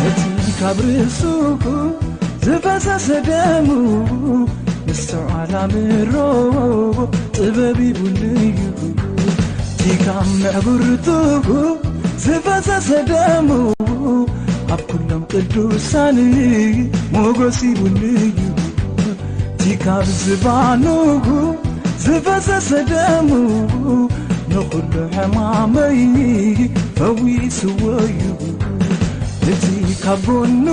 እቲ ካብ ርእሱ ዝፈሰሰ ደሙ ምስትውዓል ኣምሮ ጥበብ ይቡን እዩ። እቲ ካብ ምዕጉርቱ ዝፈሰሰ ደሙ ኣብ ኩሎም ቅዱሳን ሞገስ ይቡን እዩ። እቲ ካብ ዝባኑ ዝፈሰሰ ደሙ ንኹሉ ሕማመይ ፈዊስዎ እዩ። እቲ ካብ ጎኑ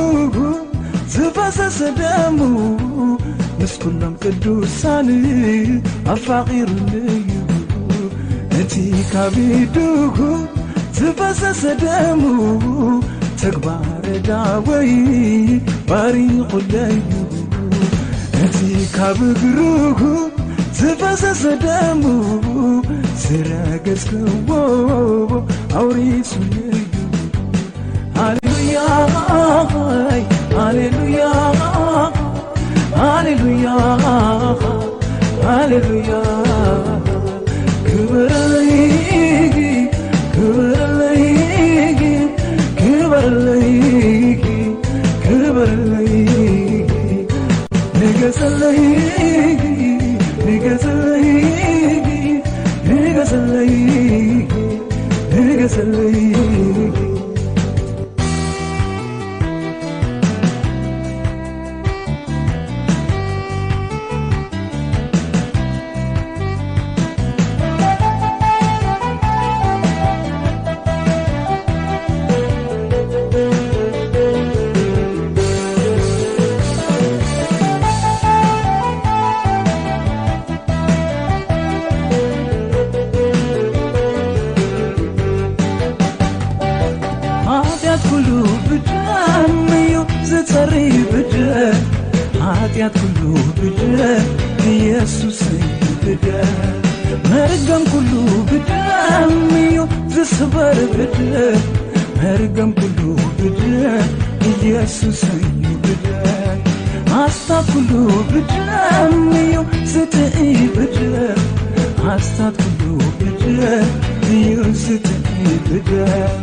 ዝፈሰሰ ደሙ ምስ ኩሎም ቅዱሳን ኣፋቒሩኒ እዩ። እቲ ካብ ኢዱ ዝፈሰሰ ደሙ ተግባረ ዳወይ ባሪኹለይ እዩ። እቲ ካብ እግሩ ዝፈሰሰ ደሙ ዝረገጽክዎ ኣውሪሱለይ እዩ። ሃሌሉያ፣ ሃሌሉያ፣ ሃሌሉያ፣ ሃሌሉያ። ክበረለይ፣ ክበረለይ፣ ክበረለይ፣ ክበረለይ። ንገሰለይ፣ ንገሰለይ፣ ንገሰለይ፣ ንገሰለይ። ሓጢኣት ኩሉ ብደም እዩ ዝጸሪ፣ ብደም። ሓጢኣት ኩሉ ብደም ኢየሱስ እዩ ብደም። መርገም ኩሉ ብደም እዩ ዝስበር፣ ብደም። መርገም ኩሉ ብደም ኢየሱስ እዩ ብደም። ኣስታት ኩሉ ብደም እዩ ዝጥኢ፣ ብደም። ኣስታት ኩሉ ብደም እዩ ዝጥኢ፣ ብደም።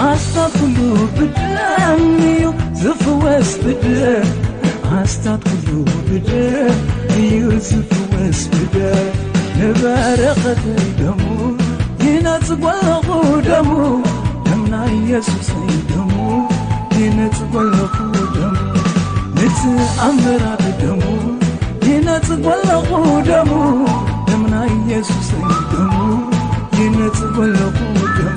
ኣስታት ኩሉ ብደም እዩ ዝፍወስ፣ ብደም። ኣስታት ኩሉ ብደም እዩ ዝፍወስ፣ ብደም። ንበረኸተይ ደሙ ይነጽጎ ኣለኹ፣ ደሙ፣ ደም ናይ ኢየሱሰይ ደሙ ይነጽጎ ኣለኹ፣ ደሙ። ንተኣምራት ደሙ ይነጽጎ ኣለኹ፣ ደሙ፣ ደም ናይ ኢየሱሰይ ደሙ ይነጽጎ ኣለኹ፣ ደሙ።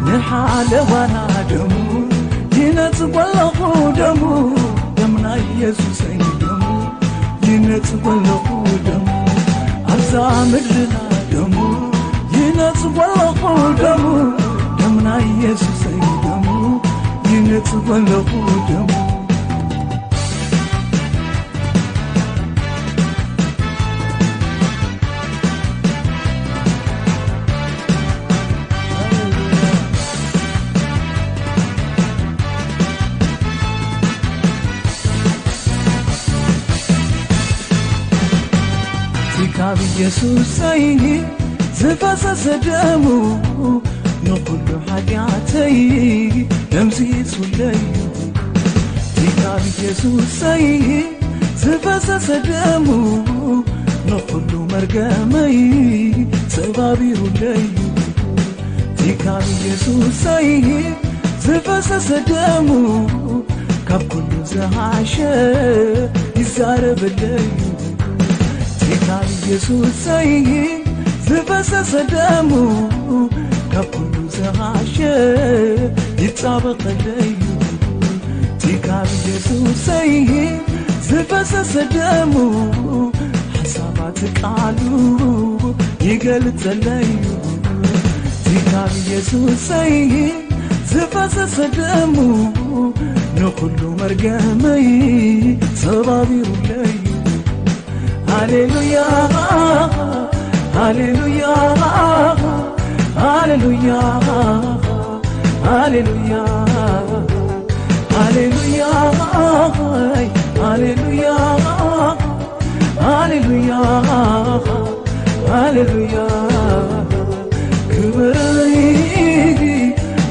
ንሓለዋና ደሙ ይነጽጎ ኣለኹ፣ ደሙ፣ ደም ናይ ኢየሱሰይ ደሙ ይነጽጎ ኣለኹ፣ ደሙ። ኣብዛ ምድርና ደሙ ይነጽጎ ኣለኹ፣ ደሙ፣ ደም ናይ ኢየሱሰይ ደሙ ይነጽጎ ኣለኹ፣ ደሙ። እቲ ካብ ኢየሱሰይ ዝፈሰሰ ደሙ ንኹሉ ሓጢኣተይ ደምሲሱለይ እዩ። እቲ ካብ ኢየሱሰይ ዝፈሰሰ ደሙ ንኹሉ መርገመይ ሰባቢሩለይ እዩ። እቲ ካብ ኢየሱሰይ ዝፈሰሰ ደሙ ካብ ኩሉ ዝሓሸ ይዛረበለይ እዩ። እቲ ካብ ኢየሱሰይ ዝፈሰሰ ደሙ ካብ ኩሉ ዝሓሸ ይጻበቐለይ እዩ። እቲ ካብ ኢየሱሰይ ዝፈሰሰ ደሙ ሓሳባት ቃሉ ይገልጸለይ እዩ። እቲ ካብ ኢየሱሰይ ዝፈሰሰ ደሙ ንኹሉ መርገመይ ሰባቢሩለይ። ሃሌሉያ፣ ሃሌሉያ፣ ሃሌሉያ፣ ሃሌሉያ፣ ሃሌሉያ፣ ሃሌሉያ፣ ሃሌሉያ፣ ሃሌሉያ። ክብር ለይኪ፣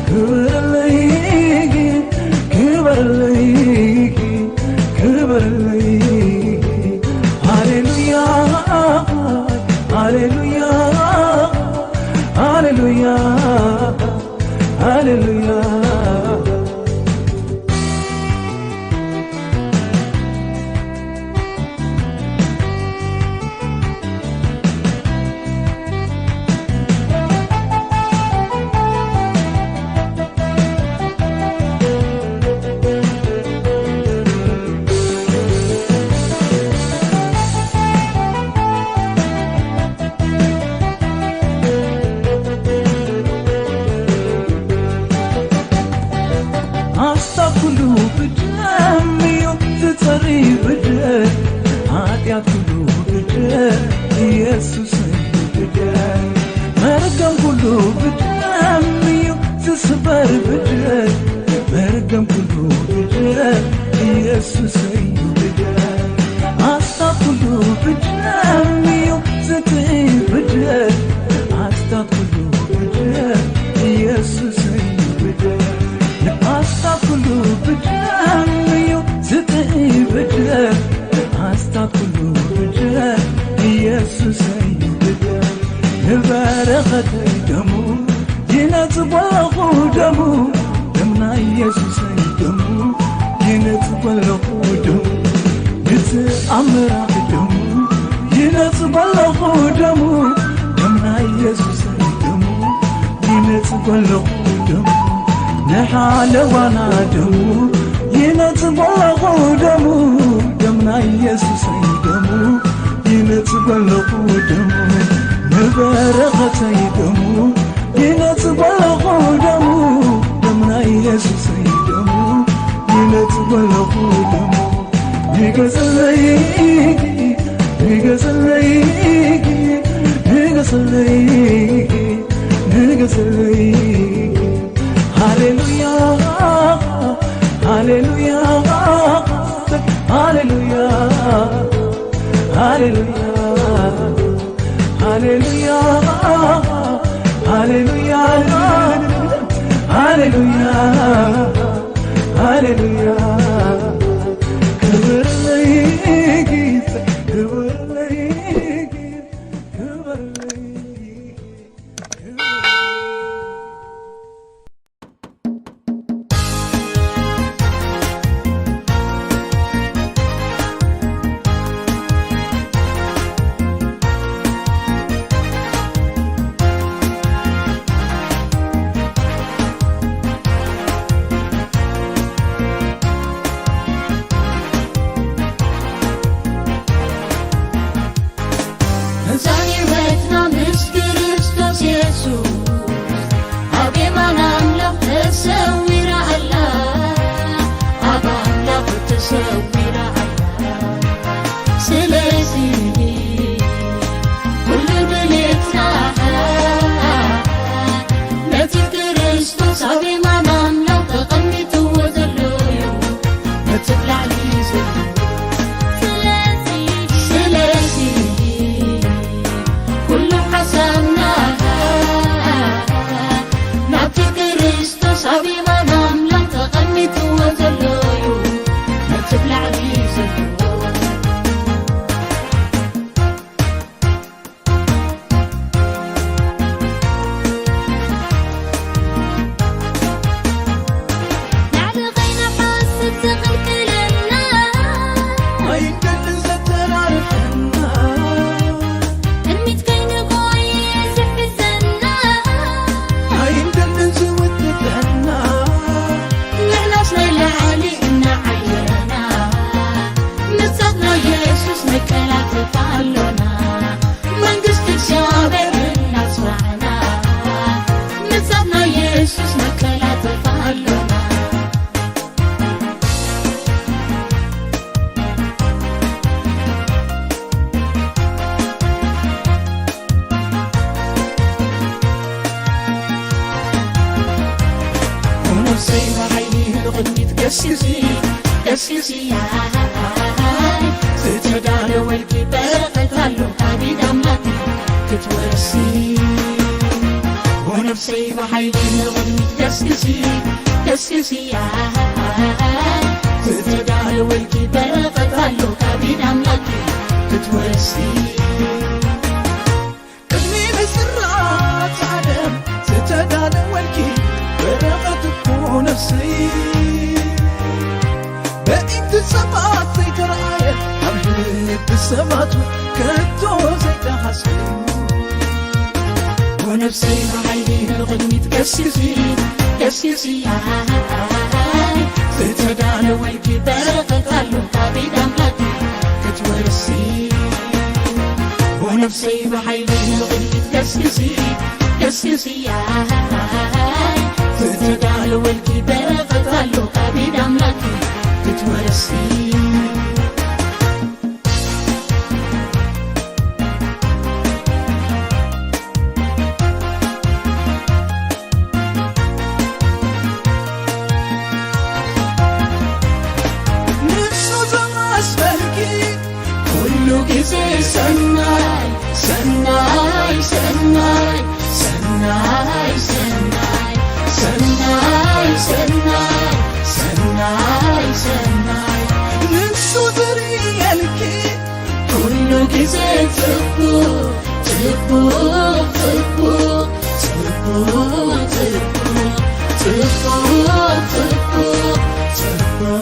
ክብር ለይኪ፣ ክብር ለይኪ፣ ክብር ለይኪ። ሃሌሉያ፣ ሃሌሉያ፣ ሃሌሉያ፣ ሃሌሉያ። ኣስታት ኩሉ ብደም እዩ ዝጸሪ፣ ብደም ሓጢኣት ኩሉ ብደም ኢየሱስ እዩ፣ ብደም መርገም ኩሉ ብደም እዩ ዝስበር፣ ብደም መርገም ኩሉ ብደም ኢየሱስ እዩ፣ ብደም ኣስታት ኩሉ ብደም እዩ ዝጥኢ፣ ብደም ኣስታት ኩሉ ብደም ኢየሱስ እዩ፣ ብደም ኣስታት ኩሉ ብደም እዩ ዝጥኢ፣ ብደም ኣስታት ኩሉ ብደም ኢየሱስ እዩ፣ ብደም ንበረኸተይ ደሙ ይነጽጎ ኣለኹ፣ ደሙ ደም ናይ ኢየሱሰይ ደሙ ይነጽጎ ኣለኹ፣ ደሙ ንተኣምራት ደሙ ይነጽጎ ኣለኹ፣ ደሙ ደም ናይ ኢየሱሰይ ደሙ ይነጽጎ ኣለኹ፣ ደሙ ንሓለዋና ደሙ ይነጽጎ ኣለኹ፣ ደሙ ደም ናይ ኢየሱሰይ ደሙ ይነጽጎ ኣለኹ፣ ደሙ ንበረኸተይ ደሙ ይነጽጎ ኣለኹ፣ ደሙ ደም ናይ ኢየሱሰይ ደሙ ይነጽጎ ኣለኹ፣ ደሙ ንገሰለይ፣ ንገሰለይ፣ ንገሰለይ፣ ንገሰለይ። ሃሌሉያ፣ ሃሌሉያ፣ ሃሌሉያ፣ ሃሌሉያ፣ ሃሌሉያ፣ ሃሌሉያ፣ ሃሌሉያ። ክብር ለይጌታ፣ ክብር ለይጌታ፣ ክብር ለይጌታ። መዛን ህይወትና ምስ ክርስቶስ የሱስ ኣብ የማን ኣምላኽ ተሰዊራ ኣላ፣ ኣብ ኣምላኽ ተሰዊራ ኣላ። ስለዚ ኩሉ ድሌትና ነቲ ክርስቶስ ኣብ የማን ኣምላኽ ተቐሚጥዎ ዘሎ እዩ። ነቲ ላዕሊ ዘሎ። ስለዚ፣ ስለዚ፣ ኩሉ ሓሳብና ናብቲ ክርስቶስ ኣብ የማን ኣምላኽ ተቐሚጥዎ ዘሎ እዩ። ነቲ ላዕሊ ዘሎ። ላዕሊ ከይንሓስብ ዝኽልክለና፣ ኣይንደልን ዘተራርፈና፣ ቅድሚት ከይንጎይ ዝሕዘና፣ ኣይንደልን ዝውጥጠና፣ ንሕናስ ናይ ላዕሊ እናዓየና፣ ምጻት ናይ የሱስ ነቀላጥፍ ኣሎና። መንግስቲ እግዚኣብሔር እናስማዕና፣ ምጻት ናይ የሱስ ነቀላጥፍ ኣሎና። ሰይባ ሓይሊ ንቕድሚት ገስግሲ፣ ገስግሲ፣ ኣይ፣ ዝተዳለወልኪ በረኸት ኣሎ ካብ ኢድ ኣምላኽ ክትወርሲ። ወነፍሰይ ብሓይሊ ንቕድሚት ገስግሲ፣ ገስግሲ፣ ኣይ፣ ዝተዳለወልኪ በረኸት ኣሎ ካብ ኢድ ኣምላኽ ክትወርሲ። ቅድሚ ምስራት ዓለም ዝተዳለወልኪ በረኸት እኮ ነፍሰይ። በኢድ ሰባት ዘይተረኣየ ኣብ ልቢ ሰባቱ ከቶ ዘይተሓስበ ወነፍሰይ ብሓይሊ ንቕድሚት ገስግሲ፣ ገስግሲ፣ ኣይ፣ ዝተዳለወልኪ በረኸት ኣሎ ካብ ኢድ ኣምላኽ ክትወርሲ። ወነፍሰይ ብሓይሊ ንቕድሚት ገስግሲ፣ ገስግሲ፣ ኣይ፣ ዝተዳለወልኪ በረኸት ኣሎ ካብ ኢድ ኣምላኽ ክትወርሲ። ንሱ ዘማስበልኪ ኩሉ ግዜ ሰናይ፣ ሰናይ፣ ሰናይ፣ ሰናይ፣ ሰናይ፣ ሰናይ፣ ሰናይ፣ ሰናይ፣ ሰናይ፣ ንሱ ዝርእየልኪ ኩሉ ግዜ ጽቡቕ፣ ጽቡቕ፣ ጽቡቕ፣ ጽቡቕ፣ ጽቡቕ፣ ጽቡቕ፣ ጽቡቕ፣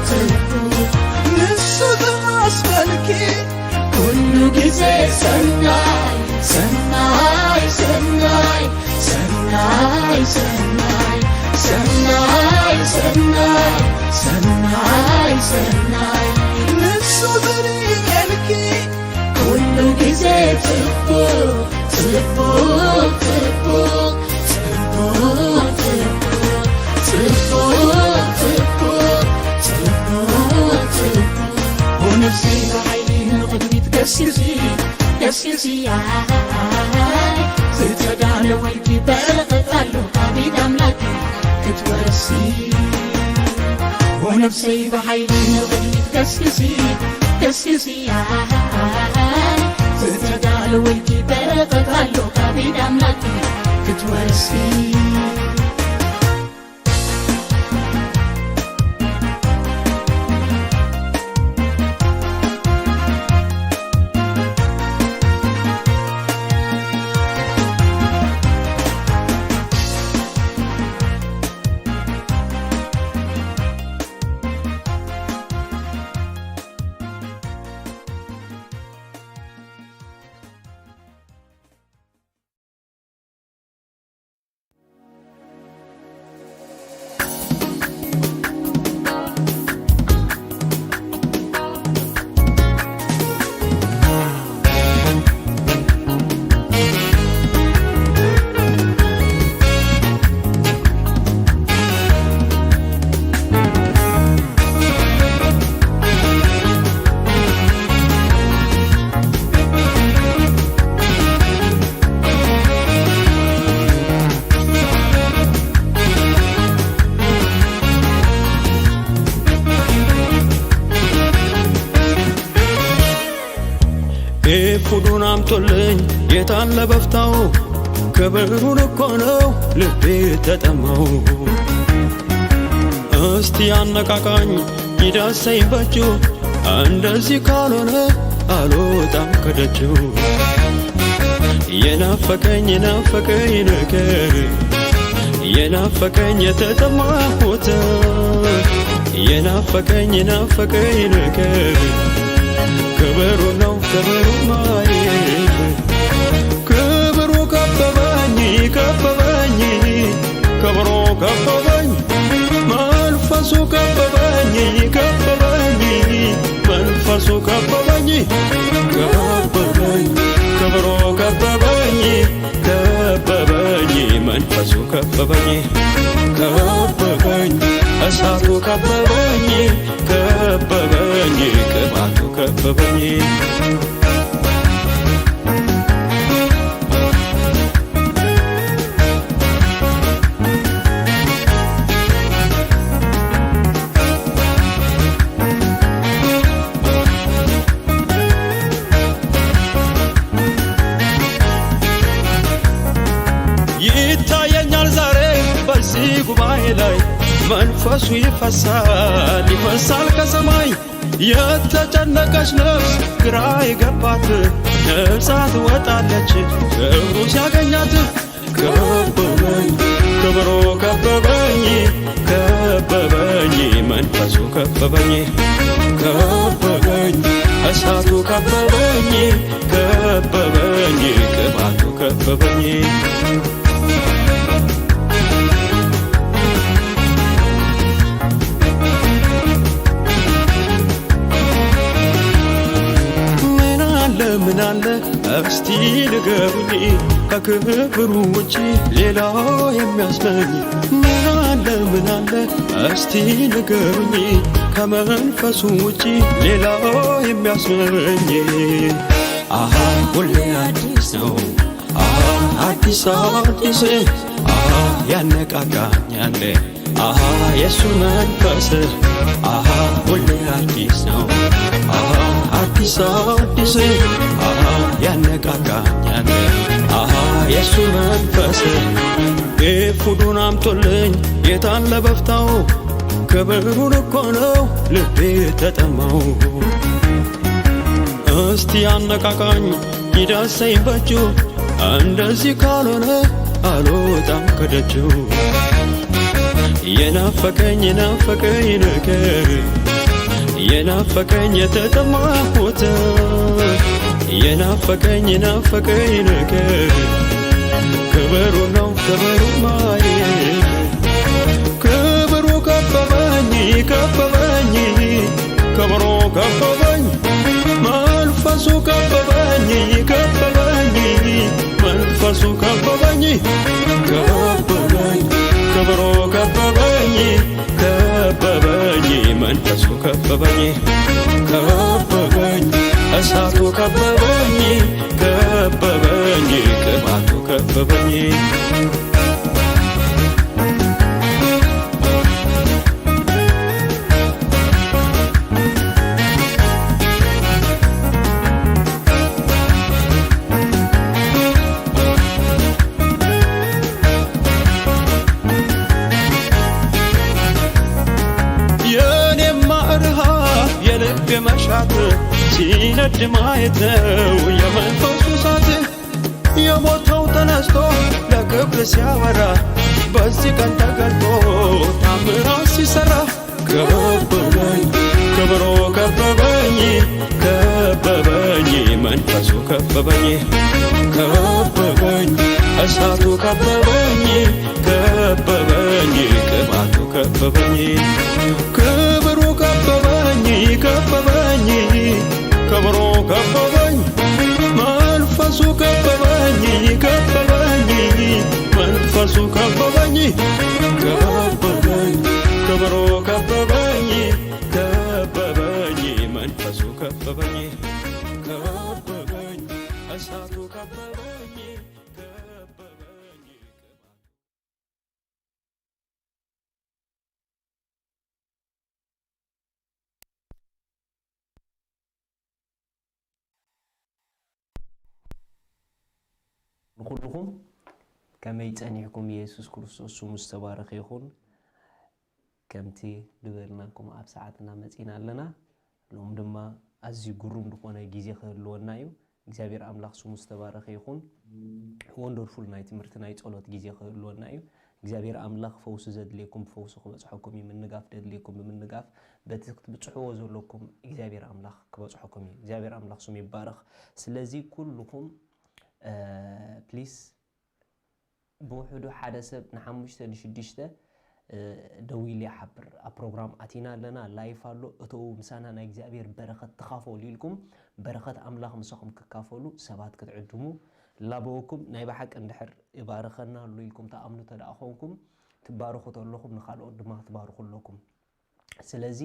ጽቡቕ፣ ንሱ ዝሓስበልኪ ኩሉ ግዜ ሰናይ፣ ሰናይ፣ ሰናይ፣ ሰናይ፣ ሰናይ፣ ሰናይ፣ ሰናይ፣ ሰናይ፣ ሰናይ፣ ንሱ ዝርእየልኪ ኩሉ ግዜ ጽቡቕ፣ ጽቡቕ፣ ጽቡቕ፣ ጽቡቕ፣ ጽቡቕ፣ ጽቡቕ፣ ጽቡቕ፣ ጽቡቕ፣ ጽቡቕ፣ ወነፍሰይ ብሓይሊ ንቕድሚት ገስግሲ፣ ገስግሲ፣ ኣይ፣ ዝተዳለወልኪ በረኸት ኣሎ ካብ ኢድ ኣምላኽ ክትወርሲ። ወነፍሰይ ብሓይሊ ንቕድሚት ገስግሲ፣ ገስግሲ፣ ኣይ፣ ዝተዳለወልኪ በረኸት ኣሎ ካብ ኢድ ኣምላኽ ክትወርሲ። ኤፉዱን አምጡልኝ የታለ በፍታው? ክብሩን እኮ ነው ልቤ ተጠማው። እስቲ አነቃቃኝ ይዳሰኝ በእጁ፣ እንደዚህ ካልሆነ አልወጣም ከደጁ። የናፈቀኝ የናፈቀኝ ነገር፣ የናፈቀኝ የተጠማሁት፣ የናፈቀኝ የናፈቀኝ ነገር ክብሩ ነው ክብሩ ማየት። ክብሩ ከበበኝ ከበበኝ፣ ክብሩ ከበበኝ፣ መንፈሱ ከበበኝ ከበበኝ፣ መንፈሱ ከበበኝ ከበበኝ፣ ክብሩ ከበበኝ ከበበኝ፣ መንፈሱ ከበበኝ ከበበኝ፣ እሳቱ ከበበኝ ከበበኝ፣ ቅባቱ ከበበኝ። ኛል ዛሬ በዚህ ጉባኤ ላይ መንፈሱ ይፈሳል፣ ይፈሳል ከሰማይ። የተጨነቀች ነፍስ ግራ የገባት ነፃ ትወጣለች ክብሩ ሲያገኛት። ከበበኝ ክብሩ ከበበኝ፣ ከበበኝ መንፈሱ ከበበኝ፣ ከበበኝ እሳቱ ከበበኝ፣ ከበበኝ ቅባቱ ከበበኝ። ምን አለ ምን አለ እስቲ ንገሩኝ፣ ከክብሩ ውጪ ሌላ የሚያስመኝ ምን አለ ምን አለ እስቲ ንገሩኝ፣ ከመንፈሱ ውጪ ሌላ የሚያስመኝ። አሃ ሁሌ አዲስ ነው፣ አሃ አዲስ አዲስ፣ አሃ ያነቃቃኛል፣ አሃ የሱ መንፈስ፣ አሃ ሁሌ አዲስ ነው፣ አሃ አዲስ አዲስ፣ አሃ ያነቃቃኛል፣ አሃ የሱ መንፈስ። ኤፉዱን አምጡልኝ የታለ በፍታው፣ ክብሩን እኮ ነው ልቤ ተጠማው። እስቲ አነቃቃኝ ይዳሰኝ በእጁ፣ እንደዚህ ካልሆነ አልወጣም ከደጁ። የናፈቀኝ የናፈቀኝ ነገር፣ የናፈቀኝ የተጠማሁት፣ የናፈቀኝ የናፈቀኝ ነገር ክብሩ ነው ክብሩ ማየት። ክብሩ ከበበኝ ከበበኝ፣ ክብሩ ከበበኝ፣ መንፈሱ ከበበኝ ከበበኝ፣ መንፈሱ ከበበኝ ከበበኝ፣ ክብሩ ከበበኝ ከበበኝ፣ መንፈሱ ከበበኝ ከበበኝ፣ እሳቱ ከበበኝ ከበበኝ፣ ቅባቱ ከበበኝ። የኔማ እርሃብ የልቤ መሻት ሲነድ ማየት ነው የመንፈሱ እሳት። የሞተው ተነስቶ ለክብር ሲያበራ በዚህ ቀን ተገልጦ ታምራት ሲሰራ ከበበኝ ክብሩ ከበበኝ ከበበኝ መንፈሱ ከበበኝ ከበበኝ እሳቱ ከበበኝ ከበበኝ ቅባቱ ከበበኝ ክብሩ ከበበኝ ከበበኝ ክብሩ ከበበኝ መንፈሱ ከበበኝ ከበበኝ መንፈሱ ከበበኝ ከበበኝ ክብሩ ከበበኝ ከበበኝ መንፈሱ ከበበኝ ከበበኝ እሳቱ ከበበኝ ከበበኝ። ንኹልኹም ከመይ ጸኒሕኩም? ኢየሱስ ክርስቶስ ስሙ ዝተባረኸ ይኹን። ከምቲ ዝበልናኩም ኣብ ሰዓትና መጺና ኣለና። ሎም ድማ ኣዝዩ ግሩም ዝኾነ ግዜ ክህልወና እዩ። እግዚኣብሔር ኣምላኽ ስሙ ዝተባረኸ ይኹን። ወንደርፉል ናይ ትምህርቲ ናይ ጸሎት ግዜ ክህልወና እዩ። እግዚኣብሔር ኣምላኽ ፈውሲ ዘድልየኩም ብፈውሲ ክበጽሐኩም እዩ። ምንጋፍ ዘድልየኩም ብምንጋፍ በቲ ክትብጽሕዎ ዘለኩም እግዚኣብሔር ኣምላኽ ክበጽሐኩም እዩ። እግዚኣብሔር ኣምላኽ ስሙ ይባረኽ። ስለዚ ኩልኹም ፕሊስ ብውሕዱ ሓደ ሰብ ንሓሙሽተ ንሽዱሽተ ደዊሉ ይሓብር። ኣብ ፕሮግራም ኣቲና ኣለና፣ ላይፍ ኣሎ፣ እተው ምሳና ናይ እግዚኣብሔር በረኸት ተኻፈሉ ኢልኩም በረኸት ኣምላኽ ምሳኹም ክካፈሉ ሰባት ክትዕድሙ ላበወኩም። ናይ ብሓቂ እንድሕር ይባርኸና ኣሎ ኢልኩም ተኣምኑ ተደኣ ኾንኩም ትባርኹ ተለኹም ንኻልኦት ድማ ክትባርኹ ኣለኩም። ስለዚ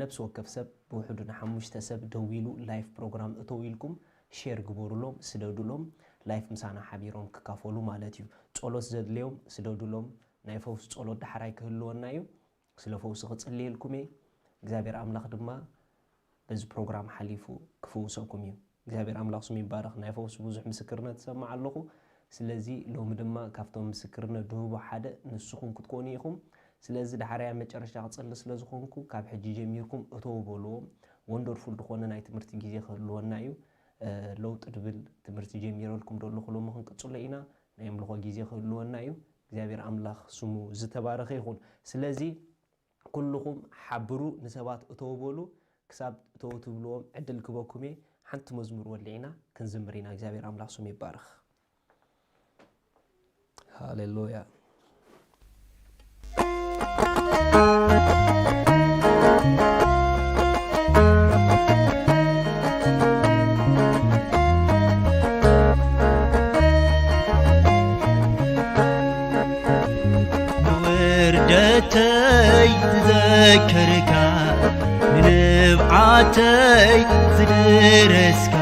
ነብሲ ወከፍ ሰብ ብውሕዱ ንሓሙሽተ ሰብ ደዊሉ ላይፍ ፕሮግራም እተው ኢልኩም ሼር ግበሩሎም፣ ስደዱሎም፣ ላይፍ ምሳና ሓቢሮም ክካፈሉ ማለት እዩ። ጸሎት ዘድልዮም ስደዱሎም። ናይ ፈውስ ጸሎት ዳሕራይ ክህልወና እዩ። ስለ ፈውሲ ክጽልየልኩም እየ። እግዚኣብሔር ኣምላኽ ድማ በዚ ፕሮግራም ሓሊፉ ክፍውሰኩም እዩ። እግዚኣብሔር ኣምላኽ ስሙ ይባረኽ። ናይ ፈውሲ ብዙሕ ምስክርነት እሰምዕ ኣለኹ። ስለዚ ሎሚ ድማ ካብቶም ምስክርነት ድህቡ ሓደ ንስኹም ክትኮኑ ኢኹም። ስለዚ ዳሕራይ ኣብ መጨረሻ ክጽሊ ስለ ዝኾንኩ፣ ካብ ሕጂ ጀሚርኩም እተው በልዎም። ወንደርፉል ዝኾነ ናይ ትምህርቲ ግዜ ክህልወና እዩ። እ፣ ለውጢ ድብል ትምህርቲ ጀሚረልኩም ደለኹ፣ ሎሚ ክንቅጽሎ ኢና። ናይ ኣምልኾ ግዜ ክህልወና እዩ። እግዚኣብሔር ኣምላኽ ስሙ ዝተባረኸ ይኹን። ስለዚ ኩልኹም ሓብሩ፣ ንሰባት እተው በሉ። ክሳብ እተው ትብልዎም ዕድል ክበኩም እየ። ሓንቲ መዝሙር ወሊዕና ክንዝምር ኢና። እግዚኣብሔር ኣምላኽ ስሙ ይባረኽ። ሃሌሉያ። ንውርደተይ ዝዘከርካ፣ ንንብዓተይ ዝደረስካ፣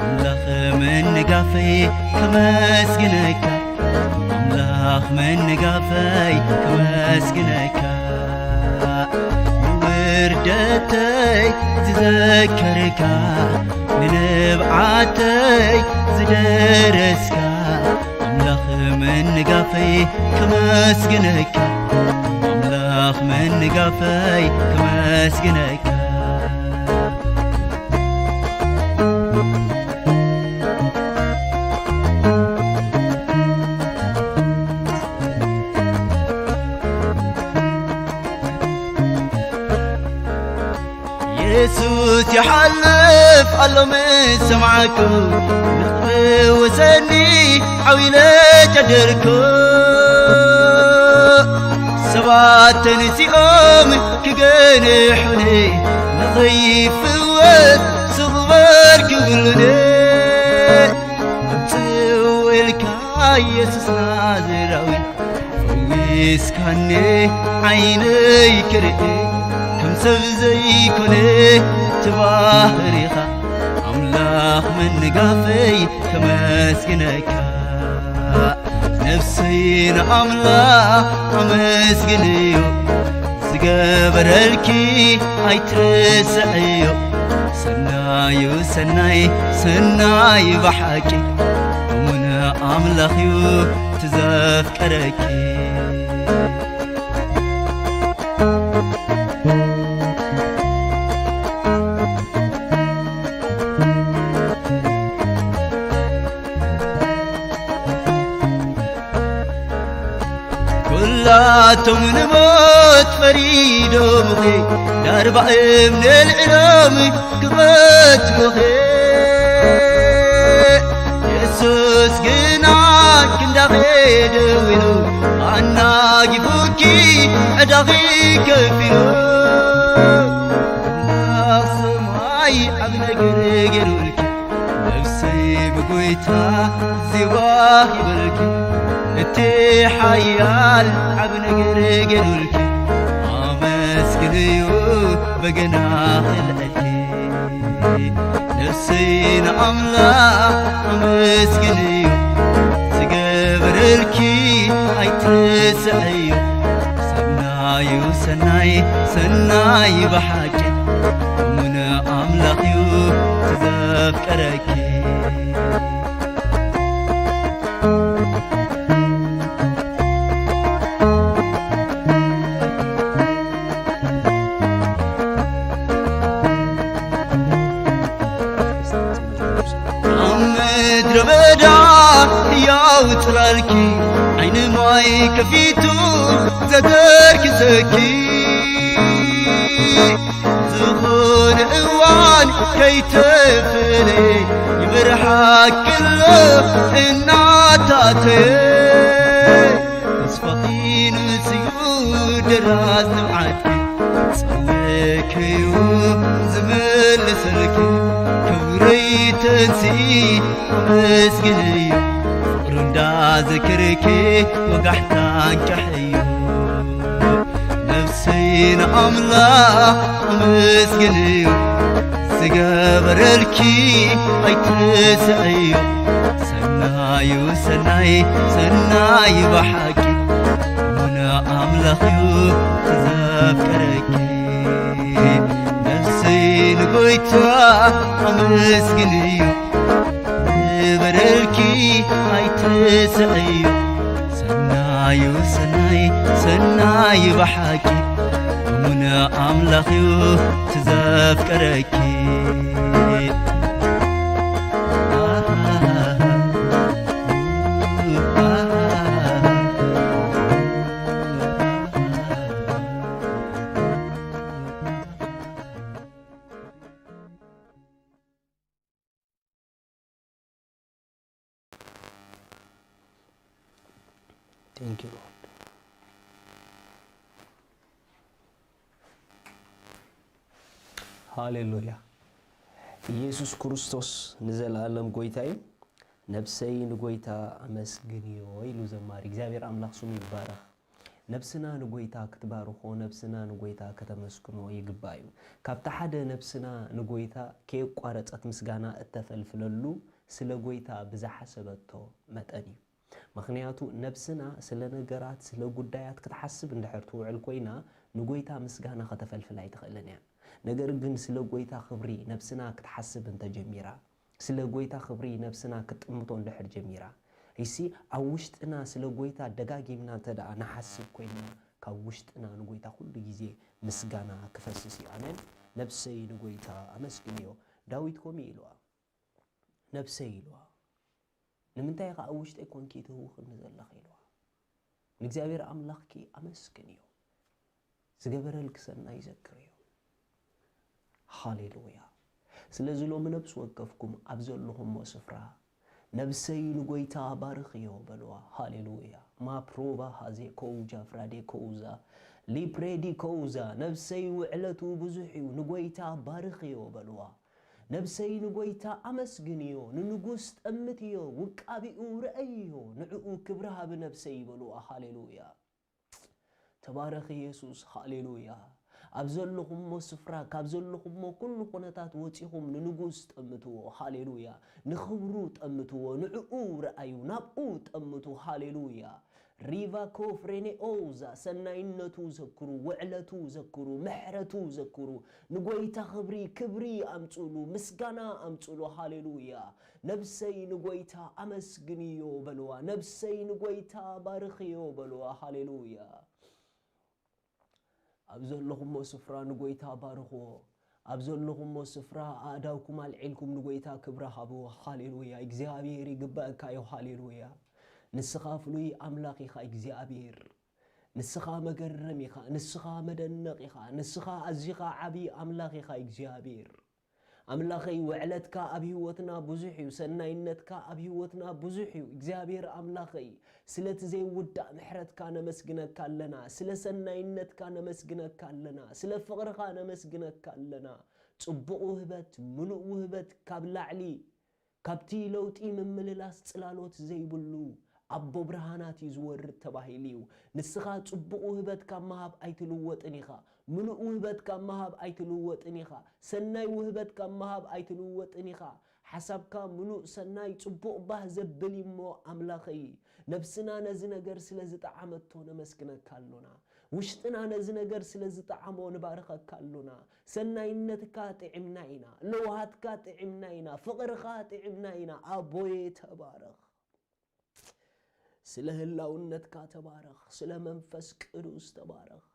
ኣምላኽ ምንጋፈይ ከመስግነካ፣ ኣምላኽ ምንጋፈይ ከመስግነካ። ንውርደተይ ዝዘከርካ፣ ንንብዓተይ ዝደረስካ፣ ኣምላኽ ምንጋፈይ ከመስግነካ፣ ኣምላኽ ምንጋፈይ ከመስግነካ። የሱስ ይሓልፍ ኣሎ ምስ ሰማዕኩ፣ ንኽትፍውሰኒ ዓው ኢለ ጨደርኩ። ሰባት ተንሲኦም ክገንሑኒ፣ ንኸይፍወስ ስቕ በል ክብሉኒ። ኣምጽው ኢልካ የሱስ ናዝራዊ፣ ፈዊስካኒ ዓይነይ ክርኢ፣ ከም ሰብ ዘይኮነ ተባህሪኻ፣ ኣምላኽ ምንጋፈይ ከመስግነካ። ነፍሰይ ንኣምላኽ ኣመስግንዮ፣ ዝገበረልኪ ኣይትረስዕዮ። ሰናዩ ሰናይ፣ ሰናይ ብሓቂ፣ እሙን ኣምላኽዩ ትዘፍቀረኪ። ኩላቶም ንሞት ፈሪዶምኺ፣ ዳርባ እምኒ ኣልዒሎም ክቐትሉኺ። የሱስ ግና ክንዳኺ ደው ኢሉ፣ ኣናጊፉኪ ዕዳኺ ከፊሉ። ኣምላኽ ሰማይ ዓቢ ነገር ገይሩልኪ፣ ነፍሰይ ብጎይታ ዜማ ይበልኪ። እቲ ሓያል ዓቢ ነገር ገይሩልኪ፣ ኣመስግንዩ በገና ክልዕልኪ። ነፍሰይ ንኣምላኽ ኣመስግንዩ፣ ዝገበረልኪ ኣይትረስዕዮ። ሰናዩ ሰናይ፣ ሰናይ ብሓቂ፣ እሙን ኣምላኽዩ ትዘፍቀረኪ። ኣብ ምድረ በዳ ሕያው ጽላልኪ፣ ዓይኒ ማይ ከፊቱ ዘተርክሰኪ። ዝኾነ እዋን ከይተፈለየ፣ ይመርሓኪ ኣሎ እናታተየ። ተስፋኺ ንጹህ ደራስ ንብዓትኪ፣ ጸውዕክዩ ዝምልሰልኪ። ክብረይ ተንስኢ ኣመስግንዮ፣ ፍቕሩ እንዳዘከርኪ ወጋሕታ ኣንቅሕዮ። ነፍሰይ ንኣምላኽ ኣመስግንዮ፣ ዝገበረልኪ ኣይትረስዕዮ። ሰናዩ ሰናይ፣ ሰናይ ብሓቂ፣ እሙን ኣምላኽዩ ትዘፍቀረኪ። ነፍሰይ ንጎይታ ኣመስግንዮ፣ ዝገበረ እልኪ ኣይትስዕዩ። ሰናዩ ሰናይ ሰናይ ብሓቂ እሙን ኣምላኽ እዩ ትዘፍቀረኪ። Thank you, Lord. ሃሌሉያ። ኢየሱስ ክርስቶስ ንዘለኣለም ጎይታ እዩ። ነብሰይ ንጎይታ ኣመስግንዮ ኢሉ ዘማሪ። እግዚኣብሔር ኣምላኽ ስሙ ይባረኽ። ነብስና ንጎይታ ክትባርኾ፣ ነብስና ንጎይታ ከተመስግኖ ይግባእ እዩ። ካብቲ ሓደ ነብስና ንጎይታ ከየቋረጸት ምስጋና እተፈልፍለሉ ስለ ጎይታ ብዝሓሰበቶ መጠን እዩ። ምኽንያቱ ነብስና ስለ ነገራት፣ ስለ ጉዳያት ክትሓስብ እንድሕር ትውዕል ኮይና፣ ንጎይታ ምስጋና ከተፈልፍል ኣይትኽእልን እያ። ነገር ግን ስለ ጎይታ ክብሪ ነብስና ክትሓስብ እንተጀሚራ፣ ስለ ጎይታ ክብሪ ነብስና ክትጥምቶ እንድሕር ጀሚራ፣ እሲ ኣብ ውሽጥና ስለ ጎይታ ደጋጊምና እንተ ደኣ ንሓስብ ኮይና፣ ካብ ውሽጥና ንጎይታ ኩሉ ግዜ ምስጋና ክፈስስ እዩ። ኣሜን። ነብሰይ ንጎይታ ኣመስግንዮ። ዳዊት ከምኡ ኢልዋ፣ ነብሰይ ኢልዋ፣ ንምንታይ ኢኻ ኣብ ውሽጠይ ኮንኪ ትህውኽኒ ዘለኺ? ኢልዋ። ንእግዚኣብሔር ኣምላኽኪ ኣመስግንዮ፣ ዝገበረልኪ ሰናይ ዘክርዮ። ሃሌሉያ። ስለዚ ሎሚ ነብሲ ወከፍኩም ኣብ ዘለኹሞ ስፍራ፣ ነብሰይ ንጎይታ ባርኽዮ በልዋ። ሃሌሉያ። ማፕሮቫ ሃዜ ኮውጃ ፍራዴ ኮውዛ ሊፕሬዲ ኮውዛ፣ ነብሰይ ውዕለቱ ብዙሕ እዩ፣ ንጎይታ ባርኽዮ በልዋ። ነብሰይ ንጎይታ ኣመስግንዮ፣ ንንጉስ ጠምትዮ፣ ውቃቢኡ ረኣይዮ፣ ንዕኡ ክብሪ ሃቢ ነብሰይ በልዋ። ሃሌሉያ። ተባረኽ የሱስ፣ ሃሌሉያ። ኣብ ዘለኹሞ ስፍራ፣ ካብ ዘለኹሞ ኩሉ ኩነታት ወጺኹም ንንጉስ ጠምትዎ፣ ሃሌሉያ። ንኽብሩ ጠምትዎ፣ ንዕኡ ረኣዩ፣ ናብኡ ጠምቱ፣ ሃሌሉያ። ሪቫ ኮፍሬኔኦዛ፣ ሰናይነቱ ዘክሩ፣ ውዕለቱ ዘክሩ፣ ምሕረቱ ዘክሩ። ንጎይታ ክብሪ፣ ክብሪ ኣምጽሉ፣ ምስጋና ኣምጽሉ፣ ሃሌሉያ። ነብሰይ ንጎይታ ኣመስግንዮ በልዋ፣ ነብሰይ ንጎይታ ባርኽዮ በልዋ፣ ሃሌሉያ። ኣብ ዘለኹሞ ስፍራ ንጎይታ ባርኽዎ። ኣብ ዘለኹሞ ስፍራ ኣእዳውኩም ኣልዒልኩም ንጎይታ ክብሪ ሃብዎ። ሃሌሉያ። እግዚኣብሔር ይግበኣካ እዩ። ሃሌሉያ። ንስኻ ፍሉይ ኣምላኽ ኢኻ እግዚኣብሔር። ንስኻ መገረም ኢኻ። ንስኻ መደነቕ ኢኻ። ንስኻ ኣዚኻ ዓቢ ኣምላኽ ኢኻ እግዚኣብሔር። ኣምላኸይ፣ ውዕለትካ ኣብ ህይወትና ብዙሕ እዩ፣ ሰናይነትካ ኣብ ህይወትና ብዙሕ እዩ። እግዚኣብሔር ኣምላኸይ፣ ስለቲ ዘይውዳእ ምሕረትካ ነመስግነካ ኣለና፣ ስለ ሰናይነትካ ነመስግነካ ኣለና፣ ስለ ፍቕርኻ ነመስግነካ ኣለና። ጽቡቕ ውህበት፣ ምሉእ ውህበት ካብ ላዕሊ፣ ካብቲ ለውጢ ምምልላስ ጽላሎት ዘይብሉ ኣቦ ብርሃናት እዩ ዝወርድ ተባሂሉ እዩ። ንስኻ ጽቡቕ ውህበት ካብ ምሃብ ኣይትልወጥን ኢኻ። ምሉእ ውህበት ካብ ምሃብ ኣይትልወጥን ኢኻ። ሰናይ ውህበት ካብ ምሃብ ኣይትልወጥን ኢኻ። ሓሳብካ ምሉእ ሰናይ ጽቡቕ ባህ ዘብል እዩ እሞ ኣምላኸይ፣ ነብስና ነዚ ነገር ስለ ዝጠዓመቶ ነመስግነካ ኣሎና። ውሽጥና ነዚ ነገር ስለ ዝጠዓሞ ንባርኸካ ኣሎና። ሰናይነትካ ጥዒምና ኢና፣ ለውሃትካ ጥዒምና ኢና፣ ፍቕርኻ ጥዒምና ኢና። ኣቦየ ተባረኽ። ስለ ህላውነትካ ተባረኽ፣ ስለ መንፈስ ቅዱስ ተባረኽ።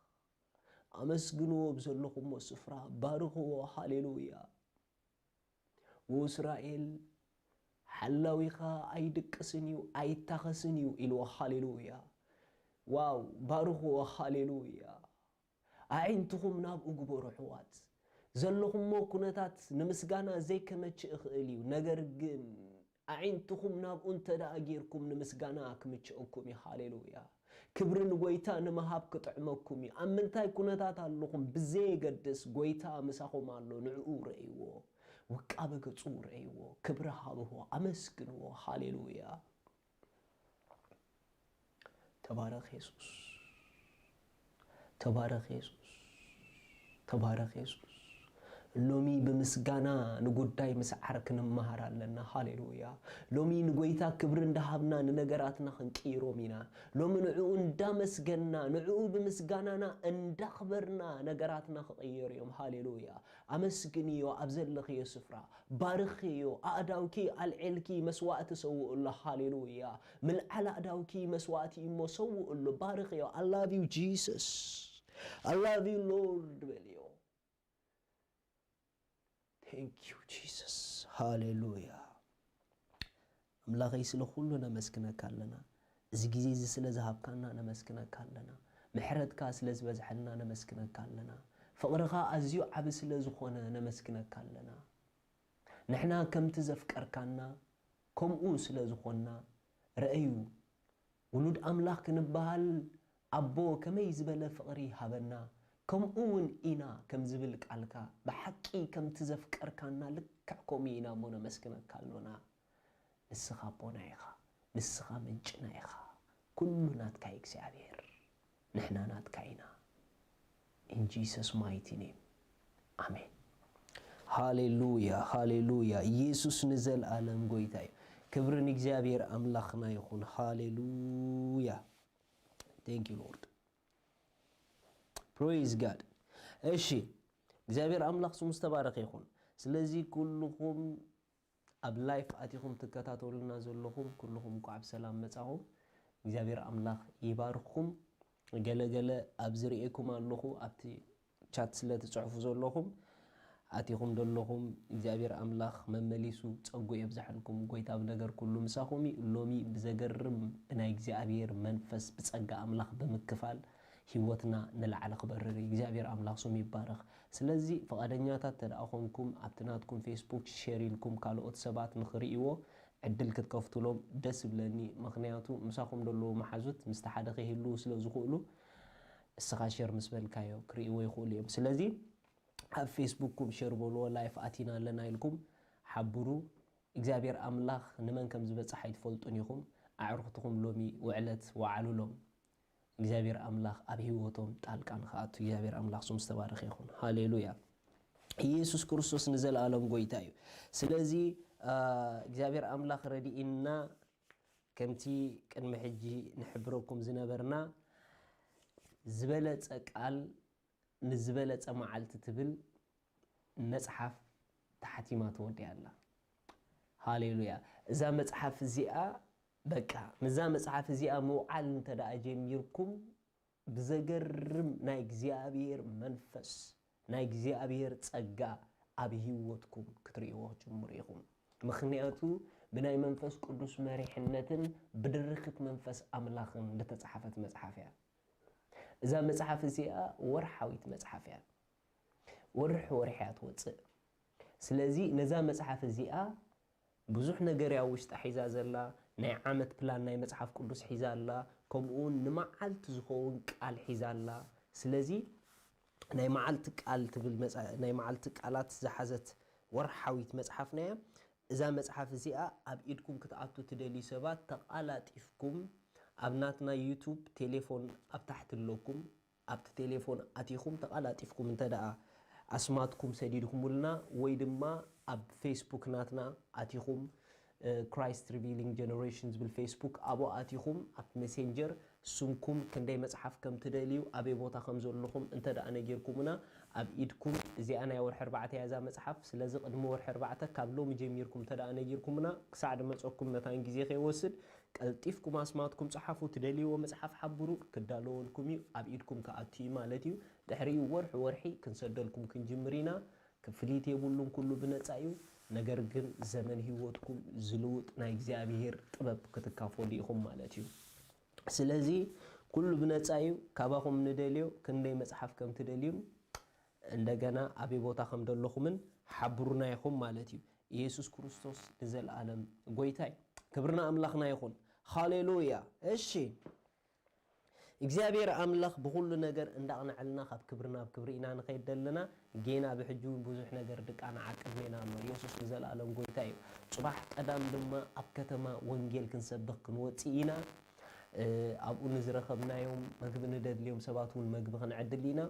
ኣመስግንዎ ብዘለኹሞ ስፍራ፣ ባርኽዎ። ሃሌሉያ። ወእስራኤል ሓላዊኻ ኣይድቅስን እዩ ኣይታኸስን እዩ ኢልዎ። ሃሌሉያ። ዋው፣ ባርኽዎ። ሃሌሉያ። ኣዒንትኹም ናብኡ ግበሩ ኣሕዋት። ዘለኹሞ ኩነታት ንምስጋና ዘይከመችእ ይኽእል እዩ፣ ነገር ግን ኣዒንትኹም ናብኡ እንተ ደኣ ጌርኩም ንምስጋና ክምችኣኩም እዩ። ሃሌሉያ። ክብሪ ንጎይታ ንምሃብ ክጥዕመኩም እዩ። ኣብ ምንታይ ኩነታት ኣለኹም ብዘየገድስ፣ ጎይታ ምሳኹም ኣሎ። ንዕኡ ረእይዎ፣ ውቃበ ገጹ ረእይዎ፣ ክብሪ ሃብዎ፣ ኣመስግንዎ። ሃሌሉያ። ተባረኽ የሱስ፣ ተባረኽ የሱስ፣ ተባረኽ የሱስ። ሎሚ ብምስጋና ንጉዳይ ምስዓር ክንመሃር ኣለና። ሃሌሉያ። ሎሚ ንጎይታ ክብሪ እንዳሃብና ንነገራትና ክንቅይሮም ኢና። ሎሚ ንዕኡ እንዳመስገና፣ ንዕኡ ብምስጋናና እንዳኽበርና ነገራትና ክቕየሩ እዮም። ሃሌሉያ። ኣመስግንዮ ኣብ ዘለኽዮ ስፍራ፣ ባርኽዮ፣ ኣእዳውኪ ኣልዒልኪ መስዋእቲ ሰውእሎ። ሃሌሉያ። ምልዓል ኣእዳውኪ መስዋእቲ እሞ ሰውእሎ። ባርኽዮ። I love you Jesus. I love you Lord በልዮ። Thank you Jesus. ሃሌሉያ። ኣምላኸይ ስለ ኩሉ ነመስግነካ ኣለና። እዚ ግዜ እዚ ስለ ዝሃብካና ነመስግነካ ኣለና። ምሕረትካ ስለ ዝበዝሐልና ነመስግነካ ኣለና። ፍቕርኻ ኣዝዩ ዓቢ ስለ ዝኾነ ነመስግነካ ኣለና። ንሕና ከምቲ ዘፍቀርካና ከምኡ ስለ ዝኾንና ረኣዩ። ውሉድ ኣምላኽ ክንበሃል ኣቦ ከመይ ዝበለ ፍቕሪ ሃበና፣ ከምኡ እውን ኢና ከም ዝብል ቃልካ ብሓቂ ከምቲ ዘፍቀርካና ልክዕ ከምኡ ኢና እሞ ነመስግነካ ኣሎና። ንስኻ ኣቦና ኢኻ፣ ንስኻ ምንጭና ኢኻ፣ ኩሉ ናትካ እዩ እግዚኣብሔር፣ ንሕና ናትካ ኢና። In Jesus mighty name. ኣሜን። ሃሌሉያ፣ ሃሌሉያ። ኢየሱስ ንዘለኣለም ጎይታ እዩ። ክብሪ ንእግዚኣብሔር ኣምላኽና ይኹን። ሃሌሉያ። Thank you Lord. Praise God. እሺ፣ እግዚኣብሔር ኣምላኽ ስሙ ዝተባረኸ ይኹን። ስለዚ ኩልኹም ኣብ ላይፍ ኣቲኹም ትከታተሉና ዘለኹም ኩልኹም እንኳዕ ብሰላም መጻኹም። እግዚኣብሔር ኣምላኽ ይባርኽኩም። ገለ ገለ ኣብ ዝርእየኩም ኣለኹ ኣብቲ ቻት ስለ ትጽሕፉ ዘለኹም ኣቲኹም ዘለኹም እግዚኣብሔር ኣምላኽ መመሊሱ ጸጉ የብዝሐልኩም። ጎይታ ኣብ ነገር ኩሉ ምሳኹም እዩ። ሎሚ ብዘገርም ብናይ እግዚኣብሔር መንፈስ ብጸጋ ኣምላኽ ብምክፋል ህይወትና ንላዕሊ ክበርር እዩ። እግዚኣብሔር ኣምላኽ ስሙ ይባረኽ። ስለዚ ፍቓደኛታት ተደኣ ኾንኩም ኣብቲ ናትኩም ፌስቡክ ሼር ኢልኩም ካልኦት ሰባት ንኽርእይዎ ዕድል ክትከፍቱሎም ደስ ይብለኒ። ምኽንያቱ ምሳኹም ዘለዉ መሓዙት ምስቲ ሓደ ከይህልዉ ስለ ዝኽእሉ እስኻ ሼር ምስ በልካዮ ክርእይዎ ይኽእሉ እዮም። ስለዚ ኣብ ፌስቡክኩም ሼር በልዎ፣ ላይፍ ኣቲና ኣለና ኢልኩም ሓብሩ። እግዚኣብሔር ኣምላኽ ንመን ከም ዝበጽሕ ኣይትፈልጡን ኢኹም። ኣዕሩኽትኹም ሎሚ ውዕለት ወዓሉሎም። እግዚኣብሔር ኣምላኽ ኣብ ህይወቶም ጣልቃ ንኽኣቱ እግዚኣብሔር ኣምላኽ ስሙ ዝተባረኸ ይኹን። ሃሌሉያ። ኢየሱስ ክርስቶስ ንዘለኣለም ጎይታ እዩ። ስለዚ እግዚኣብሔር ኣምላኽ ረድኢና ከምቲ ቅድሚ ሕጂ ንሕብረኩም ዝነበርና ዝበለጸ ቃል ንዝበለጸ መዓልቲ ትብል መጽሓፍ ተሓቲማ ተወዲኣ ኣላ። ሃሌሉያ። እዛ መጽሓፍ እዚኣ በቃ ምስዛ መጽሓፍ እዚኣ ምውዓል እንተ ደኣ ጀሚርኩም ብዘገርም ናይ እግዚኣብሔር መንፈስ ናይ እግዚኣብሔር ጸጋ ኣብ ህይወትኩም ክትርእይዎ ክትጅምሩ ኢኹም። ምኽንያቱ ብናይ መንፈስ ቅዱስ መሪሕነትን ብድርኽት መንፈስ ኣምላኽን ዝተጻሕፈት መጽሓፍ እያ። እዛ መጽሓፍ እዚኣ ወርሓዊት መጽሓፍ እያ። ወርሒ ወርሒ እያ ትወጽእ። ስለዚ ነዛ መጽሓፍ እዚኣ ብዙሕ ነገር እያ ውሽጣ ሒዛ ዘላ። ናይ ዓመት ፕላን ናይ መጽሓፍ ቅዱስ ሒዛ ኣላ። ከምኡ እውን ንመዓልቲ ዝኸውን ቃል ሒዛ ኣላ። ስለዚ ናይ መዓልቲ ቃል ትብል መጽ- ናይ መዓልቲ ቃላት ዝሓዘት ወርሓዊት መጽሓፍና እያ። እዛ መጽሓፍ እዚኣ ኣብ ኢድኩም ክትኣቱ ትደልዩ ሰባት ተቓላጢፍኩም ኣብ ናትና ዩቱብ ቴሌፎን ኣብ ታሕቲ ኣለኩም። ኣብቲ ቴሌፎን ኣቲኹም ተቓላጢፍኩም እንተ ደኣ ኣስማትኩም ሰዲድኩምልና ወይ ድማ ኣብ ፌስቡክ ናትና ኣቲኹም ክራይስት ሪቪሊንግ ጀነሬሽን ዝብል ፌስቡክ ኣብኡ ኣቲኹም ኣብ ሜሴንጀር ስምኩም ክንደይ መጽሓፍ ከም ትደልዩ ኣበይ ቦታ ከም ዘለኹም እንተ ደኣ ነጊርኩምና ኣብ ኢድኩም እዚኣ ናይ ወርሒ ኣርባዕተ እያ እዛ መጽሓፍ። ስለዚ ቅድሚ ወርሒ ኣርባዕተ ካብ ሎሚ ጀሚርኩም እንተ ደኣ ነጊርኩምና ክሳዕ ድመጸኩም መታን ግዜ ከይወስድ ቀልጢፍኩም ኣስማትኩም ጸሓፉ፣ ትደልይዎ መጽሓፍ ሓብሩ፣ ክዳለወልኩም እዩ፣ ኣብ ኢድኩም ክኣቱ እዩ ማለት እዩ። ድሕሪኡ ወርሒ ወርሒ ክንሰደልኩም ክንጅምር ኢና። ክፍሊት የብሉን፣ ኩሉ ብነጻ እዩ። ነገር ግን ዘመን ህይወትኩም ዝልውጥ ናይ እግዚኣብሔር ጥበብ ክትካፈሉ ኢኹም ማለት እዩ። ስለዚ ኩሉ ብነጻ እዩ። ካባኹም ንደልዮ ክንደይ መጽሓፍ ከም ትደልዩን እንደገና ኣበይ ቦታ ከም ደለኹምን ሓብሩና ኢኹም ማለት እዩ። ኢየሱስ ክርስቶስ ንዘለኣለም ጎይታ እዩ። ክብርና ኣምላኽና ይኹን። ሃሌሉያ። እሺ፣ እግዚኣብሔር ኣምላኽ ብኹሉ ነገር እንዳቕነዐልና ካብ ክብሪ ናብ ክብሪ ኢና ንኸይድ ዘለና። ጌና ብሕጂ እውን ብዙሕ ነገር ድቃና ዓቅድሜና ኣሎ። ኢየሱስ ንዘለኣለም ጎይታ እዩ። ጽባሕ ቀዳም ድማ ኣብ ከተማ ወንጌል ክንሰብኽ ክንወጽእ ኢና። እ፣ ኣብኡ ንዝረኸብናዮም መግቢ ንደድልዮም ሰባት እውን መግቢ ክንዕድል ኢና።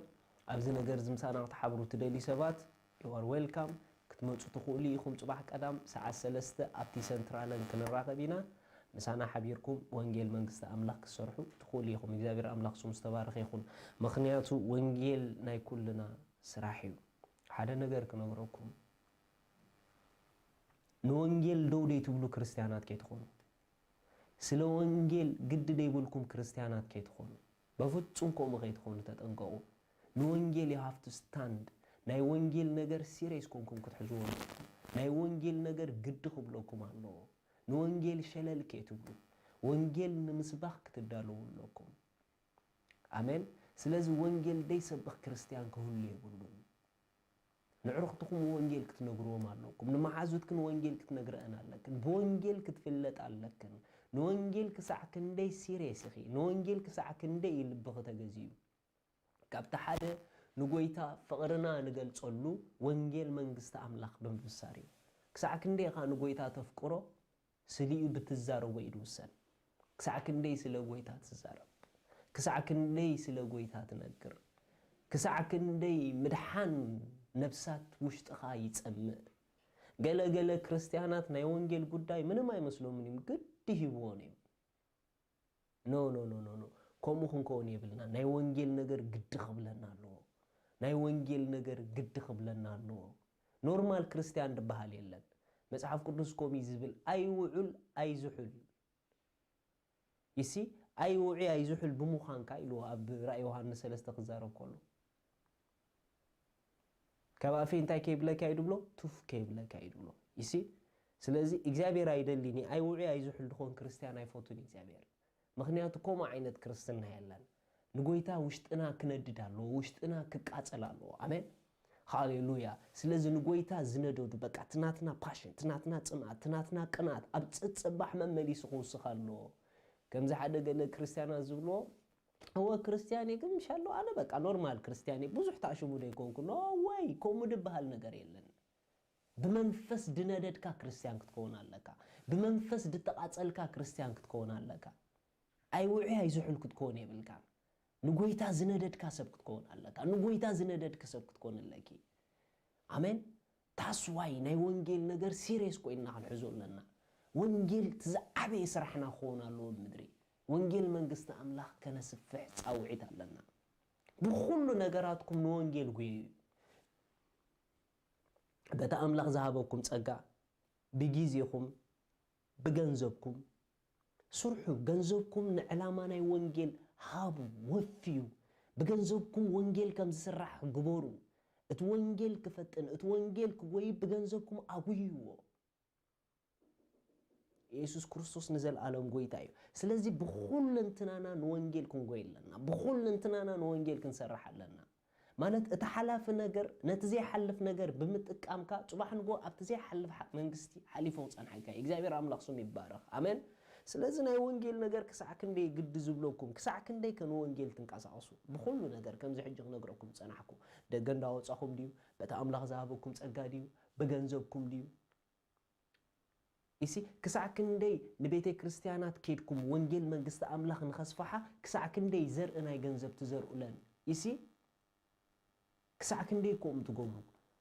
ኣብዚ ነገር እዚ ምሳና ክትሓብሩ ትደልዩ ሰባት you are welcome። ክትመፁ ትኽእሉ ኢኹም። ፅባሕ ቀዳም ሰዓት ሰለስተ ኣብቲ ሰንትራለን ክንራኸብ ኢና። ምሳና ሓቢርኩም ወንጌል መንግስቲ ኣምላኽ ክትሰርሑ ትኽእሉ ኢኹም። እግዚኣብሔር ኣምላኽ ስሙ ዝተባረኸ ይኹን። ምኽንያቱ ወንጌል ናይ ኩልና ስራሕ እዩ። ሓደ ነገር ክነግረኩም፣ ንወንጌል ደው ደይትብሉ ክርስትያናት ከይትኾኑ፣ ስለ ወንጌል ግዲ ደይብልኩም ክርስትያናት ከይትኾኑ፣ በፍጹም ከምኡ ከይትኾኑ ተጠንቀቑ። ንወንጌል you have to stand። ናይ ወንጌል ነገር ሲሪየስ ኮንኩም ክትሕዝዎ ኣለኩም። ናይ ወንጌል ነገር ግዲ ክብለኩም ኣለዎ። ንወንጌል ሸለል ከይትብሉ፣ ወንጌል ንምስባኽ ክትዳለዉ ኣለኩም። ኣሜን። ስለዚ ወንጌል ደይሰብኽ ክርስትያን ክህሉ የብሉን። ንዕሩኽትኩም ወንጌል ክትነግርዎም ኣለኩም። ንመሓዙትክን ወንጌል ክትነግረአን ኣለክን። ብወንጌል ክትፍለጥ ኣለክን። ንወንጌል ክሳዕ ክንደይ ሲሪየስ ኢኺ? ንወንጌል ክሳዕ ክንደይ እዩ ልብኺ ተገዚኡ? ካብቲ ሓደ ንጎይታ ፍቕርና ንገልጸሉ ወንጌል መንግስቲ ኣምላኽ ብምብሳር እዩ። ክሳዕ ክንደይ ኢኻ ንጎይታ ተፍቅሮ? ስሊኡ ብትዛረቦ እዩ ዝውሰን። ክሳዕ ክንደይ ስለ ጎይታ ትዛረብ? ክሳዕ ክንደይ ስለ ጎይታ ትነግር? ክሳዕ ክንደይ ምድሓን ነፍሳት ውሽጥኻ ይጸምእ? ገለ ገለ ክርስትያናት ናይ ወንጌል ጉዳይ ምንም ኣይመስሎምን እዮም፣ ግዲ ሂብዎን እዮም። ኖ ኖ ኖ ኖ ኖ፣ ከምኡ ክንከውን የብልና። ናይ ወንጌል ነገር ግዲ ክብለና ኣለዎ። ናይ ወንጌል ነገር ግዲ ክብለና ኣለዎ። ኖርማል ክርስትያን ዝበሃል የለን። መጽሓፍ ቅዱስ ከምኡ እዩ ዝብል፣ ኣይውዑል ኣይዝሑል። ይሲ፣ ኣይውዒ ኣይዝሑል ብምዃንካ ኢልዎ ኣብ ራእይ ዮሃንስ ሰለስተ ክዛረብ ከሎ። ካብ ኣፈይ እንታይ ከይብለካ እዩ ድብሎ? ቱፍ ከይብለካ እዩ ድብሎ። ይሲ፣ ስለዚ እግዚኣብሔር ኣይደልን እዩ። ኣይውዒ ኣይዝሑል ድኾን ክርስትያን ኣይፈቱን እግዚኣብሔር። ምኽንያቱ ከምኡ ዓይነት ክርስትና የለን። ንጎይታ ውሽጥና ክነድድ ኣለዎ፣ ውሽጥና ክቃጸል ኣለዎ። ኣሜን። ሃሌሉያ። ስለዚ ንጎይታ ዝነደዱ፣ በቃ፣ ትናትና ፓሽን፣ ትናትና ጽምኣት፣ ትናትና ቅንኣት ኣብ ጽጽባሕ መመሊሱ ክውስኽ ኣለዎ። ከምዚ ሓደ ገለ ክርስትያናት ዝብልዎ፣ እወ ክርስትያን እየ፣ ግን ምሻሎ ኣነ በቃ ኖርማል ክርስትያን እየ፣ ብዙሕ ተኣሽሙ ዶ ይኮንኩ? ኖ ወይ፣ ከምኡ ድበሃል ነገር የለን። ብመንፈስ ድነደድካ ክርስትያን ክትከውን ኣለካ። ብመንፈስ ድተቓጸልካ ክርስትያን ክትከውን ኣለካ። ኣይውዒ ኣይዝሑል ክትከውን የብልካን። ንጎይታ ዝነደድካ ሰብ ክትከውን ኣለካ። ንጎይታ ዝነደድክ ሰብ ክትከውን ኣለኪ። ኣሜን። ታስዋይ ናይ ወንጌል ነገር ሲሪየስ ኮይንና ክንሕዞ ኣለና። ወንጌል እቲ ዝዓበየ ስራሕና ክኸውን ኣለዎ ኣብ ምድሪ። ወንጌል መንግስቲ ኣምላኽ ከነስፍሕ ጻውዒት ኣለና። ብኹሉ ነገራትኩም ንወንጌል ጉየዩ። በቲ ኣምላኽ ዝሃበኩም ጸጋ፣ ብጊዜኹም፣ ብገንዘብኩም ስርሑ። ገንዘብኩም ንዕላማ ናይ ወንጌል ሃቡ፣ ወፍዩ። ብገንዘብኩም ወንጌል ከም ዝስራሕ ግበሩ። እቲ ወንጌል ክፈጥን፣ እቲ ወንጌል ክጎይ ብገንዘብኩም ኣጉይዎ። የሱስ ክርስቶስ ንዘለኣለም ጎይታ እዩ። ስለዚ ብኹለንትናና ንወንጌል ክንጎይ ኣለና። ብኹለንትናና ንወንጌል ክንሰርሕ ኣለና። ማለት እቲ ሓላፊ ነገር ነቲ ዘይሓልፍ ነገር ብምጥቃምካ ጽባሕ ንጎ ኣብቲ ዘይሓልፍ ሓ-፣ መንግስቲ ሓሊፎ ክጸንሓካ እዩ። እግዚኣብሔር ኣምላኽ ስሙ ይባረኽ። ኣሜን። ስለዚ ናይ ወንጌል ነገር ክሳዕ ክንደይ ግዲ ዝብለኩም፣ ክሳዕ ክንደይ ከ ንወንጌል ትንቀሳቐሱ? ብኹሉ ነገር ከምዚ ሕጂ ክነግረኩም ዝጸናሕኩ፣ ደገ እንዳወጻኹም ድዩ? በቲ ኣምላኽ ዝሃበኩም ጸጋ ድዩ? ብገንዘብኩም ድዩ? ይሲ፣ ክሳዕ ክንደይ ንቤተ ክርስቲያናት ኬድኩም ወንጌል መንግስቲ ኣምላኽ ንኸስፋሓ ክሳዕ ክንደይ ዘርኢ ናይ ገንዘብ ትዘርኡለን? ይሲ፣ ክሳዕ ክንደይ ከምኡ ትገብሩ?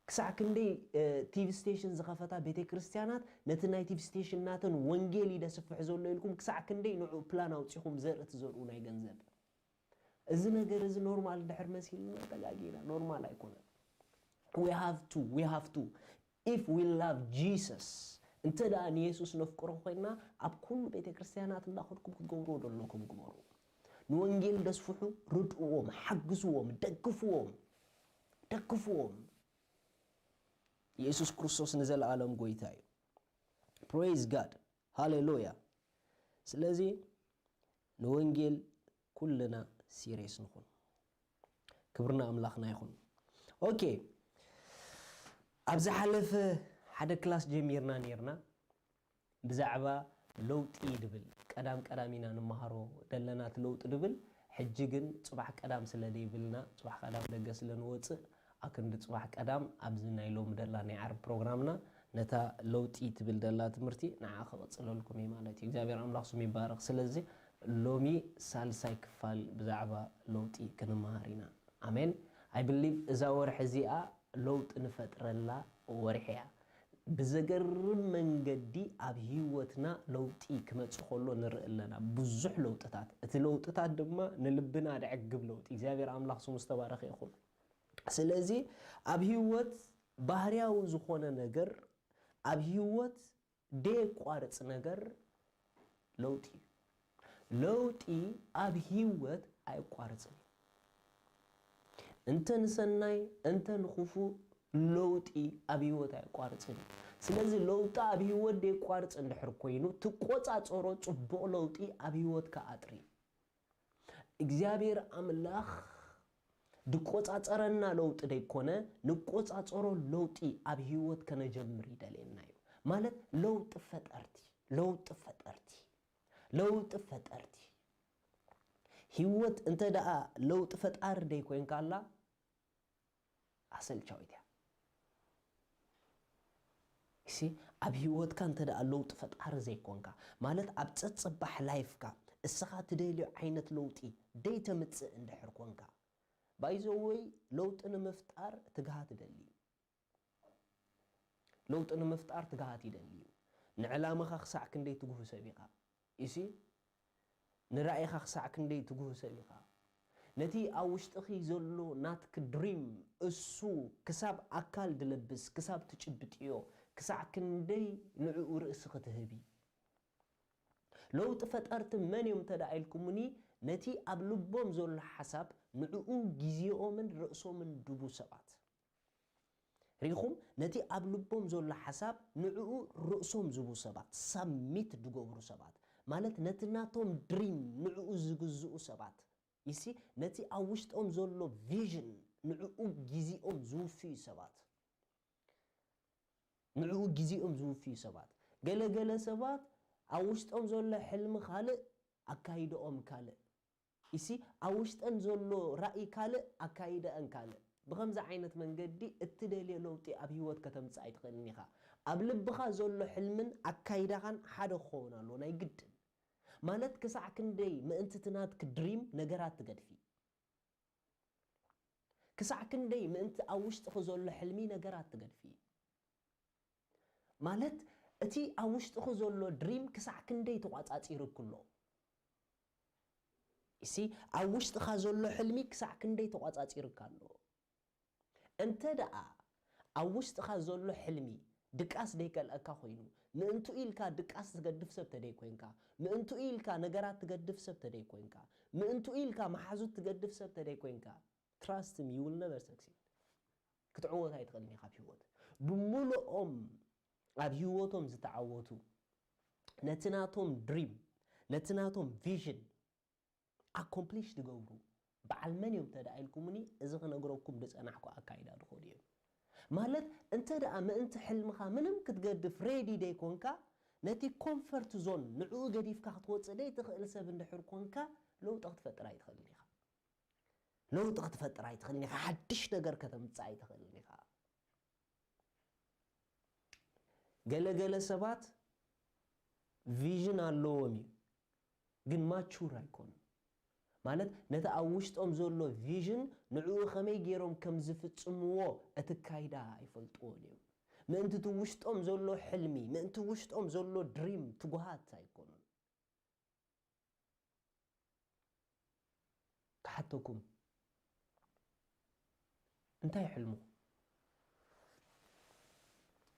ክሳዕ ክንደይ፣ እ፣ ቲቪ ስቴሽን ዝኸፈታ ቤተ ክርስቲያናት ነቲ ናይ ቲቪ ስቴሽን ናተን ወንጌል እዩ ደስፍሕ ዘሎ ኢልኩም ክሳዕ ክንደይ ንዑ ፕላን ኣውጺኹም ዘርኢ ትዘርኡ ናይ ገንዘብ? እዚ ነገር እዚ ኖርማል ድሕር መሲልና ተጋጊና፣ ኖርማል ኣይኮነን። We have to, we have to. If we love Jesus፣ እንተ ደኣ ንየሱስ ነፍቅሮ ኮይንና፣ ኣብ ኩሉ ቤተ ክርስቲያናት እንዳኸድኩም ክትገብርዎ ዘለኩም ግበሩ። ንወንጌል ደስፍሑ፣ ርድእዎም፣ ሓግዝዎም፣ ደግፍዎም፣ ደግፍዎም። የሱስ ክርስቶስ ንዘለኣለም ጎይታ እዩ። ፕሬዝ ጋድ። ሃሌሉያ። ስለዚ ንወንጌል ኩልና ሲሪየስ ንኹን። ክብርና ኣምላኽና ይኹን። ኦኬ፣ ኣብ ዝሓለፈ ሓደ ክላስ ጀሚርና ነይርና ብዛዕባ ለውጢ ድብል፣ ቀዳም ቀዳም ኢና ንመሃሮ ደለና እቲ ለውጢ ድብል። ሕጂ ግን ጽባሕ ቀዳም ስለ ዘይብልና፣ ጽባሕ ቀዳም ደገ ስለ ንወጽእ፣ ኣክንዲ ጽባሕ ቀዳም ኣብዚ ናይ ሎሚ ደላ ናይ ዓርቢ ፕሮግራምና ነታ ለውጢ ትብል ደላ ትምህርቲ ንዓ ክቕጽለልኩም እዩ ማለት እዩ። እግዚኣብሔር ኣምላኽ ስሙ ይባረኽ። ስለዚ ሎሚ ሳልሳይ ክፋል ብዛዕባ ለውጢ ክንመሃር ኢና። ኣሜን። I believe እዛ ወርሒ እዚኣ ለውጢ ንፈጥረላ ወርሒ እያ። ብዘገርም መንገዲ ኣብ ህይወትና ለውጢ ክመጽእ ከሎ ንርኢ ኣለና። ብዙሕ ለውጥታት። እቲ ለውጥታት ድማ ንልብና ደዕግብ ለውጢ። እግዚኣብሔር ኣምላኽ ስሙ ዝተባረኸ ይኹን። ስለዚ ኣብ ህይወት ባህርያዊ ዝኾነ ነገር ኣብ ህይወት ደየቋርጽ ነገር ለውጢ እዩ። ለውጢ ኣብ ህይወት ኣየቋርጽን እዩ። እንተ ንሰናይ እንተ ንኽፉእ ለውጢ ኣብ ህይወት ኣየቋርጽን እዩ። ስለዚ ለውጢ ኣብ ህይወት ደየቋርጽ እንድሕር ኮይኑ ትቆጻጸሮ ጽቡቕ ለውጢ ኣብ ህይወትካ ኣጥሪ። እግዚኣብሔር ኣምላኽ ድቆጻጸረና ለውጢ ደይኮነ ንቆጻጸሮ ለውጢ ኣብ ህይወት ከነጀምር ይደልየና እዩ። ማለት ለውጢ ፈጠርቲ ለውጢ ፈጠርቲ ለውጢ ፈጠርቲ ህይወት እንተ ደኣ ለውጢ ፈጣሪ ደይኮይንካ ኣላ ኣሰልቻዊት እያ። እሲ ኣብ ህይወትካ እንተ ደኣ ለውጢ ፈጣሪ ዘይኮንካ ማለት ኣብ ጸጽባሕ ላይፍካ እስኻ ትደልዮ ዓይነት ለውጢ ደይተምጽእ እንድሕር ኮንካ ባይዘወይ ለውጢ ንምፍጣር ትግሃት ይደሊ እዩ። ለውጢ ንምፍጣር ትግሃት ይደሊ እዩ። ንዕላማኻ ክሳዕ ክንደይ ትጉህ ሰብ ኢኻ። እሲ ንራእይኻ ክሳዕ ክንደይ ትጉህ ሰብ ኢኻ። ነቲ ኣብ ውሽጥኺ ዘሎ ናትኪ ድሪም እሱ ክሳብ ኣካል ድለብስ ክሳብ ትጭብጥዮ ክሳዕ ክንደይ ንዕኡ ርእስኺ ትህቢ። ለውጢ ፈጠርቲ መን እዮም እንተ ደኣ ኢልኩምኒ ነቲ ኣብ ልቦም ዘሎ ሓሳብ ንዕኡ ግዜኦምን ርእሶምን ድቡ ሰባት ርኢኹም ነቲ ኣብ ልቦም ዘሎ ሓሳብ ንዕኡ ርእሶም ዝቡ ሰባት ሳሚት ድገብሩ ሰባት ማለት ነቲ ናቶም ድሪም ንዕኡ ዝግዝኡ ሰባት ይሲ ነቲ ኣብ ውሽጦም ዘሎ ቪዥን ንዕኡ ግዜኦም ዝውፍዩ ሰባት ንዕኡ ግዜኦም ዝውፍዩ ሰባት ገለገለ ሰባት ኣብ ውሽጦም ዘሎ ሕልሚ ካልእ ኣካይደኦም ካልእ ኢሲ ኣብ ውሽጠን ዘሎ ራእይ ካልእ ኣካይደአን ካልእ ብኸምዚ ዓይነት መንገዲ እትደልዮ ለውጢ ኣብ ህይወት ከተምፅእ ኣይትኽእልን ኢኻ ኣብ ልብኻ ዘሎ ሕልምን ኣካይዳኻን ሓደ ክኸውን ኣለዎ ናይ ግድን ማለት ክሳዕ ክንደይ ምእንቲ ትናትክ ድሪም ነገራት ትገድፊ ክሳዕ ክንደይ ምእንቲ ኣብ ውሽጥኺ ዘሎ ሕልሚ ነገራት ትገድፊ ማለት እቲ ኣብ ውሽጥኺ ዘሎ ድሪም ክሳዕ ክንደይ ተቋጻጺርክ ኣሎ እሲ ኣብ ውሽጥኻ ዘሎ ሕልሚ ክሳዕ ክንደይ ተቋጻጺርካ ኣሎ እንተ ደኣ ኣብ ውሽጥኻ ዘሎ ሕልሚ ድቃስ ደይከልአካ ኮይኑ ምእንቱ ኢልካ ድቃስ ትገድፍ ሰብ ተደይ ኮንካ ምእንቱ ኢልካ ነገራት ትገድፍ ሰብ ተደይ ኮንካ ምእንቱ ኢልካ መሓዙት ትገድፍ ሰብ ተደይ ኮንካ trust me you will never succeed ክትዕወት ኣይትኽእልን ኢኻ ኣብ ህይወት ብምልኦም ኣብ ህይወቶም ዝተዓወቱ ነቲ ናቶም ድሪም ነቲ ናቶም ቪዥን ኣኮምፕሊሽ ዝገብሩ በዓል መን እዮም እንተ ደኣ ኢልኩምኒ እዚ ክነግረኩም ዝጸናሕኩ ኣካይዳ ዝኸዱ እዮም ማለት እንተ ደኣ ምእንቲ ሕልምኻ ምንም ክትገድፍ ሬዲ ደይኮንካ ነቲ ኮንፈርት ዞን ንዕኡ ገዲፍካ ክትወፅእ ደይትኽእል ሰብ እንድሕር ኮንካ ለውጢ ክትፈጥር ኣይትኽእልን ኢኻ ለውጢ ክትፈጥር ኣይትኽእልን ኢኻ ሓድሽ ነገር ከተምፅእ ኣይትኽእልን ኢኻ ገለገለ ሰባት ቪዥን ኣለዎም እዩ ግን ማቹር ኣይኮኑን ማለት ነቲ ኣብ ውሽጦም ዘሎ ቪዥን ንዕኡ ከመይ ገይሮም ከም ዝፍፅምዎ እቲ ካይዳ ኣይፈልጥዎን እዮም ምእንቲ እቲ ውሽጦም ዘሎ ሕልሚ ምእንቲ ውሽጦም ዘሎ ድሪም ትጉሃት ኣይኮኑን ክሓተኩም እንታይ ሕልምኹም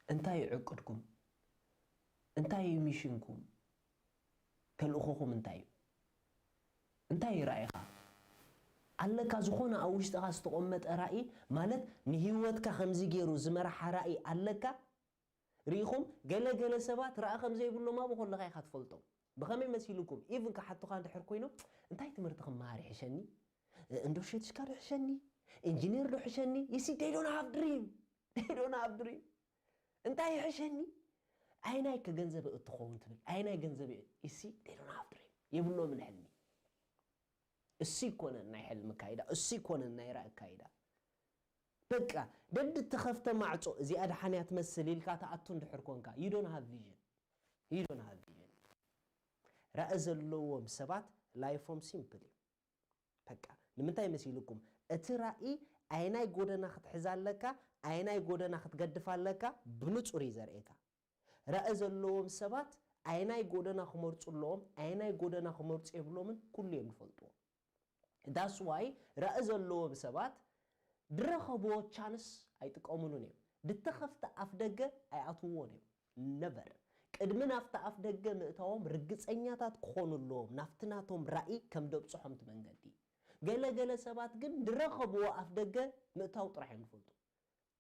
እንታይ ዕቅድኩም እንታይ ሚሽንኩም ተልእኾኹም እንታይ እዩ እንታይ ራእይኻ ኣለካ ዝኾነ ኣብ ውሽጥኻ ዝተቖመጠ ራእይ ማለት ንህይወትካ ከምዚ ገይሩ ዝመርሓ ራእይ ኣለካ ርኢኹም ገለ ገለ ሰባት ረኣ ከም ዘይብሎም ኣብኡ ከለኻ ኢኻ ትፈልጦም። ብኸመይ መሲልኩም? ኢቭን ክሓቱኻ እንድሕር ኮይኖም እንታይ ትምህርቲ ክመሃር ይሕሸኒ? እንዶ ሸትሽካ ዶ ይሕሸኒ? ኢንጂነር ዶ ይሕሸኒ? You see, they don't have dream. They don't have dream. እንታይ ይሕሸኒ? ኣይናይ ከ ገንዘብ እትኸውን ትብል ኣይናይ ገንዘብ you see, they don't have dream. የብሎምን ሕልሚ። እሱ ይኮነን ናይ ሕልሚ ካይዳ፣ እሱ ይኮነን ናይ ራእይ ካይዳ። በቃ ደድ ተኸፍተ ማዕጾ እዚኣ ደሓን እያ ትመስል ኢልካ ትኣቱ እንድሕር ኮንካ you don't have vision. You don't have vision. ራእይ ዘለዎም ሰባት ላይፎም ሲምፕል እዩ። በቃ ንምንታይ መሲልኩም እቲ ራእይ ኣየናይ ጎደና ክትሕዝ ኣለካ፣ ኣየናይ ጎደና ክትገድፍ ኣለካ ብንጹር እዩ ዘርእየካ። ራኢ ዘለዎም ሰባት ኣየናይ ጎደና ክመርጹ ኣለዎም፣ ኣየናይ ጎደና ክመርጹ የብሎምን ኩሉ እዮም ዝፈልጥዎ። That's why ራኢ ዘለዎም ሰባት ድረኸብዎ ቻንስ ኣይጥቀምሉን እዮም። ድተኸፍተ ኣፍ ደገ ኣይኣትውዎን እዮም። ነቨር። ቅድሚ ናብቲ ኣፍ ደገ ምእታዎም ርግጸኛታት ክኾኑ ኣለዎም ናብቲ ናቶም ራኢ ከም ደብጽሖም እቲ መንገዲ። ገለ ገለ ሰባት ግን ድረኸብዎ ኣፍ ደገ ምእታው ጥራሕ እዮም ዝፈልጡ።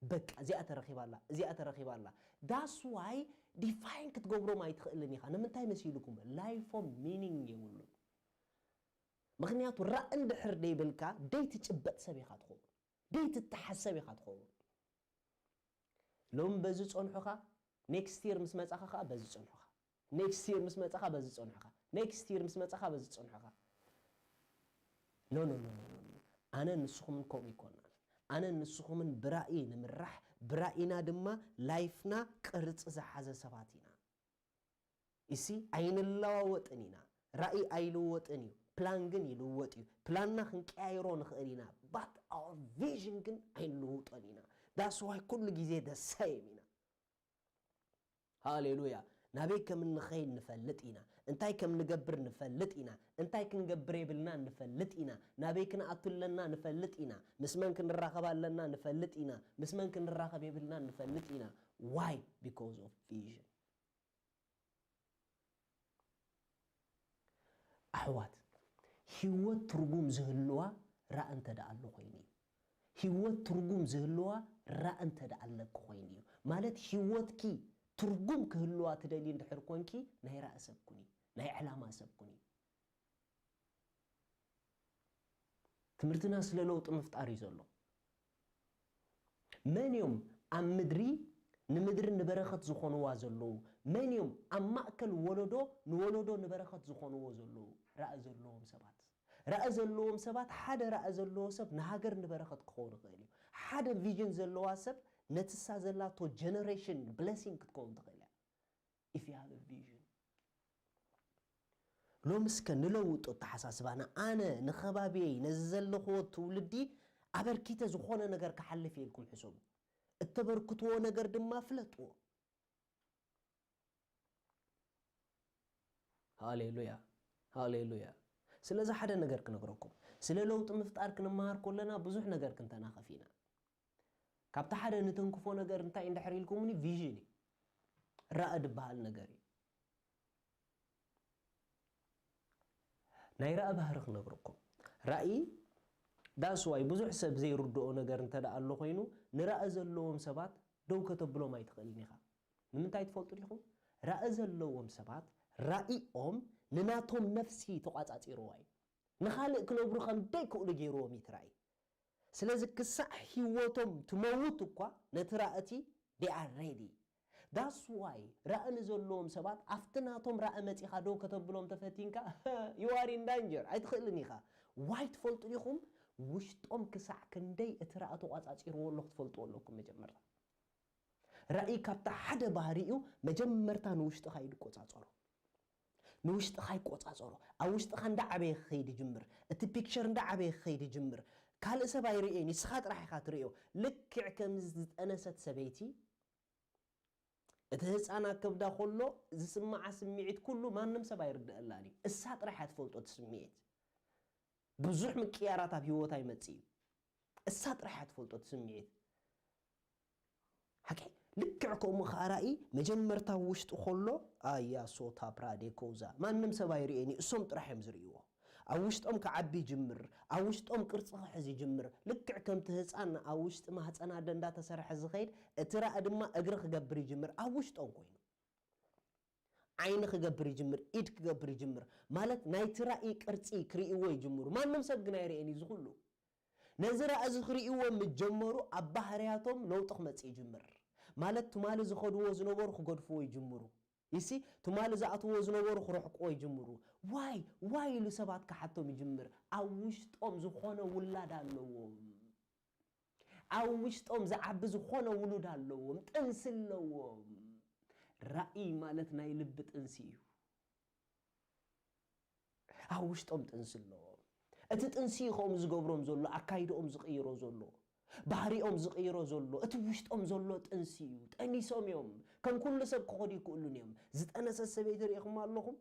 በቃ እዚኣ ተረኺባላ፣ እዚኣ ተረኺባላ። That's why ዲፋይን ክትገብሮም ኣይትኽእልን ኢኻ። ንምንታይ መሲልኩም? ላይፎም ሚኒንግ የብሉን። ምኽንያቱ ራእ እንድሕር ደይብልካ ደይትጭበጥ ሰብ ኢኻ ትኸውን፣ ደይትተሓሰብ ኢኻ ትኸውን። ሎም በዚ ጸንሑኻ፣ ኔክስት ይር ምስ መጻኻ ኸኣ በዚ ጸንሑኻ፣ ኔክስት ይር ምስ መጻኻ በዚ ጸንሑኻ፣ ኔክስት ይር ምስ መጻኻ በዚ ጸንሑኻ። ኖ ኖ ኖ ኖ ኖ። ኣነ ንስኹምን ከምኡ ይኮናን። ኣነ ንስኹምን ብራእይ ንምራሕ፣ ብራእይና ድማ ላይፍና ቅርጺ ዝሓዘ ሰባት ኢና። እሲ ኣይንለዋወጥን ኢና። ራእይ ኣይልወጥን እዩ፣ ፕላን ግን ይልወጥ እዩ። ፕላንና ክንቀያይሮ ንኽእል ኢና፣ but our vision ግን ኣይንልውጦን ኢና። That's why ኩሉ ግዜ the same ኢና። ሃሌሉያ። ናበይ ከም እንኸይድ ንፈልጥ ኢና። እንታይ ከም ንገብር ንፈልጥ ኢና። እንታይ ክንገብር የብልና ንፈልጥ ኢና። ናበይ ክንኣቱ ኣለና ንፈልጥ ኢና። ምስ መን ክንራኸብ ኣለና ንፈልጥ ኢና። ምስ መን ክንራኸብ የብልና ንፈልጥ ኢና። Why? Because of vision። ኣሕዋት፣ ህይወት ትርጉም ዝህልዋ ራእ እንተ ደኣ ኣሎ ኮይኑ እዩ። ህይወት ትርጉም ዝህልዋ ራእ እንተ ደኣ ኣለኪ ኮይኑ እዩ። ማለት ህይወትኪ ትርጉም ክህልዋ ትደልዪ እንድሕር ኮንኪ፣ ናይ ራእ ሰብ ኩኒ፣ ናይ ዕላማ ሰብ ኩኒ። ትምህርትና ስለ ለውጢ ምፍጣር እዩ ዘሎ። መን እዮም ኣብ ምድሪ ንምድሪ ንበረኸት ዝኾንዋ ዘለዉ? መን እዮም ኣብ ማእከል ወለዶ ንወለዶ ንበረኸት ዝኾንዎ ዘለዉ? ራእ ዘለዎም ሰባት። ራእ ዘለዎም ሰባት፣ ሓደ ራእ ዘለዎ ሰብ ንሃገር ንበረኸት ክኸውን ይኽእል እዩ። ሓደ ቪዥን ዘለዋ ሰብ ነትሳ ዘላቶ ጀነሬሽን ብለሲንግ ክትከውን ትኽእል እያ። If you have a vision። ሎሚ እስከ ንለውጦ ኣተሓሳስባና። ኣነ ንኸባቢየይ፣ ነዚ ዘለኽዎ ትውልዲ ኣበርኪተ ዝኾነ ነገር ክሓልፍ እየ ኢልኩም ሕሰቡ። እተበርክትዎ ነገር ድማ ፍለጥዎ። ሃሌሉያ፣ ሃሌሉያ። ስለዚ ሓደ ነገር ክነግረኩም። ስለ ለውጢ ምፍጣር ክንመሃር ከለና ብዙሕ ነገር ክንተናኸፍ ኢና። ካብቲ ሓደ ንተንክፎ ነገር እንታይ እንድሕር ኢልኩምኒ፣ ቪዥን እዩ። ራእ ዝበሃል ነገር እዩ። ናይ ራእ ባህሪ ክነግረኩም። ራእይ፣ that's why ብዙሕ ሰብ ዘይርድኦ ነገር እንተ ደኣ ኣሎ ኮይኑ፣ ንራእ ዘለዎም ሰባት ደው ከተብሎም ኣይትኽእልን ኢኻ። ንምንታይ ትፈልጡ ዲኹም? ራእ ዘለዎም ሰባት ራእይኦም ንናቶም ነፍሲ ተቋጻጺርዋ እዩ። ንኻልእ ክነብሩ ከም ደይክእሉ ገይርዎም እዩ እቲ ራእይ። ስለዚ ክሳዕ ህይወቶም ትመውት እኳ ነቲ ራእቲ they are ready። That's why ራእ ንዘለዎም ሰባት ኣብቲ ናቶም ራእ መጺኻ ደው ከተብሎም ተፈቲንካ you are in danger፣ ኣይትኽእልን ኢኻ። Why ትፈልጡ ዲኹም? ውሽጦም ክሳዕ ክንደይ እቲ ራእ ተቋጻጺርዎ ኣሎ ክትፈልጥዎ ኣለኩም መጀመርታ። ራእይ ካብታ ሓደ ባህሪኡ መጀመርታ ንውሽጥኻ እዩ ዝቆጻጸሮ። ንውሽጥኻ ይቆጻጸሮ። ኣብ ውሽጥኻ እንዳዓበየ ክኸይድ ይጅምር። እቲ ፒክቸር እንዳዓበየ ክኸይድ ይጅምር። ካልእ ሰብ ኣይርእዮን፣ ንስኻ ጥራሕ ኢኻ ትርእዮ። ልክዕ ከም ዝጠነሰት ሰበይቲ፣ እቲ ህፃን ኣብ ከብዳ ከሎ ዝስምዓ ስምዒት ኩሉ ማንም ሰብ ኣይርድአላን እዩ። እሳ ጥራሕ እያ ትፈልጦ እቲ ስምዒት። ብዙሕ ምቅያራት ኣብ ህይወታ ይመጽእ እዩ። እሳ ጥራሕ እያ ትፈልጦ እቲ ስምዒት። ሓቂ። ልክዕ ከምኡ ኸዓ ራእይ መጀመርታ ውሽጢ ከሎ፣ ኣያ ሶታ ፕራዴ ኮዛ፣ ማንም ሰብ ኣይርእየን እዩ፣ እሶም ጥራሕ እዮም ዝርእይዎ። ኣብ ውሽጦም ክዓቢ ይጅምር፣ ኣብ ውሽጦም ቅርጺ ክሕዝ ይጅምር። ልክዕ ከምቲ ህፃን ኣብ ውሽጢ ማህፀን ኣደ እንዳተሰርሐ ዝኸይድ፣ እቲ ራእይ ድማ እግሪ ክገብር ይጅምር፣ ኣብ ውሽጦም ኮይኑ። ዓይኒ ክገብር ይጅምር፣ ኢድ ክገብር ይጅምር። ማለት ናይቲ ራእይ ቅርጺ ክርእይዎ ይጅምሩ። ማንም ሰብ ግን ኣይርእየን እዩ እዚ ኩሉ። ነዚ ራእይ እዚ ክርእይዎ ምስ ጀመሩ ኣብ ባህርያቶም ለውጢ ክመጽእ ይጅምር። ማለት ትማሊ ዝኸድዎ ዝነበሩ ክገድፍዎ ይጅምሩ። ይሲ ትማሊ ዝኣትዎ ዝነበሩ ክርሕቅዎ ይጅምሩ። ዋይ ዋይ ኢሉ ሰባት ክሓቶም ይጅምር። ኣብ ውሽጦም ዝኾነ ውላድ ኣለዎም። ኣብ ውሽጦም ዝዓቢ ዝኾነ ውሉድ ኣለዎም፣ ጥንሲ ኣለዎም። ራእይ ማለት ናይ ልቢ ጥንሲ እዩ። ኣብ ውሽጦም ጥንሲ ኣለዎም። እቲ ጥንሲ እዩ ከምኡ ዝገብሮም ዘሎ፣ ኣካይድኦም ዝቕይሮ ዘሎ። ባህሪኦም ዝቕይሮ ዘሎ እቲ ውሽጦም ዘሎ ጥንሲ እዩ። ጠኒሶም እዮም። ከም ኩሉ ሰብ ክኸዱ ይክእሉን እዮም። ዝጠነሰት ሰበይቲ ርኢኹም ኣለኹም?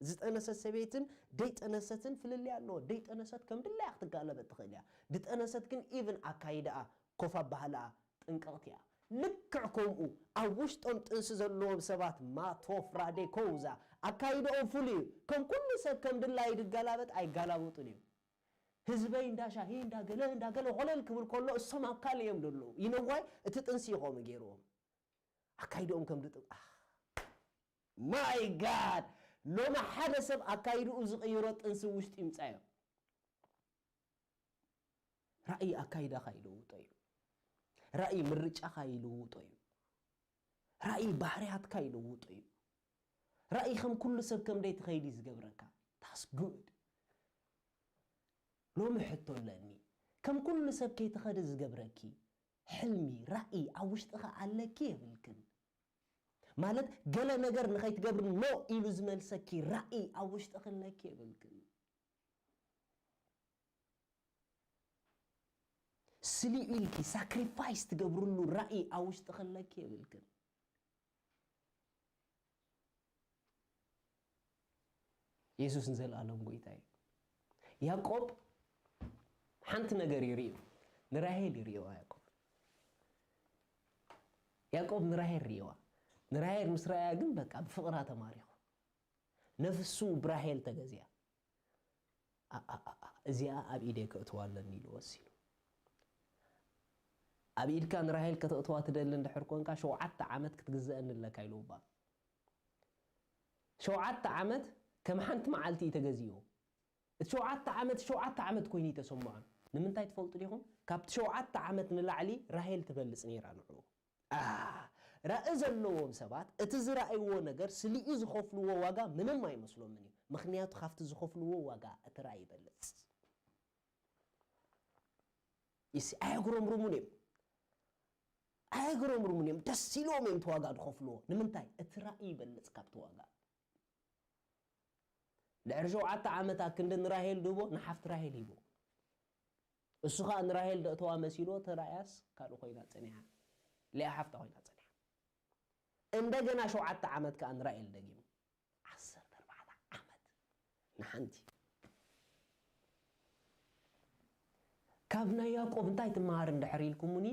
ዝጠነሰት ሰበይትን ደይጠነሰትን ፍልልይ ኣለዎ። ደይጠነሰት ከም ድላያ ክትጋለበጥ ትኽእል እያ። ድጠነሰት ግን ኢቭን ኣካይዳኣ፣ ኮፍ ኣባህላኣ ጥንቅቕቲ እያ። ልክዕ ከምኡ ኣብ ውሽጦም ጥንሲ ዘለዎም ሰባት ማቶፍራዴ ኮውዛ ኣካይድኦም ፍሉይ እዩ። ከም ኩሉ ሰብ ከም ድላዩ ድጋላበጥ ኣይጋላበጡን እዮም። ህዝበይ እንዳ ሻሂ እንዳገለ እንዳገለ ኾለል ክብል ከሎ እሶም ኣብ ካልእ እዮም ዘለዉ። ይነዋይ እቲ ጥንሲ እዩ ከምኡ ገይርዎም። ኣካይድኦም ከም ድጥ ማይ ጋድ ሎሚ ሓደ ሰብ ኣካይድኡ ዝቕይሮ ጥንሲ ውሽጢ ይምጻዮ። ራእይ ኣካይዳኻ ይልውጦ እዩ። ራእይ ምርጫኻ ይልውጦ እዩ። ራእይ ባህርያትካ ይልውጦ እዩ። ራእይ ከም ኩሉ ሰብ ከም ደይ ትኸይድ እዩ ዝገብረካ። ታስ ጉድ። ሎሚ ሕቶ ኣለኒ። ከም ኩሉ ሰብ ከይትኸዲ ዝገብረኪ ሕልሚ፣ ራእይ ኣብ ውሽጥኻ ኣለኪ የብልክን? ማለት ገለ ነገር ንኸይትገብሪ ኖ ኢሉ ዝመልሰኪ ራእይ ኣብ ውሽጥኺ ኣለኪ የብልክን? ስሊኡ ኢልኪ ሳክሪፋይስ ትገብርሉ ራእይ ኣብ ውሽጥኺ ኣለኪ የብልክን? የሱስ ንዘለኣለም ጎይታ እዩ። ያዕቆብ ሓንቲ ነገር ይርእዩ፣ ንራሄል ይርእዋ። ያዕቆብ ያዕቆብ ንራሄል ርእዋ። ንራሄል ምስ ረኣያ ግን በቃ ብፍቕራ ተማሪኹ። ነፍሱ ብራሄል ተገዚያ። "ኣ- ኣ- ኣ- ኣ- እዚኣ ኣብ ኢደይ ከእትዋ ኣለኒ" ኢሉ ወሲኑ። ኣብ ኢድካ ንራሄል ከተእትዋ ትደሊ እንድሕር ኮንካ፣ ሸውዓተ ዓመት ክትግዘአኒ ኣለካ ኢልዋ። ሸውዓተ ዓመት ከም ሓንቲ መዓልቲ እዩ ተገዚኡ። እቲ ሸውዓተ ዓመት ሸውዓተ ዓመት ኮይኑ እዩ ተሰምዖ። ንምንታይ ትፈልጡ ዲኹም? ካብቲ ሸውዓተ ዓመት ንላዕሊ ራሄል ትበልጽ ነይራ ንዕኡ። ራኢ ዘለዎም ሰባት እቲ ዝረኣይዎ ነገር ስሊኡ ዝኸፍልዎ ዋጋ ምንም ኣይመስሎምን እዩ። ምኽንያቱ ካብቲ ዝኸፍልዎ ዋጋ እቲ ራኢ ይበልጽ። ይሲ ኣየጉረምርሙን እዮም። ኣየጉረምርሙን እዮም። ደስ ኢልዎም እዮም እቲ ዋጋ ዝኸፍልዎ። ንምንታይ? እቲ ራኢ ይበልጽ ካብቲ ዋጋ። ድሕሪ ሸውዓተ ዓመት ኣክንዲ ንራሄል ድህቦ ንሓፍቲ ራሄል ሂቦ። እሱ ኸኣ ንራሄል ደእተዋ መሲልዎ ተራእያስ ካልእ ኮይና ጸኒሓ። ሊኣ ሓፍታ ኮይና ጸኒሓ። እንደገና ሸውዓተ ዓመት ከኣ ንራሄል ደጊሙ። ዓሰርተ ኣርባዕተ ዓመት ንሓንቲ። ካብ ናይ ያዕቆብ እንታይ ትመሃር እንድሕር ኢልኩምኒ፣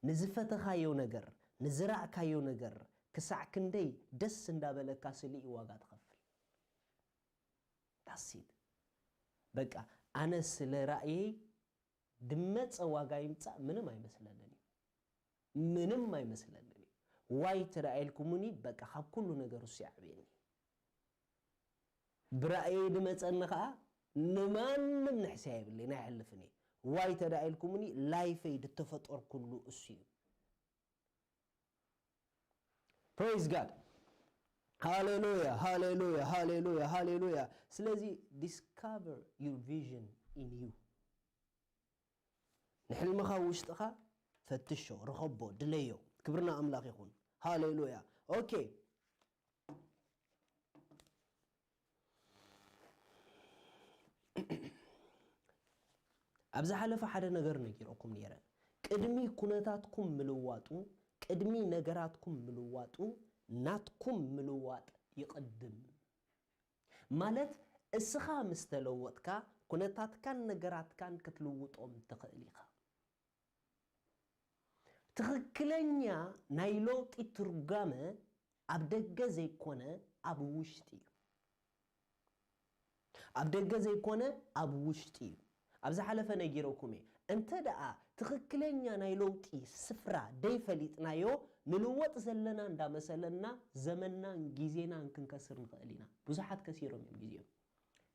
ንዝፈተኻዮ ነገር፣ ንዝራእካዮ ነገር ክሳዕ ክንደይ ደስ እንዳበለካ ስልኢ ዋጋ ትኸፍል። ዳሲት በቃ ኣነ ስለ ራእየይ ድመፀ ዋጋ ይምፃእ ምንም ኣይመስለንን እዩ። ምንም ኣይመስለንን እዩ። ዋይ ተዳኢልኩምኒ በቃ ካብ ኩሉ ነገር እሱ ይዓብየኒ። ብራእየይ ድመፀኒ ከዓ ንማንም ንሕስያ የብለይ ናይ ሕልፍኒ። ዋይ ተዳኢልኩምኒ ላይፈይ ድተፈጠርኩሉ እሱ እዩ። Praise God. ሃሌሉያ ሃሌሉያ ሃሌሉያ ሃሌሉያ። ስለዚ discover your vision in you። ንሕልምኻ ውሽጥኻ ፈትሾ፣ ርኸቦ፣ ድለዮ። ክብርና ኣምላኽ ይኹን። ሃሌሉያ። ኦኬ። ኣብ ዝሓለፈ ሓደ ነገር ነጊረኩም ነይረ። ቅድሚ ኩነታትኩም ምልዋጡ፣ ቅድሚ ነገራትኩም ምልዋጡ፣ ናትኩም ምልዋጥ ይቕድም። ማለት እስኻ ምስ ተለወጥካ ኩነታትካን ነገራትካን ክትልውጦም ትኽእል ኢኻ። ትኽክለኛ ናይ ለውጢ ትርጓመ ኣብ ደገ ዘይኮነ ኣብ ውሽጢ እዩ። ኣብ ደገ ዘይኮነ ኣብ ውሽጢ እዩ። ኣብ ዝሓለፈ ነጊረኩም እየ። እንተ ደኣ ትኽክለኛ ናይ ለውጢ ስፍራ ደይፈሊጥናዮ፣ ንልወጥ ዘለና እንዳመሰለና ዘመንናን ግዜናን ክንከስር ንኽእል ኢና። ብዙሓት ከሲሮም እዮም ግዜኦም።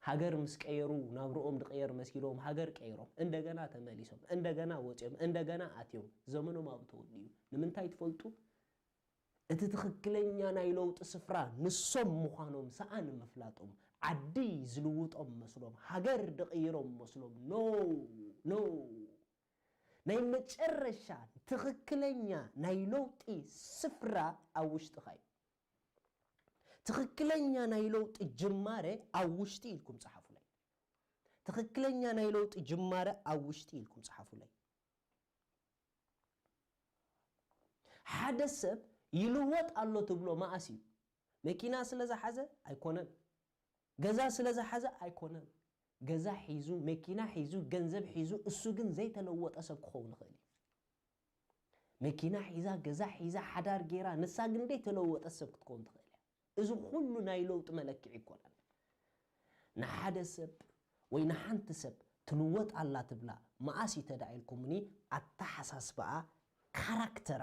ሃገር ምስ ቀየሩ ናብርኦም ድቐየር መሲሎም ሃገር ቀይሮም እንደገና ተመሊሶም እንደገና ወፂኦም እንደገና ኣትዮም ዘመኖም ኣብኡ ተወዲኡ። ንምንታይ ትፈልጡ? እቲ ትኽክለኛ ናይ ለውጢ ስፍራ ንሶም ምዃኖም ሰኣ ንምፍላጦም፣ ዓዲ ዝልውጦም መስሎም፣ ሃገር ድቕይሮም መስሎም። ኖ ኖ። ናይ መጨረሻ ትኽክለኛ ናይ ለውጢ ስፍራ ኣብ ውሽጥኻ እዩ። ትኽክለኛ ናይ ለውጢ ጅማረ ኣብ ውሽጢ ኢልኩም ጸሓፉለይ። ትኽክለኛ ናይ ለውጢ ጅማረ ኣብ ውሽጢ ኢልኩም ጸሓፉለይ። ሓደ ሰብ ይልወጥ ኣሎ ትብሎ መኣስ እዩ? መኪና ስለ ዝሓዘ ኣይኮነን። ገዛ ስለ ዝሓዘ ኣይኮነን። ገዛ ሒዙ፣ መኪና ሒዙ፣ ገንዘብ ሒዙ፣ እሱ ግን ዘይተለወጠ ሰብ ክኸውን ይኽእል እዩ። መኪና ሒዛ፣ ገዛ ሒዛ፣ ሓዳር ገይራ፣ ንሳ ግን ዘይተለወጠ ሰብ ክትከውን ትኽእል እያ። እዚ ኩሉ ናይ ለውጢ መለክዒ ይኮነን። ንሓደ ሰብ ወይ ንሓንቲ ሰብ ትልወጥ ኣላ ትብላ መኣስ እዩ ተዳኢልኩምኒ፣ ኣተሓሳስባኣ፣ ካራክተራ፣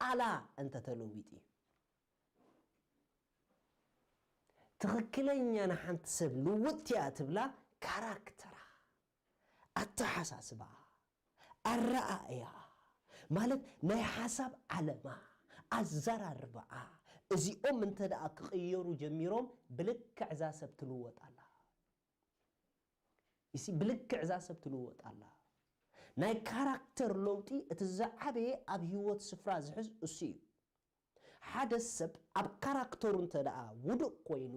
ቃላ እንተተለዊጡ እዩ። ትኽክለኛ ንሓንቲ ሰብ ልውጥቲ እያ ትብላ ካራክተራ፣ ኣተሓሳስባ፣ ኣረኣእያ፣ ማለት ናይ ሓሳብ ዓለማ፣ ኣዘራርባኣ፣ እዚኦም እንተ ደኣ ክቕየሩ ጀሚሮም ብልክዕ እዛ ሰብ ትልወጥ ኣላ። ይሲ ብልክዕ እዛ ሰብ ትልወጥ ኣላ። ናይ ካራክተር ለውጢ እቲ ዝዓበየ ኣብ ህይወት ስፍራ ዝሕዝ እሱ እዩ። ሓደ ሰብ ኣብ ካራክተሩ እንተ ደኣ ውዱቕ ኮይኑ፣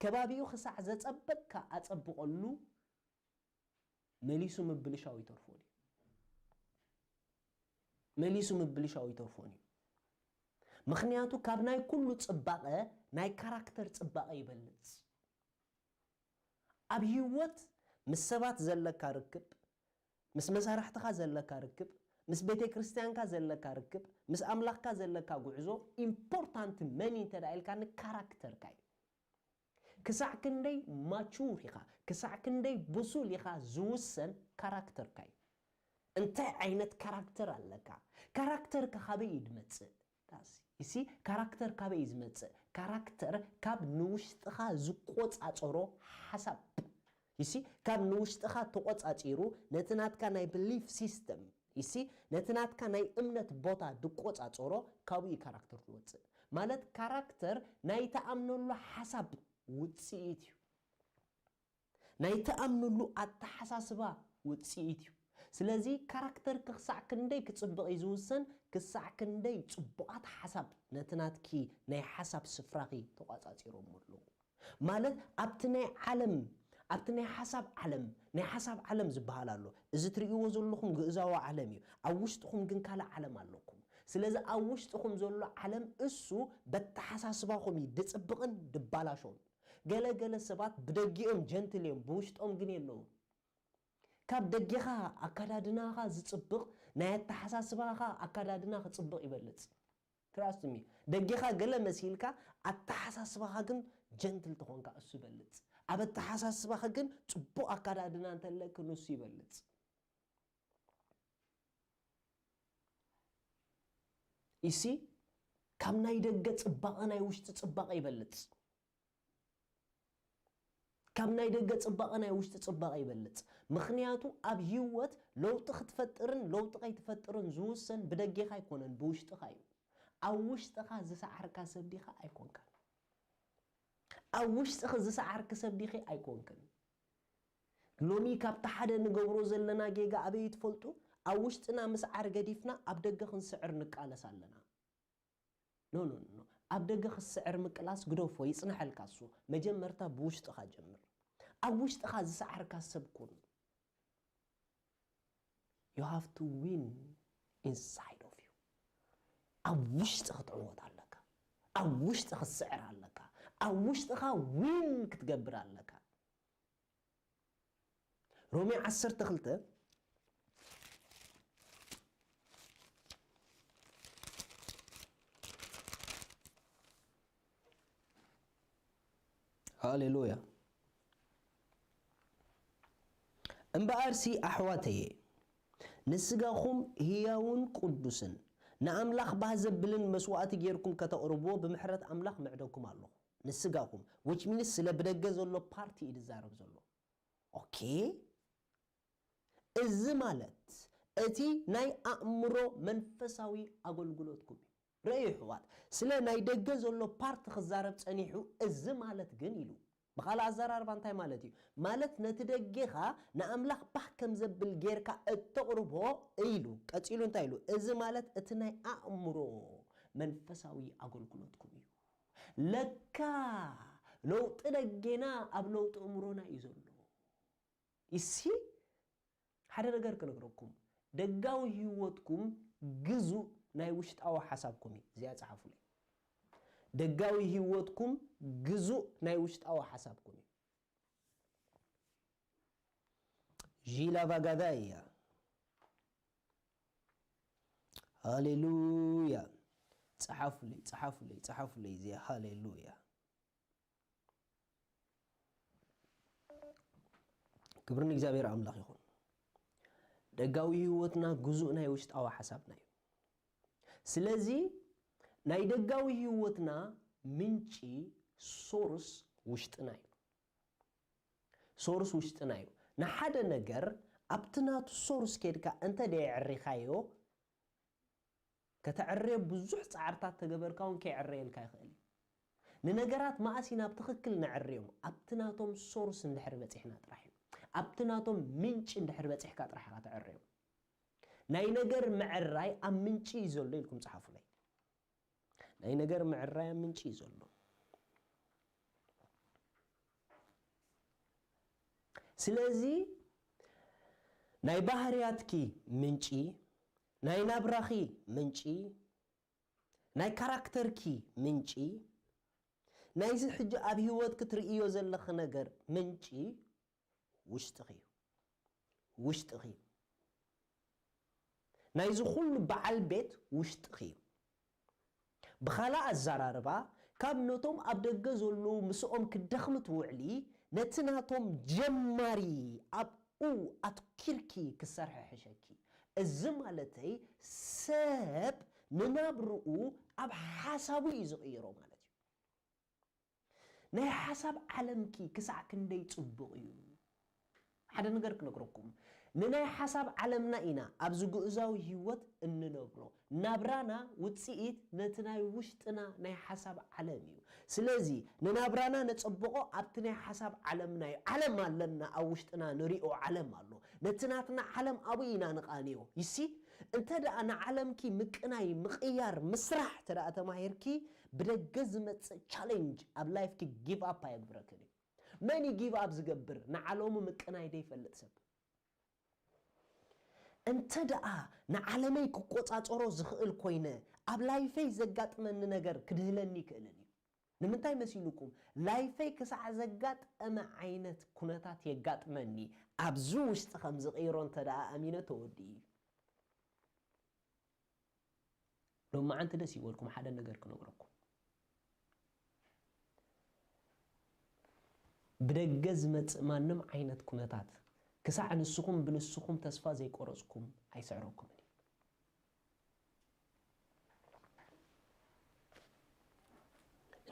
ከባቢኡ ክሳዕ ዘጸበቅካ ኣጸብቐሉ፣ መሊሱ ምብልሻው ይተርፎን እዩ። መሊሱ ምብልሻው ይተርፎን እዩ። ምኽንያቱ ካብ ናይ ኩሉ ጽባቐ ናይ ካራክተር ጽባቐ ይበልጽ። ኣብ ህይወት ምስ ሰባት ዘለካ ርክብ፣ ምስ መሳርሕትኻ ዘለካ ርክብ፣ ምስ ቤተ ክርስቲያንካ ዘለካ ርክብ፣ ምስ ኣምላኽካ ዘለካ ጉዕዞ ኢምፖርታንት መን እዩ እንተ ደኣ ኢልካኒ፣ ካራክተርካ እዩ። ክሳዕ ክንደይ ማቹር ኢኻ፣ ክሳዕ ክንደይ ብሱል ኢኻ ዝውሰን ካራክተርካ እዩ። እንታይ ዓይነት ካራክተር ኣለካ? ካራክተርካ ካበይ እዩ ዝመጽእ? ዳስ፣ ይሲ፣ ካራክተር ካበይ እዩ ዝመጽእ? ካራክተር ካብ ንውሽጥኻ ዝቆጻጸሮ ሓሳብ፣ ይሲ፣ ካብ ንውሽጥኻ ተቆጻጺሩ ነቲ ናትካ ናይ ብሊፍ ሲስተም፣ ይሲ፣ ነቲ ናትካ ናይ እምነት ቦታ ዝቆጻጸሮ፣ ካብኡ እዩ ካራክተር ዝወጽእ። ማለት ካራክተር ናይ ትኣምነሉ ሓሳብ ውጽኢት እዩ። ናይ ትኣምነሉ ኣተሓሳስባ ውጽኢት እዩ። ስለዚ ካራክተርኪ ክሳዕ ክንደይ ክጽብቕ እዩ ዝውሰን፣ ክሳዕ ክንደይ ጽቡቓት ሓሳብ ነቲ ናትኪ ናይ ሓሳብ ስፍራኺ ተቋጻጺሮም ኣለዉ። ማለት ኣብቲ ናይ ዓለም፣ ኣብቲ ናይ ሓሳብ ዓለም፣ ናይ ሓሳብ ዓለም ዝበሃል ኣሎ። እዚ ትርእይዎ ዘለኹም ግእዛዊ ዓለም እዩ። ኣብ ውሽጥኹም ግን ካልእ ዓለም ኣለኩም። ስለዚ ኣብ ውሽጥኹም ዘሎ ዓለም እሱ በተሓሳስባኹም እዩ ድጽብቕን ድባላሾን። ገለ ገለ ሰባት ብደጊኦም ጀንትል እዮም፣ ብውሽጦም ግን የለውን። ካብ ደጌኻ ኣከዳድናኻ ዝጽብቕ ናይ ኣተሓሳስባኻ ኣከዳድና ክጽብቕ ይበልጽ። ትራስት ሚ፣ ደጌኻ ገለ መሲልካ ኣተሓሳስባኻ ግን ጀንትል ተኾንካ እሱ ይበልጽ። ኣብ ኣተሓሳስባኻ ግን ጽቡቕ ኣከዳድና እንተለክ ንሱ ይበልጽ። ይሲ፣ ካብ ናይ ደገ ጽባቐ ናይ ውሽጢ ጽባቐ ይበልጽ። ካብ ናይ ደገ ጽባቐ ናይ ውሽጢ ጽባቐ ይበልጽ። ምኽንያቱ ኣብ ህይወት ለውጢ ክትፈጥርን ለውጢ ከይትፈጥርን ዝውሰን ብደጌኻ ኣይኮነን፣ ብውሽጥኻ እዩ። ኣብ ውሽጥኻ ዝሰዓርካ ሰብ ዲኻ ኣይኮንካን። ኣብ ውሽጥኺ ዝሰዓርኪ ሰብ ዲኺ ኣይኮንክን። ሎሚ ካብቲ ሓደ ንገብሮ ዘለና ጌጋ ኣበይ ትፈልጡ? ኣብ ውሽጥና ምስዓር ገዲፍና ኣብ ደገ ክንስዕር ንቃለስ ኣለና። ኖ፣ ኖ፣ ኖ። ኣብ ደገ ክስዕር ምቅላስ ግደፎ፣ ይጽንሐልካ እሱ። መጀመርታ ብውሽጥኻ ጀምር። ኣብ ውሽጥኻ ዝሰዓርካ ሰብ ኩን። You have to win inside of you. ኣብ ውሽጥኻ ክትዕወት ኣለካ። ኣብ ውሽጥኻ ክትስዕር ኣለካ። ኣብ ውሽጥኻ ዊን ክትገብር ኣለካ። ሮሜ ዓሰርተ ክልተ፣ ሃሌሉያ። እምበኣርሲ ኣሕዋተየ፣ ንስጋኹም ህያውን ቅዱስን ንኣምላኽ ባህ ዘብልን መስዋእቲ ጌርኩም ከተቕርብዎ ብምሕረት ኣምላኽ ምዕደኩም ኣለኹ። ንስጋኹም፣ which means ስለ ብደገ ዘሎ ፓርቲ እዩ ዝዛረብ ዘሎ። ኦኬ? እዚ ማለት እቲ ናይ ኣእምሮ መንፈሳዊ ኣገልግሎትኩም እዩ። ርእዩ ኣሕዋት፣ ስለ ናይ ደገ ዘሎ ፓርቲ ክዛረብ ጸኒሑ፣ እዚ ማለት ግን ኢሉ። ብኻልእ ኣዘራርባ እንታይ ማለት እዩ? ማለት ነቲ ደጌኻ ንኣምላኽ ባህ ከም ዘብል ጌርካ እተቕርቦ ኢሉ። ቀጺሉ እንታይ ኢሉ? እዚ ማለት እቲ ናይ ኣእምሮ መንፈሳዊ ኣገልግሎትኩም እዩ። ለካ ለውጢ ደጌና ኣብ ለውጢ እምሮና እዩ ዘሎ። ይሲ፣ ሓደ ነገር ክነግረኩም፣ ደጋዊ ህይወትኩም ግዙእ ናይ ውሽጣዊ ሓሳብኩም እዩ። እዚኣ ጸሓፉለይ። ደጋዊ ህይወትኩም ግዙእ ናይ ውሽጣዊ ሓሳብኩም እዩ። ዢላ ቫጋዳ እያ። ሃሌሉያ። ጸሓፉለይ፣ ጸሓፉለይ፣ ጸሓፉለይ እዚኣ። ሃሌሉያ። ክብሪ ንእግዚኣብሔር ኣምላኽ ይኹን። ደጋዊ ህይወትና ግዙእ ናይ ውሽጣዊ ሓሳብና እዩ። ስለዚ ናይ ደጋዊ ህይወትና ምንጪ፣ ሶርስ፣ ውሽጥና እዩ። ሶርስ ውሽጥና እዩ። ንሓደ ነገር ኣብቲ ናቱ ሶርስ ኬድካ እንተ ደየዕሪኻዮ፣ ከተዕርዮ ብዙሕ ጻዕርታት ተገበርካ እውን ከይዕረየልካ ይኽእል እዩ። ንነገራት መኣስ ኢና ብትኽክል ነዕርዮም? ኣብቲ ናቶም ሶርስ እንድሕር በጺሕና ጥራሕ እዩ። ኣብቲ ናቶም ምንጪ እንድሕር በጺሕካ ጥራሕ ኢኻ ተዕርዮም። ናይ ነገር ምዕራይ ኣብ ምንጪ እዩ ዘሎ ኢልኩም ጸሓፉለይ። ናይ ነገር ምዕራይ ኣብ ምንጪ እዩ ዘሎ። ስለዚ ናይ ባህርያትኪ ምንጪ፣ ናይ ናብራኺ ምንጪ፣ ናይ ካራክተርኪ ምንጪ፣ ናይዚ ሕጂ ኣብ ህይወትኪ ትርእዮ ዘለኺ ነገር ምንጪ ውሽጥኺ እዩ። ውሽጥኺ እዩ። ናይዚ ኩሉ በዓል ቤት ውሽጥኺ እዩ። ብኻልእ ኣዘራርባ፣ ካብ ነቶም ኣብ ደገ ዘለዉ ምስኦም ክትደኽሚ ትውዕሊ፣ ነቲ ናቶም ጀማሪ ኣብኡ ኣትኪርኪ ክትሰርሒ ሕሸኪ። እዚ ማለተይ፣ ሰብ ንናብርኡ ኣብ ሓሳቡ እዩ ዝቕይሮ ማለት እዩ። ናይ ሓሳብ ዓለምኪ ክሳዕ ክንደይ ጽቡቕ እዩ? ሓደ ነገር ክነግረኩም። ንናይ ሓሳብ ዓለምና ኢና ኣብዚ ግኡዛዊ ህይወት እንነብሮ። ናብራና ውጽኢት ነቲ ናይ ውሽጥና ናይ ሓሳብ ዓለም እዩ። ስለዚ ንናብራና ነጸብቖ ኣብቲ ናይ ሓሳብ ዓለምና እዩ። ዓለም ኣለና፣ ኣብ ውሽጥና ንሪኦ ዓለም ኣሎ። ነቲ ናትና ዓለም ኣብኡ ኢና ንቓንዮ። ይሲ፣ እንተ ደኣ ንዓለምኪ ምቅናይ፣ ምቕያር፣ ምስራሕ እንተ ደኣ ተማሂርኪ፣ ብደገ ዝመጽእ ቻሌንጅ ኣብ ላይፍኪ ጊቭ ኣፕ ኣየግብረክን እዩ። መን እዩ ጊቭ ኣፕ ዝገብር? ንዓለሙ ምቅናይ ደይፈልጥ ሰብ። እንተ ደኣ ንዓለመይ ክቆጻጸሮ ዝኽእል ኮይነ፣ ኣብ ላይፈይ ዘጋጥመኒ ነገር ክድህለኒ ይክእልን እዩ። ንምንታይ መሲልኩም? ላይፈይ ክሳዕ ዘጋጠመ ዓይነት ኩነታት የጋጥመኒ፣ ኣብዚ ውሽጢ ከም ዝቕይሮ እንተ ደኣ ኣሚነ ተወዲኡ እዩ። ሎማዓንቲ ደስ ይበልኩም፣ ሓደ ነገር ክነግረኩም። ብደገ ዝመጽእ ማንም ዓይነት ኩነታት፣ ክሳዕ ንስኹም ብንስኹም ተስፋ ዘይቆረጽኩም ኣይስዕረኩምን እዩ።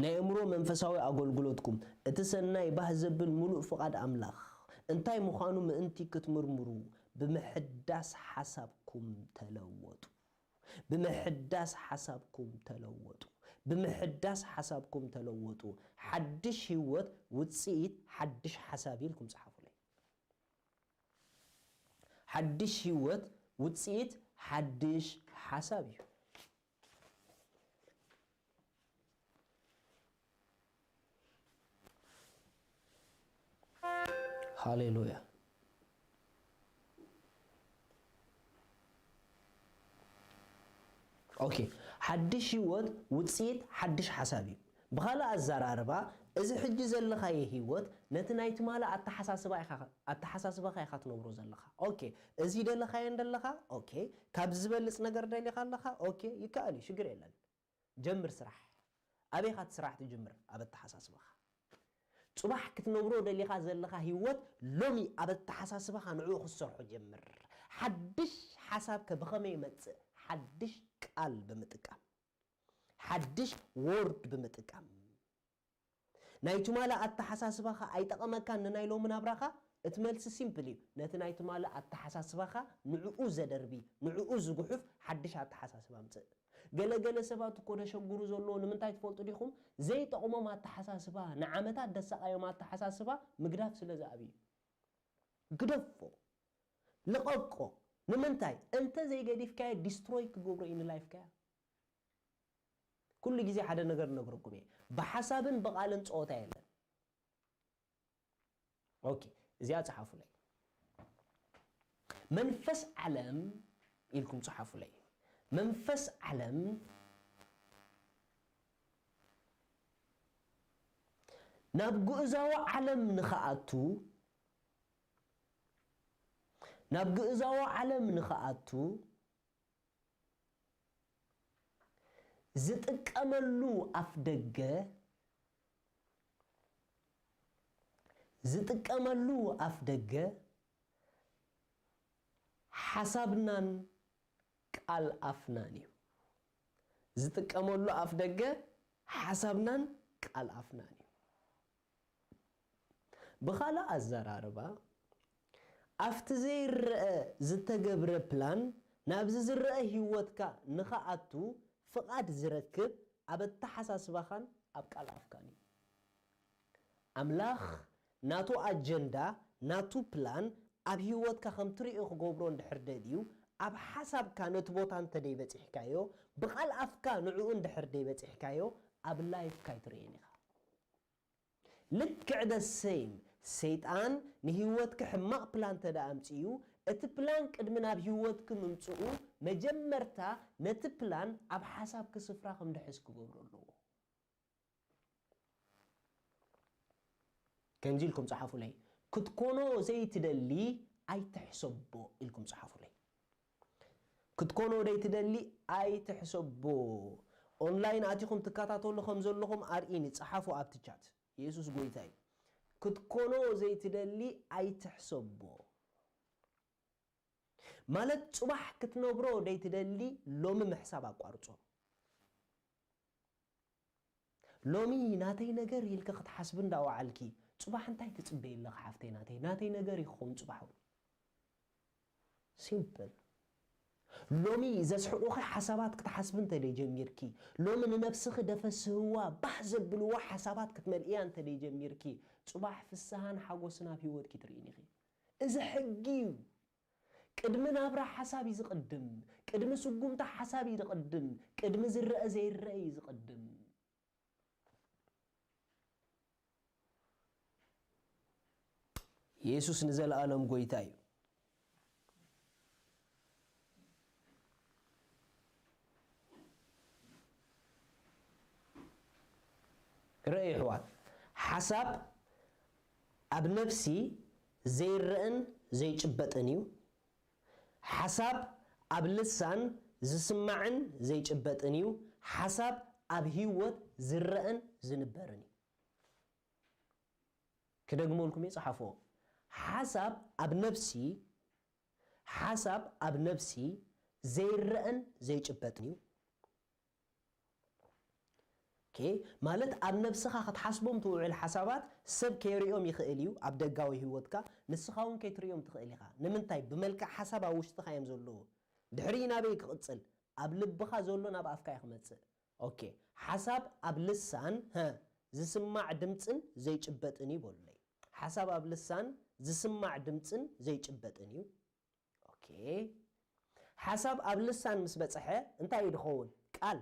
ናይ ኣእምሮ መንፈሳዊ ኣገልግሎትኩም፣ እቲ ሰናይ ባህ ዘብል ምሉእ ፍቓድ ኣምላኽ እንታይ ምዃኑ ምእንቲ ክትምርምሩ፣ ብምሕዳስ ሓሳብኩም ተለወጡ። ብምሕዳስ ሓሳብኩም ተለወጡ። ብምሕዳስ ሓሳብኩም ተለወጡ። ሓድሽ ህይወት ውጽኢት ሓድሽ ሓሳብ ኢልኩም ጸሓፉለይ። ሓድሽ ህይወት ውጽኢት ሓድሽ ሓሳብ እዩ። ሃሌሉያ። ኦኬ፣ ሓድሽ ህይወት ውጽኢት ሓድሽ ሓሳብ እዩ። ብኻልእ ኣዘራርባ፣ እዚ ሕጂ ዘለኻዮ ህይወት ነቲ ናይ ትማሊ ኣተሓሳስባ ኢኻ፣ ኣተሓሳስባኻ ኢኻ ትነብሮ ዘለኻ። ኦኬ፣ እዚ ደለኻዮ እንደለኻ፣ ኦኬ፣ ካብ ዝበልጽ ነገር ደሊኻ ኣለኻ፣ ኦኬ፣ ይከኣል እዩ፣ ሽግር የለን። ጀምር ስራሕ። ኣበይ ኢኻ እቲ ስራሕ ትጅምር? ኣብ ኣተሓሳስባኻ። ጽባሕ ክትነብሮ ደሊኻ ዘለኻ ህይወት ሎሚ ኣብ ኣተሓሳስባኻ ንዕኡ ክትሰርሖ ጀምር። ሓድሽ ሓሳብከ ብኸመይ ይመጽእ? ሓድሽ ቃል ብምጥቃም፣ ሓድሽ ወርድ ብምጥቃም። ናይ ትማሊ ኣተሓሳስባኻ ኣይጠቐመካን ንናይ ሎሚ ናብራኻ? እቲ መልሲ ሲምፕል እዩ። ነቲ ናይ ትማሊ ኣተሓሳስባኻ ንዕኡ ዘደርቢ፣ ንዕኡ ዝጉሕፍ ሓድሽ ኣተሓሳስባ ኣምጽእ። ገለ ገለ ሰባት እኮ ደሸግሩ ዘለዎ ንምንታይ ትፈልጡ ዲኹም? ዘይጠቕሞም ኣተሓሳስባ፣ ንዓመታት ደሳቓዮም ኣተሓሳስባ ምግዳፍ ስለ ዝኣብዩ። ግደፎ። ልቐቆ። ንምንታይ? እንተ ዘይገዲፍካዮ ዲስትሮይ ክገብሮ እዩ ንላይፍካያ። ኩሉ ግዜ ሓደ ነገር እነግረኩም እየ። ብሓሳብን ብቓልን ጸወታ የለን። ኦኬ፣ እዚኣ ጸሓፉለይ። መንፈስ ዓለም ኢልኩም ጸሓፉለይ። መንፈስ ዓለም ናብ ግእዛዊ ዓለም ንኽኣቱ፣ ናብ ግእዛዊ ዓለም ንኽኣቱ ዝጥቀመሉ ኣፍ ደገ፣ ዝጥቀመሉ ኣፍ ደገ ሓሳብናን ቃል ኣፍናን እዩ። ዝጥቀመሉ ኣፍ ደገ ሓሳብናን ቃል ኣፍናን እዩ። ብኻልእ ኣዘራርባ፣ ኣብቲ ዘይረኣ ዝተገብረ ፕላን ናብዚ ዝረኣ ህይወትካ ንኽኣቱ ፍቓድ ዝረክብ ኣብ ኣተሓሳስባኻን ኣብ ቃል ኣፍካን እዩ። ኣምላኽ ናቱ ኣጀንዳ፣ ናቱ ፕላን ኣብ ህይወትካ ከም ትርእዮ ክገብሮ እንድሕር ደልዩ፣ ኣብ ሓሳብካ ነቲ ቦታ እንተ ደይበጺሕካዮ፣ ብቓል ኣፍካ ንዕኡ እንድሕር ደይበጺሕካዮ፣ ኣብ ላይፍካ ኣይትርእዮን ኢኻ። ልክዕ ደሰይም ሰይጣን ንህይወትኪ ሕማቕ ፕላን እንተ ደኣ ኣምጺኡ፣ እቲ ፕላን ቅድሚ ናብ ህይወትኪ ምምጽኡ መጀመርታ ነቲ ፕላን ኣብ ሓሳብኪ ስፍራ ከም ድሕዝ ክገብሮ ኣለዎ። ከምዚ ኢልኩም ጸሓፉለይ፣ ክትኮኖ ዘይትደሊ ኣይትሕሰቦ ኢልኩም ጸሓፉለይ። ክትኮኖ ዘይትደሊ ኣይትሕሰቦ። ኦንላይን ኣቲኹም ትከታተሉ ከም ዘለኹም ኣርኢኒ፣ ጸሓፉ ኣብቲ ቻት። የሱስ ጎይታ እዩ። ክትኮኖ ዘይትደሊ ኣይትሕሰቦ። ማለት ጽባሕ ክትነብሮ ዘይትደሊ ሎሚ ምሕሳብ ኣቋርጾ። ሎሚ ናተይ ነገር ኢልኪ ክትሓስቢ እንዳወዓልኪ፣ ጽባሕ እንታይ ትጽበይ ኣለኺ ሓፍተይ ናተይ? ናተይ ነገር ይኸውን ጽባሕ እውን። ሲምፕል። ሎሚ ዘስሕቑኺ ሓሳባት ክትሓስቢ እንተ ደይጀሚርኪ፣ ሎሚ ንነብስኺ ደፈስህዋ፣ ባህ ዘብልዋ ሓሳባት ክትመልእያ እንተ ደይጀሚርኪ፣ ጽባሕ ፍስሃን ሓጎስን ኣብ ህይወትኪ ትርእይን ኢኺ። እዚ ሕጊ እዩ። ቅድሚ ናብራ ሓሳብ እዩ ዝቕድም። ቅድሚ ስጉምታ ሓሳብ እዩ ዝቕድም። ቅድሚ ዝረአ ዘይረአ እዩ ዝቕድም። የሱስ ንዘለኣለም ጎይታ እዩ። ርእዩ ኣሕዋት፣ ሓሳብ ኣብ ነፍሲ ዘይረኣን ዘይጭበጥን እዩ። ሓሳብ ኣብ ልሳን ዝስማዕን ዘይጭበጥን እዩ። ሓሳብ ኣብ ህይወት ዝረኣን ዝንበርን እዩ። ክደግመልኩም እየ፣ ጸሓፍዎ። ሓሳብ ኣብ ነፍሲ፣ ሓሳብ ኣብ ነፍሲ ዘይረኣን ዘይጭበጥን እዩ። ኦኬ፣ ማለት ኣብ ነብስኻ ክትሓስቦም ትውዕል ሓሳባት ሰብ ከይርእዮም ይኽእል እዩ ኣብ ደጋዊ ህይወትካ፣ ንስኻ እውን ከይትርእዮም ትኽእል ኢኻ። ንምንታይ? ብመልክዕ ሓሳብ ኣብ ውሽጥኻ እዮም ዘለዉ። ድሕሪ ናበይ ክቕጽል? ኣብ ልብኻ ዘሎ ናብ ኣፍካ እዩ ክመጽእ። ኦኬ፣ ሓሳብ ኣብ ልሳን፣ ሀ፣ ዝስማዕ ድምጽን ዘይጭበጥን እዩ በሉለይ። ሓሳብ ኣብ ልሳን ዝስማዕ ድምጽን ዘይጭበጥን እዩ። ኦኬ፣ ሓሳብ ኣብ ልሳን ምስ በጽሐ እንታይ እዩ ድኸውን? ቃል።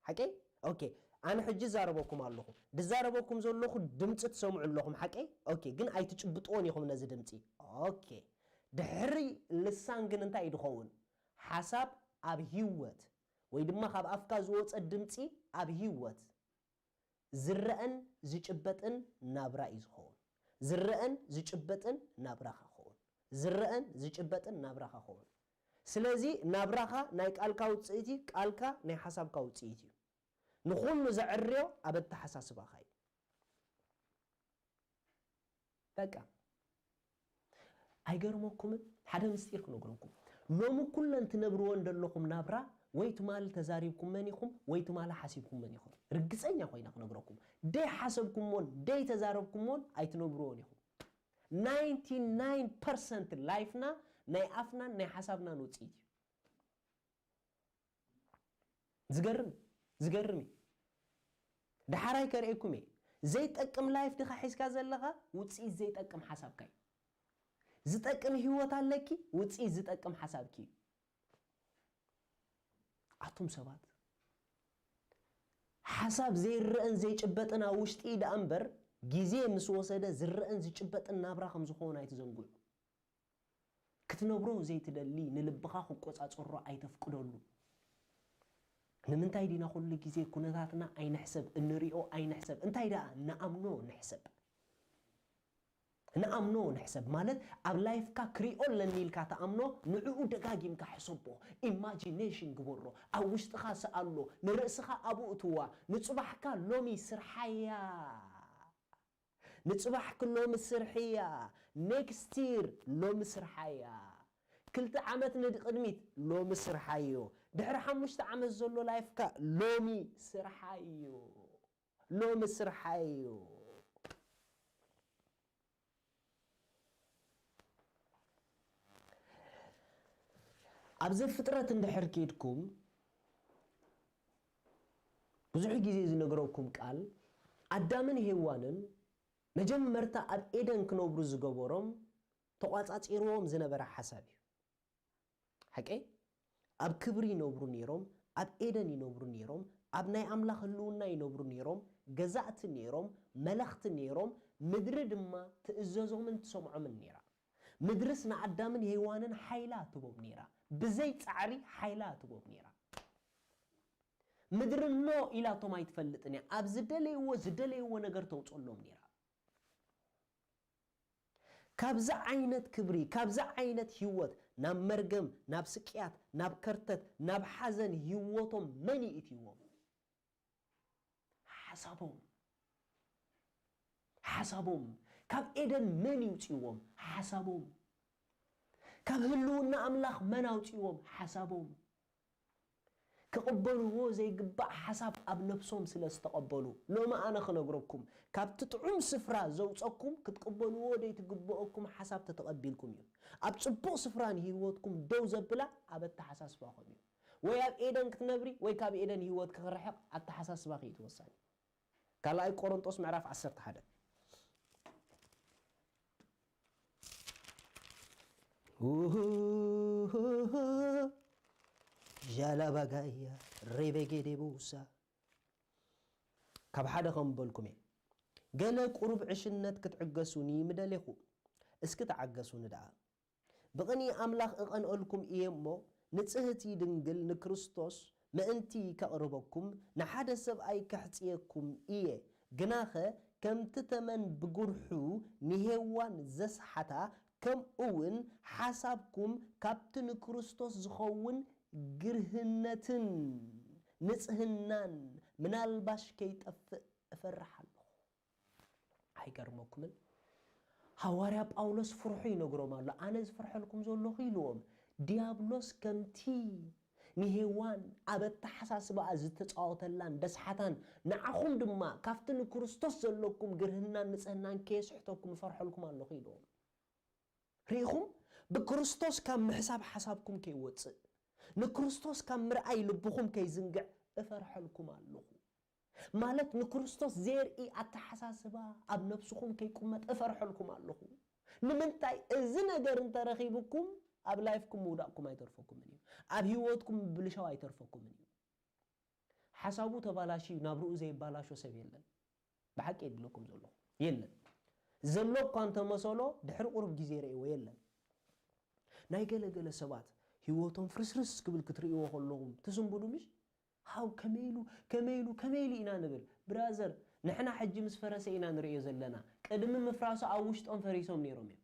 ሓቀይ? ኦኬ፣ ኣነ ሕጂ እዛረበኩም ኣለኹ። ድዛረበኩም ዘለኹ ድምጺ ትሰምዑ ኣለኹም፣ ሓቀይ? ኦኬ፣ ግን ኣይትጭብጥዎን ኢኹም ነዚ ድምጺ። ኦኬ፣ ድሕሪ ልሳን ግን እንታይ እዩ ድኸውን? ሓሳብ ኣብ ህይወት፣ ወይ ድማ ካብ ኣፍካ ዝወጸ ድምጺ ኣብ ህይወት ዝረኣን ዝጭበጥን ናብራ እዩ ዝኸውን። ዝረኣን ዝጭበጥን ናብራኻ ኸውን። ዝረኣን ዝጭበጥን ናብራኻ ኸውን። ስለዚ ናብራኻ ናይ ቃልካ ውጽኢት እዩ፣ ቃልካ ናይ ሓሳብካ ውጽኢት እዩ። ንኹሉ ዘዕርዮ ኣብ ኣተሓሳስባኻ እዩ። በቃ። ኣይገርመኩምን? ሓደ ምስጢር ክነግረኩም። ሎሚ ኩለን ትነብርወን ዘለኹም ናብራ ወይ ትማሊ ተዛሪብኩመን ኢኹም ወይ ትማሊ ሓሲብኩመን ኢኹም። ርግጸኛ ኮይነ ክነግረኩም። ደይ ሓሰብኩሞን ደይ ተዛረብኩሞን ኣይትነብርዎን ኢኹም። ናይንቲ ናይን ፐርሰንት ላይፍና ናይ ኣፍናን ናይ ሓሳብናን ውጽኢት እዩ። ዝገርም፣ ዝገርም እዩ። ደሓራይ ከርእየኩም እየ። ዘይጠቅም ላይፍ ዲኻ ሒዝካ ዘለኻ? ውጽኢት ዘይጠቅም ሓሳብካ እዩ። ዝጠቅም ህይወት ኣለኪ? ውጽኢት ዝጠቅም ሓሳብኪ እዩ። ኣቱም ሰባት፣ ሓሳብ ዘይረኣን ዘይጭበጥን ኣብ ውሽጢ እዩ ደኣ እምበር፣ ግዜ ምስ ወሰደ ዝረኣን ዝጭበጥን ናብራ ከም ዝኸውን ኣይትዘንግዑ። ክትነብሮ ዘይትደሊ፣ ንልብኻ ክቆጻጸሮ ኣይተፍቅደሉ። ንምንታይ ዲና ኩሉ ግዜ ኩነታትና ኣይንሕሰብ፣ እንሪኦ ኣይንሕሰብ? እንታይ ደኣ ንኣምኖ ንሕሰብ። ንኣምኖ ንሕሰብ ማለት ኣብ ላይፍካ ክሪኦ ኣለኒ ኢልካ ትኣምኖ፣ ንዕኡ ደጋጊምካ ሕሰቦ፣ ኢማጂኔሽን ግበሮ፣ ኣብ ውሽጥኻ ስኣሎ፣ ንርእስኻ ኣብኡ እትዋ፣ ንጽባሕካ ሎሚ ስርሓያ። ንጽባሕኪ ሎሚ ስርሕያ፣ ኔክስት ይር ሎሚ ስርሓያ፣ ክልተ ዓመት ንድቕድሚት ሎሚ ስርሓዮ፣ ድሕሪ ሓሙሽተ ዓመት ዘሎ ላይፍካ ሎሚ ስርሓዮ፣ ሎሚ ስርሓዮ። ኣብ ዘፍጥረት እንድሕር ኬድኩም ብዙሕ ግዜ ዝነግረኩም ቃል ኣዳምን ሄዋንን መጀመርታ ኣብ ኤደን ክነብሩ ዝገበሮም ተቋጻጺርዎም ዝነበረ ሓሳብ እዩ። ሓቀይ ኣብ ክብሪ ይነብሩ ነይሮም፣ ኣብ ኤደን ይነብሩ ነይሮም፣ ኣብ ናይ ኣምላኽ ህልውና ይነብሩ ነይሮም፣ ገዛእቲ ነይሮም፣ መለኽቲ ነይሮም፣ ምድሪ ድማ ትእዘዞምን ትሰምዖምን ነይራ። ምድርስ ንኣዳምን ሄዋንን ሓይላ ትቦም ነይራ፣ ብዘይ ጻዕሪ ሓይላ ትቦም ነይራ። ምድሪ ኖ ኢላቶም ኣይትፈልጥን እያ። ኣብ ዝደለይዎ ዝደለይዎ ነገር ተውፅሎም ነይራ። ካብዚ ዓይነት ክብሪ፣ ካብዚ ዓይነት ህይወት ናብ መርገም፣ ናብ ስቅያት፣ ናብ ከርተት፣ ናብ ሓዘን ህይወቶም መን ይእትይዎም? ሓሳቦም። ሓሳቦም። ካብ ኤደን መን ይውፅዎም? ሓሳቦም። ካብ ህልውና ኣምላኽ መን ኣውፅዎም? ሓሳቦም። ክቕበልዎ ዘይግባእ ሓሳብ ኣብ ነብሶም ስለ ዝተቐበሉ፣ ሎሚ ኣነ ክነግረኩም፣ ካብቲ ጥዑም ስፍራ ዘውፀኩም ክትቅበልዎ ዘይትግበኦኩም ሓሳብ ተተቐቢልኩም እዩ። ኣብ ፅቡቕ ስፍራ ንህይወትኩም ደው ዘብላ ኣብ ኣተሓሳስባኹም እዩ። ወይ ኣብ ኤደን ክትነብሪ ወይ ካብ ኤደን ህይወት ክርሕቕ ኣተሓሳስባኺ እዩ ትወሳኒ። ካልኣይ ቆሮንጦስ ምዕራፍ ዓሰርተ ሓደ። ኡሁሁሁ፣ ዣላባጋያ ሬቤጌዴ ቡሳ። ካብ ሓደ ከም በልኩም እየ። ገለ ቁሩብ ዕሽነት ክትዕገሱኒ ምደሌኹ። እስኪ ተዓገሱኒ ደኣ። ብቕንኢ ኣምላኽ እቐንኦልኩም እየ እሞ፣ ንጽህቲ ድንግል ንክርስቶስ ምእንቲ ከቕርበኩም፣ ንሓደ ሰብኣይ ከሕጽየኩም እየ። ግናኸ፣ ከምቲ ተመን ብጉርሑ ንሄዋን ዘስሓታ፣ ከምኡ እውን ሓሳብኩም ካብቲ ንክርስቶስ ዝኸውን ግርህነትን ንጽህናን ምናልባሽ ከይጠፍእ እፈርሕ ኣለኹ። ኣይገርመኩምን? ሃዋርያ ጳውሎስ ፍርሑ ይነግሮም ኣሎ። ኣነ ዝፍርሐልኩም ዘለኹ ኢልዎም። ዲያብሎስ ከምቲ ንሄዋን ኣብ ኣተሓሳስባኣ ዝተጻወተላን ደስሓታን፣ ንዓኹም ድማ ካብቲ ንክርስቶስ ዘለኩም ግርህናን ንጽህናን ከየስሕተኩም እፈርሐልኩም ኣለኹ ኢልዎም። ርኢኹም? ብክርስቶስ ካብ ምሕሳብ ሓሳብኩም ከይወጽእ፣ ንክርስቶስ ካብ ምርኣይ ልብኹም ከይዝንግዕ እፈርሐልኩም ኣለኹ። ማለት ንክርስቶስ ዘርኢ ኣተሓሳስባ ኣብ ነብስኹም ከይቁመጥ እፈርሐልኩም ኣለኹ። ንምንታይ? እዚ ነገር እንተረኺብኩም ኣብ ላይፍኩም ምውዳቕኩም ኣይተርፈኩምን እዩ። ኣብ ህይወትኩም ምብልሻው ኣይተርፈኩምን እዩ። ሓሳቡ ተባላሽዩ ናብርኡ ዘይባላሾ ሰብ የለን። ብሓቂ የድለኩም ዘለኹ የለን። ዘሎ እኳ እንተመሰሎ ድሕሪ ቁሩብ ግዜ ረእይዎ የለን። ናይ ገለ ገለ ሰባት ህይወቶም ፍርስርስ ክብል ክትርእይዎ ከለኹም ትስንብዱ ምሽ? ሃው ከመይ ኢሉ ከመይ ኢሉ ከመይ ኢሉ ኢና ንብል። ብራዘር፣ ንሕና ሕጂ ምስ ፈረሰ ኢና ንርእዮ ዘለና። ቅድሚ ምፍራሱ ኣብ ውሽጦም ፈሪሶም ነይሮም እዮም።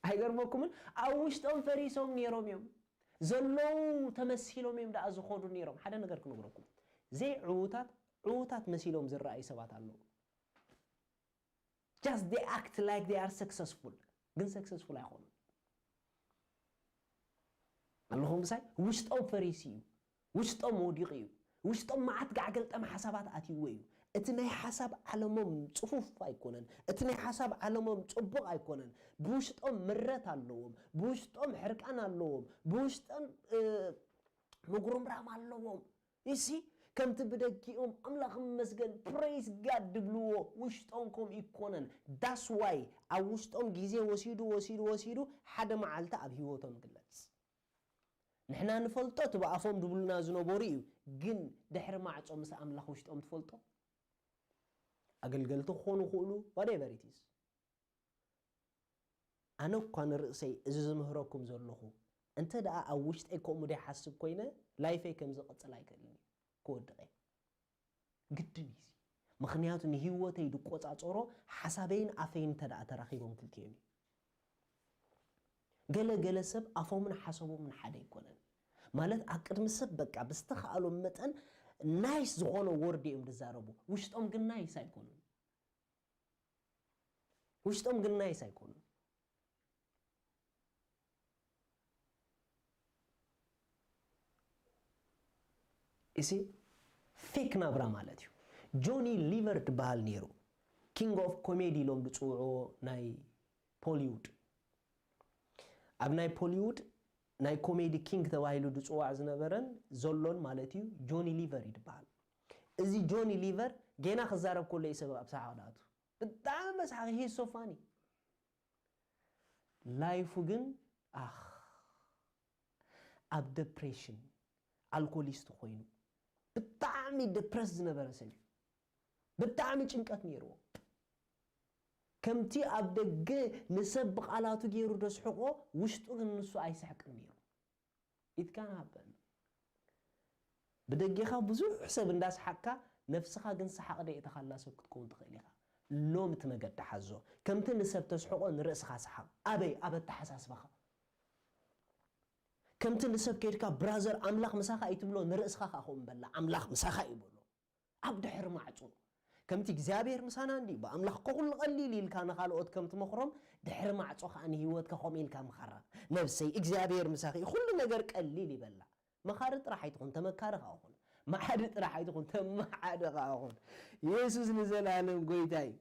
ኣይገርመኩምን? ኣብ ውሽጦም ፈሪሶም ነይሮም እዮም። ዘለዉ ተመሲሎም እዮም ደኣ ዝኸዱ ነይሮም። ሓደ ነገር ክነግረኩም፣ ዘይዕዉታት ዕዉታት መሲሎም ዝረኣዩ ሰባት ኣለዉ። Just they act like they are successful፣ ግን ሰክሰስፉል ኣይኾኑን። ኣለኹም ምሳይ? ውሽጦም ፈሪሱ እዩ። ውሽጦም ወዲቑ እዩ። ውሽጦም መዓት ጋዕገልጠም ሓሳባት ኣትይዎ እዩ። እቲ ናይ ሓሳብ ዓለሞም ጽፉፍ ኣይኮነን። እቲ ናይ ሓሳብ ዓለሞም ጽቡቕ ኣይኮነን። ብውሽጦም ምረት ኣለዎም። ብውሽጦም ሕርቃን ኣለዎም። ብውሽጦም ምጉርምራም ኣለዎም። ይሲ ከምቲ ብደጊኦም ኣምላኽ ይመስገን ፕሬይዝ ጋድ ድብልዎ ውሽጦም ከምኡ ይኮነን። ዳስ ዋይ ኣብ ውሽጦም ግዜ ወሲዱ ወሲዱ ወሲዱ ሓደ መዓልቲ ኣብ ህይወቶም ግለጽ። ንሕና ንፈልጦ እቲ ብኣፎም ድብሉና ዝነበሩ እዩ፣ ግን ድሕሪ ማዕጾ ምስ ኣምላኽ ውሽጦም ትፈልጦ? ኣገልገልቲ ክኾኑ ይኽእሉ፣ whatever it is። ኣነ እኳ ንርእሰይ እዚ ዝምህረኩም ዘለኹ እንተ ደኣ ኣብ ውሽጠይ ከምኡ ደይሓስብ ኮይነ፣ ላይፈይ ከም ዝቕጽል ኣይክእልን እዩ። ክወድቕ እየ። ግድን እዩ እዚ። ምኽንያቱ ንህይወተይ ዝቆጻጸሮ ሓሳበይን ኣፈይን እንተ ደኣ ተራኺቦም ክልቲኦም እዩ። ገለ ገለ ሰብ ኣፎምን ሓሳቦምን ሓደ ኣይኮነን። ማለት ኣብ ቅድሚ ሰብ በቃ ብዝተኻእሎም መጠን ናይስ ዝኾነ ወርድ እዮም ዝዛረቡ። ውሽጦም ግን ናይስ ኣይኮኑን። ውሽጦም ግን ናይስ ኣይኮኑን። እሲ ፌክ ናብራ ማለት እዩ። ጆኒ ሊቨር ትበሃል ነይሩ። ኪንግ ኦፍ ኮሜዲ ኢሎም ዝፅውዕዎ ናይ ፖሊውድ። ኣብ ናይ ፖሊውድ ናይ ኮሜዲ ኪንግ ተባሂሉ ዝፅዋዕ ዝነበረን ዘሎን ማለት እዩ። ጆኒ ሊቨር እዩ ዝበሃል። እዚ ጆኒ ሊቨር ጌና ክዛረብ ከሎ እዩ ሰብ ኣብ ሰሓቕ ዝኣቱ። ብጣዕሚ መስሓቂ፣ ሂ ሶፋኒ። ላይፉ ግን ኣኽ፣ ኣብ ደፕሬሽን፣ ኣልኮሊስት ኮይኑ ብጣዕሚ ደፕረስ ዝነበረ ሰብ እዩ። ብጣዕሚ ጭንቀት ነይርዎ። ከምቲ ኣብ ደገ ንሰብ ብቓላቱ ገይሩ ደስሕቆ፣ ውሽጡ ግን ንሱ ኣይስሕቅን ነይሩ። ኢትካን ሃበን ብደጌኻ ብዙሕ ሰብ እንዳስሓቅካ፣ ነፍስኻ ግን ሰሓቕ ደይእተኻላ ሰብ ክትከውን ትኽእል ኢኻ። ሎም እቲ መገዲ ሓዞ። ከምቲ ንሰብ ተስሕቆ ንርእስኻ ሰሓቕ። ኣበይ? ኣብ ኣተሓሳስባኻ። ከምቲ ንሰብ ከይድካ ብራዘር ኣምላኽ ምሳኻ እዩ ትብሎ፣ ንርእስኻ ከኣ ከምኡ በላ፣ ኣምላኽ ምሳኻ እዩ በሎ። ኣብ ድሕሪ ማዕጾ። ከምቲ እግዚኣብሔር ምሳና እንዲ ብኣምላኽ እኮ ኩሉ ቀሊል ኢልካ ንኻልኦት ከም ትመኽሮም፣ ድሕሪ ማዕጾ ከኣ ንህይወትካ ከምኡ ኢልካ ምኸራ። ነብሰይ እግዚኣብሔር ምሳኺ እዩ፣ ኩሉ ነገር ቀሊል ይበላ። መኻሪ ጥራሕ ኣይትኹን፣ ተመካሪ ከኣ ኩን። መሓሪ ጥራሕ ኣይትኹን፣ ተመሓሪ ከኣ ኩን። የሱስ ንዘለኣለም ጎይታ እዩ።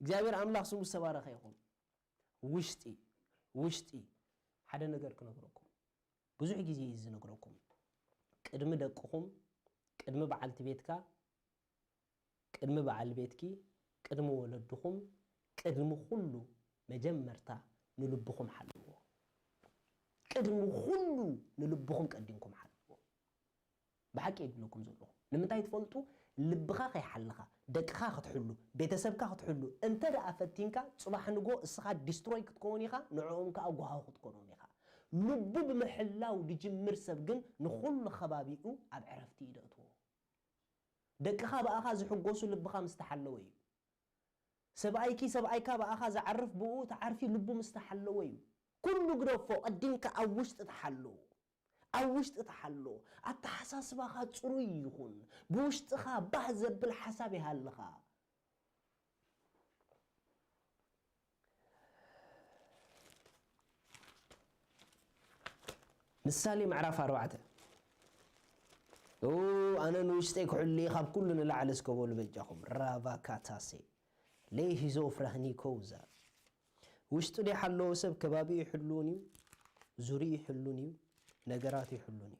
እግዚኣብሔር ኣምላኽ ስሙ ዝተባረኸ ይኹን። ውሽጢ፣ ውሽጢ ሓደ ነገር ክነግረኩም። ብዙሕ ግዜ እዩ ዝነግረኩም። ቅድሚ ደቅኹም፣ ቅድሚ በዓልቲ ቤትካ፣ ቅድሚ በዓል ቤትኪ፣ ቅድሚ ወለድኹም፣ ቅድሚ ኩሉ መጀመርታ ንልብኹም ሓልዎ። ቅድሚ ኩሉ ንልብኹም ቀዲምኩም ሓልዎ። ብሓቂ እየ ዝብለኩም ዘለኹ። ንምንታይ ትፈልጡ? ልብኻ ከይሓልኻ፣ ደቅኻ ክትሕሉ፣ ቤተሰብካ ክትሕሉ እንተ ደኣ ፈቲንካ፣ ጽባሕ ንጎ እስኻ ዲስትሮይ ክትከውን ኢኻ፣ ንዕኦም ከኣ ጓሃ ክትኮኖም ኢኻ። ልቡ ብምሕላው ዝጅምር ሰብ ግን ንኹሉ ከባቢኡ ኣብ ዕረፍቲ እዩ ዘእትዎ። ደቅኻ ብኣኻ ዝሕጎሱ ልብኻ ምስ ተሓለወ እዩ። ሰብኣይኪ ሰብኣይካ ብኣኻ ዝዓርፍ ብኡ ትዓርፊ ልቡ ምስ ተሓለወ እዩ። ኩሉ ግደፎ፣ ቀዲምካ ኣብ ውሽጢ ተሓሎ። ኣብ ውሽጢ ተሓሎ። ኣተሓሳስባኻ ጽሩይ ይኹን። ብውሽጥኻ ባህ ዘብል ሓሳብ ይሃልኻ። ምሳሌ ምዕራፍ ኣርባዕተ። ኦ፣ ኣነ ንውሽጠይ ክሕሉ እየ ካብ ኩሉ ንላዕሊ እስከ በሉ በጃኹም። ራቫ ካታሴ። ሌሂዞ ፍራህኒ ኮውዛ። ውሽጡ ዘይሓለወ ሰብ ከባቢኡ ይሕልውን እዩ፣ ዙርይኡ ይሕሉን እዩ፣ ነገራቱ ይሕሉን እዩ።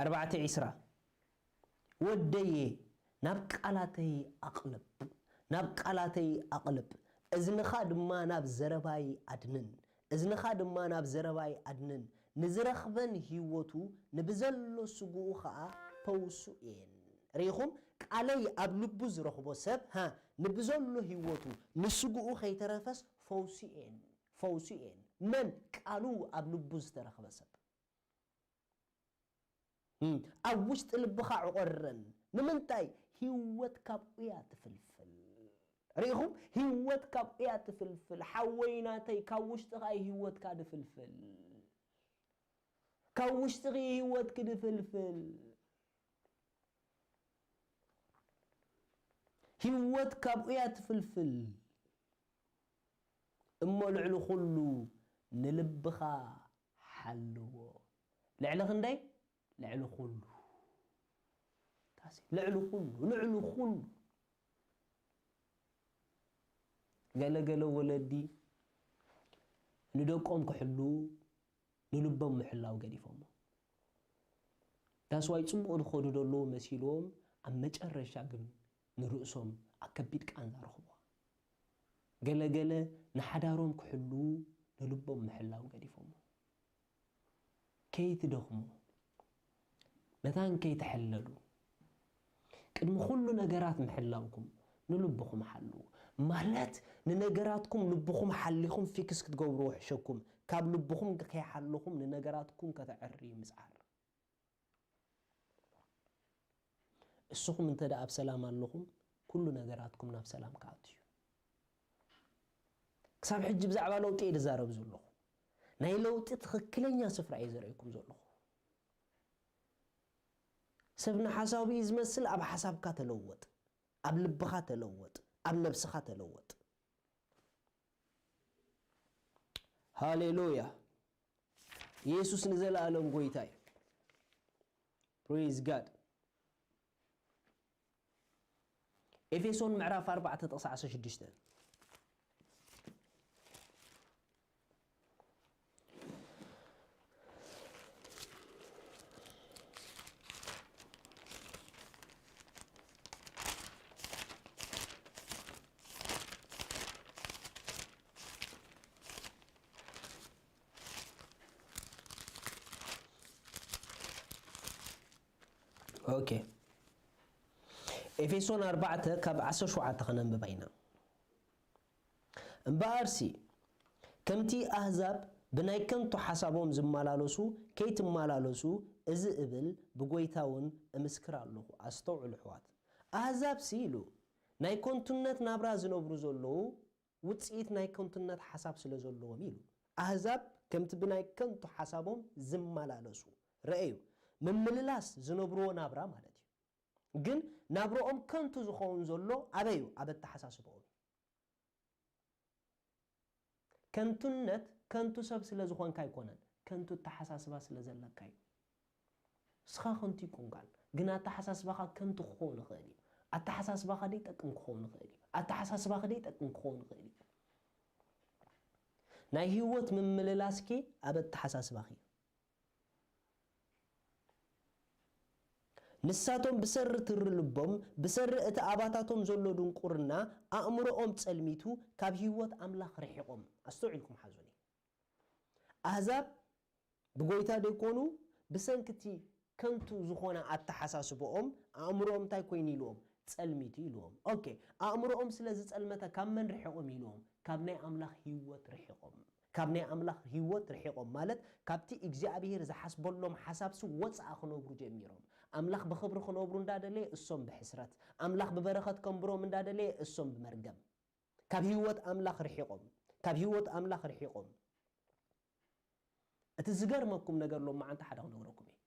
ኣርባዕተ ዒስራ። ወደየ፣ ናብ ቃላተይ ኣቕልብ፣ ናብ ቃላተይ ኣቕልብ፣ እዝንኻ ድማ ናብ ዘረባይ ኣድንን፣ እዝንኻ ድማ ናብ ዘረባይ ኣድንን። ንዝረኽበን ህይወቱ፣ ንብዘሎ ስግኡ ኸኣ ፈውሱ እየን። ርኢኹም? ቃለይ ኣብ ልቡ ዝረኽቦ ሰብ፣ ሃ፣ ንብዘሎ ህይወቱ፣ ንስግኡ ከይተረፈስ ፈውሱ እየን፣ ፈውሱ እየን። መን? ቃሉ ኣብ ልቡ ዝተረኽበ ሰብ። እም፣ ኣብ ውሽጢ ልብኻ ዕቖረን። ንምንታይ? ህይወት ካብኡ እያ ትፍልፍል። ርኢኹም? ህይወት ካብኡ እያ ትፍልፍል። ሓወይ ናተይ፣ ካብ ውሽጥኻ እዩ ህይወትካ ድፍልፍል። ካብ ውሽጥኺ ህይወትኪ ድፍልፍል። ህይወት ካብኡ እያ ትፍልፍል። እሞ ልዕሊ ኩሉ ንልብኻ ሓልዎ። ልዕሊ ክንደይ? ልዕሊ ኩሉ። ታሲ-፣ ልዕሊ ኩሉ፣ ልዕሊ ኩሉ። ገለ ገለ ወለዲ ንደቆም ክሕሉ ንልቦም ምሕላው ገዲፎሞ። ዳስዋይ ጽቡቕ ዝኸዱ ዘለዉ መሲልዎም ኣብ መጨረሻ ግን ንርእሶም ኣብ ከቢድ ቃንዛ ረኽብዋ። ገለ ገለ ንሓዳሮም ክሕሉ ንልቦም ምሕላው ገዲፎሞ። ከይትደኽሙ፣ መታን ከይትሕለሉ፣ ቅድሚ ኩሉ ነገራት ምሕላውኩም ንልብኹም ሓልዉ። ማለት ንነገራትኩም ልብኹም ሓሊኹም ፊክስ ክትገብሩ ውሕሸኩም፣ ካብ ልብኹም ከይሓለኹም ንነገራትኩም ከተዕርዩ ምጽዓር። እስኹም እንተ ደኣ ኣብ ሰላም ኣለኹም፣ ኩሉ ነገራትኩም ናብ ሰላም ክኣቱ እዩ። ክሳብ ሕጂ ብዛዕባ ለውጢ እየ ዝዛረብ ዘለኹ። ናይ ለውጢ ትኽክለኛ ስፍራ እየ ዘርእየኩም ዘለኹ። ሰብ ንሓሳቡ እዩ ዝመስል፣ ኣብ ሓሳብካ ተለወጥ፣ ኣብ ልብኻ ተለወጥ፣ ኣብ ነብስኻ ተለወጥ። ሃሌሉያ! ኢየሱስ ንዘለኣለም ጎይታ እዩ። Praise God። ኤፌሶን ምዕራፍ ኣርባዕተ ጥቕሲ ዓሰርተ ሽዱሽተ። ኦኬ፣ ኤፌሶን ኣርባዕተ ካብ ዓሰርተ ሸውዓተ ከነንብባ ኢና። እምበኣርሲ ከምቲ ኣህዛብ ብናይ ከንቱ ሓሳቦም ዝመላለሱ ከይትመላለሱ፣ እዚ እብል ብጎይታ እውን እምስክር ኣለኹ። ኣስተውዕሉ ኣሕዋት፣ ኣህዛብሲ ኢሉ ናይ ከንቱነት ናብራ ዝነብሩ ዘለዉ ውጽኢት ናይ ከንቱነት ሓሳብ ስለ ዘለዎም ኢሉ። ኣህዛብ ከምቲ ብናይ ከንቱ ሓሳቦም ዝመላለሱ፣ ረኣዩ፣ ምምልላስ ዝነብርዎ ናብራ ማለት እዩ። ግን ናብርኦም ከንቱ ዝኸውን ዘሎ ኣበይ እዩ? ኣብ ኣተሓሳስባኦም እዩ። ከንቱነት ከንቱ ሰብ ስለ ዝኾንካ ኣይኮነን፣ ከንቱ ኣተሓሳስባ ስለ ዘለካ እዩ። ንስኻ ከንቱ ይኮንካን፣ ግን ኣተሓሳስባኻ ከንቱ ክኸውን ይኽእል እዩ። ኣተሓሳስባኻ ደይጠቅም ክኸውን ይኽእል እዩ። ኣተሓሳስባኻ ደይጠቅም ክኸውን ይኽእል እዩ። ናይ ህይወት ምምልላስኪ ኣብ ኣተሓሳስባኺ እዩ። ንሳቶም ብሰሪ ትሪ ልቦም፣ ብሰሪ እቲ ኣባታቶም ዘሎ ድንቁርና ኣእምሮኦም ጸልሚቱ፣ ካብ ህይወት ኣምላኽ ርሒቖም። ኣስተውዒልኩም ሓዙኒ። ኣህዛብ ብጎይታ ደይኮኑ፣ ብሰንኪ እቲ ከንቱ ዝኾነ ኣተሓሳስብኦም ኣእምሮኦም እንታይ ኮይኑ ኢልዎም? ጸልሚቱ ኢልዎም። ኦኬ፣ ኣእምሮኦም ስለ ዝጸልመተ ካብ መን ርሒቖም ኢልዎም? ካብ ናይ ኣምላኽ ህይወት ርሒቖም። ካብ ናይ ኣምላኽ ህይወት ርሒቖም ማለት ካብቲ እግዚኣብሄር ዝሓስበሎም ሓሳብሲ ወጻኢ ክነብሩ ጀሚሮም። ኣምላኽ ብኽብሪ ክነብሩ እንዳደለየ እሶም ብሕስረት፣ ኣምላኽ ብበረኸት ከንብሮም እንዳደለየ እሶም ብመርገም። ካብ ህይወት ኣምላኽ ርሒቖም፣ ካብ ህይወት ኣምላኽ ርሒቖም። እቲ ዝገርመኩም ነገር ሎማዓንቲ ሓደ ክነግረኩም እየ።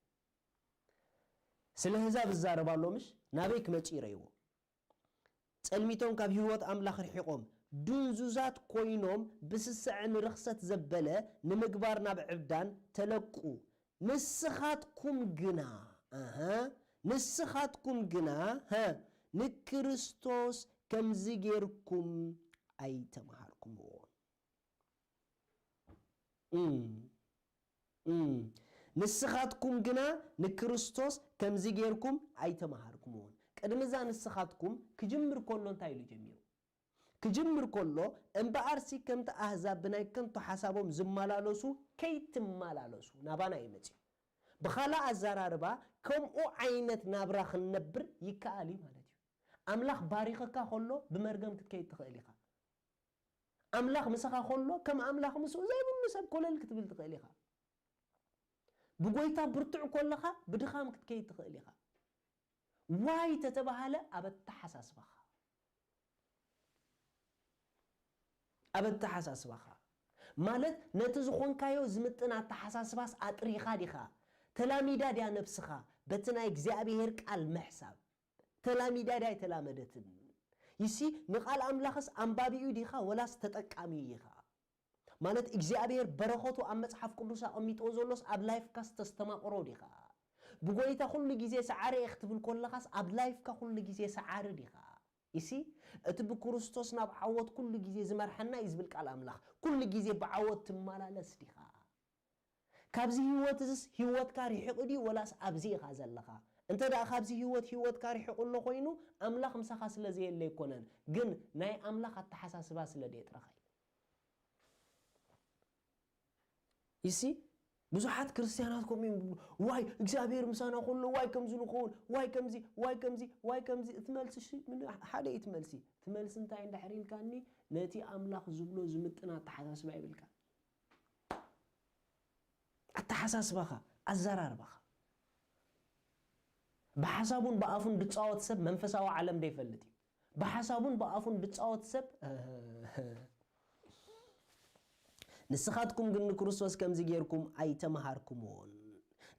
ስለ ኣህዛብ እዛረብ ኣሎ ምሽ? ናበይ ክመጽእ ይረእይዎ? ጸልሚቶም ካብ ህይወት ኣምላኽ ርሒቖም፣ ድንዙዛት ኮይኖም ብስስዐ ንርኽሰት ዘበለ ንምግባር ናብ ዕብዳን ተለቁ። ንስኻትኩም ግና፣ ኣሃ፣ ንስኻትኩም ግና፣ ሃ፣ ንክርስቶስ ከምዚ ጌርኩም ኣይተምሃርኩምዎን። እም፣ እም። ንስኻትኩም ግና ንክርስቶስ ከምዚ ጌርኩም ኣይተምሃርኩምዎን። ቅድሚ እዛ ንስኻትኩም ክጅምር ከሎ እንታይ ኢሉ ጀሚሩ? ክጅምር ከሎ፣ እምበኣርሲ ከምቲ ኣህዛብ ብናይ ከንቱ ሓሳቦም ዝመላለሱ ከይትመላለሱ፣ ናባና እዩ መጺኡ። ብኻልእ ኣዘራርባ፣ ከምኡ ዓይነት ናብራ ክንነብር ይከኣል እዩ ማለት እዩ። ኣምላኽ ባሪኸካ ከሎ ብመርገም ክትከይድ ትኽእል ኢኻ። ኣምላኽ ምሳኻ ከሎ ከም ኣምላኽ ምስኡ ዘይብሉ ሰብ ኮለል ክትብል ትኽእል ኢኻ። ብጎይታ ብርቱዕ ከለኻ ብድኻም ክትከይድ ትኽእል ኢኻ። ዋይ ተተባሃለ ኣብ ኣተሓሳስባኻ። ኣብ ኣተሓሳስባኻ። ማለት ነቲ ዝኾንካዮ ዝምጥን ኣተሓሳስባስ ኣጥሪኻ ዲኻ? ተላሚዳ ድያ ነብስኻ በቲ ናይ እግዚኣብሔር ቃል ምሕሳብ? ተላሚዳ ድያ ኣይተላመደትን? ይሲ ንቃል ኣምላኽስ ኣንባቢኡ ዲኻ ወላስ ተጠቃሚኡ ኢኻ? ማለት እግዚኣብሔር በረኸቱ ኣብ መጽሓፍ ቅዱስ ኣቐሚጥዎ ዘሎስ ኣብ ላይፍካስ ተስተማቕሮ ዲኻ? ብጎይታ ኩሉ ግዜ ሰዓረ እየ ክትብል ከለኻስ ኣብ ላይፍካ ኩሉ ግዜ ሰዓሪ ዲኻ? ይሲ እቲ ብክርስቶስ ናብ ዓወት ኩሉ ግዜ ዝመርሐና እዩ ዝብል ቃል ኣምላኽ ኩሉ ግዜ ብዓወት ትመላለስ ዲኻ? ካብዚ ህይወት እዝስ ህይወትካ ርሒቑ ድዩ ወላስ ኣብዚ ኢኻ ዘለኻ? እንተ ደኣ ካብዚ ህይወት ህይወትካ ርሒቑ ኣሎ ኮይኑ ኣምላኽ ምሳኻ ስለ ዘየለ ኣይኮነን፣ ግን ናይ ኣምላኽ ኣተሓሳስባ ስለ ደየጥረኻ እዩ። ይሲ ብዙሓት ክርስትያናት ከምኡ እዮም ዝብሉ። ዋይ እግዚኣብሔር ምሳና ከሎ ዋይ ከምዚ ንኸውን፣ ዋይ ከምዚ፣ ዋይ ከምዚ፣ ዋይ ከምዚ። እቲ መልሲ ሽ-፣ ምን-፣ ሓደ እዩ እቲ መልሲ። እቲ መልሲ እንታይ እንድሕር ኢልካኒ፣ ነቲ ኣምላኽ ዝብሎ ዝምጥን ኣተሓሳስባ ይብልካ። ኣተሓሳስባኻ፣ ኣዘራርባኻ። ብሓሳቡን ብኣፉን ድጻወት ሰብ መንፈሳዊ ዓለም ደይፈልጥ እዩ። ብሓሳቡን ብኣፉን ድጻወት ሰብ፣ ንስኻትኩም ግን ንክርስቶስ ከምዚ ጌርኩም ኣይተመሃርኩምዎን።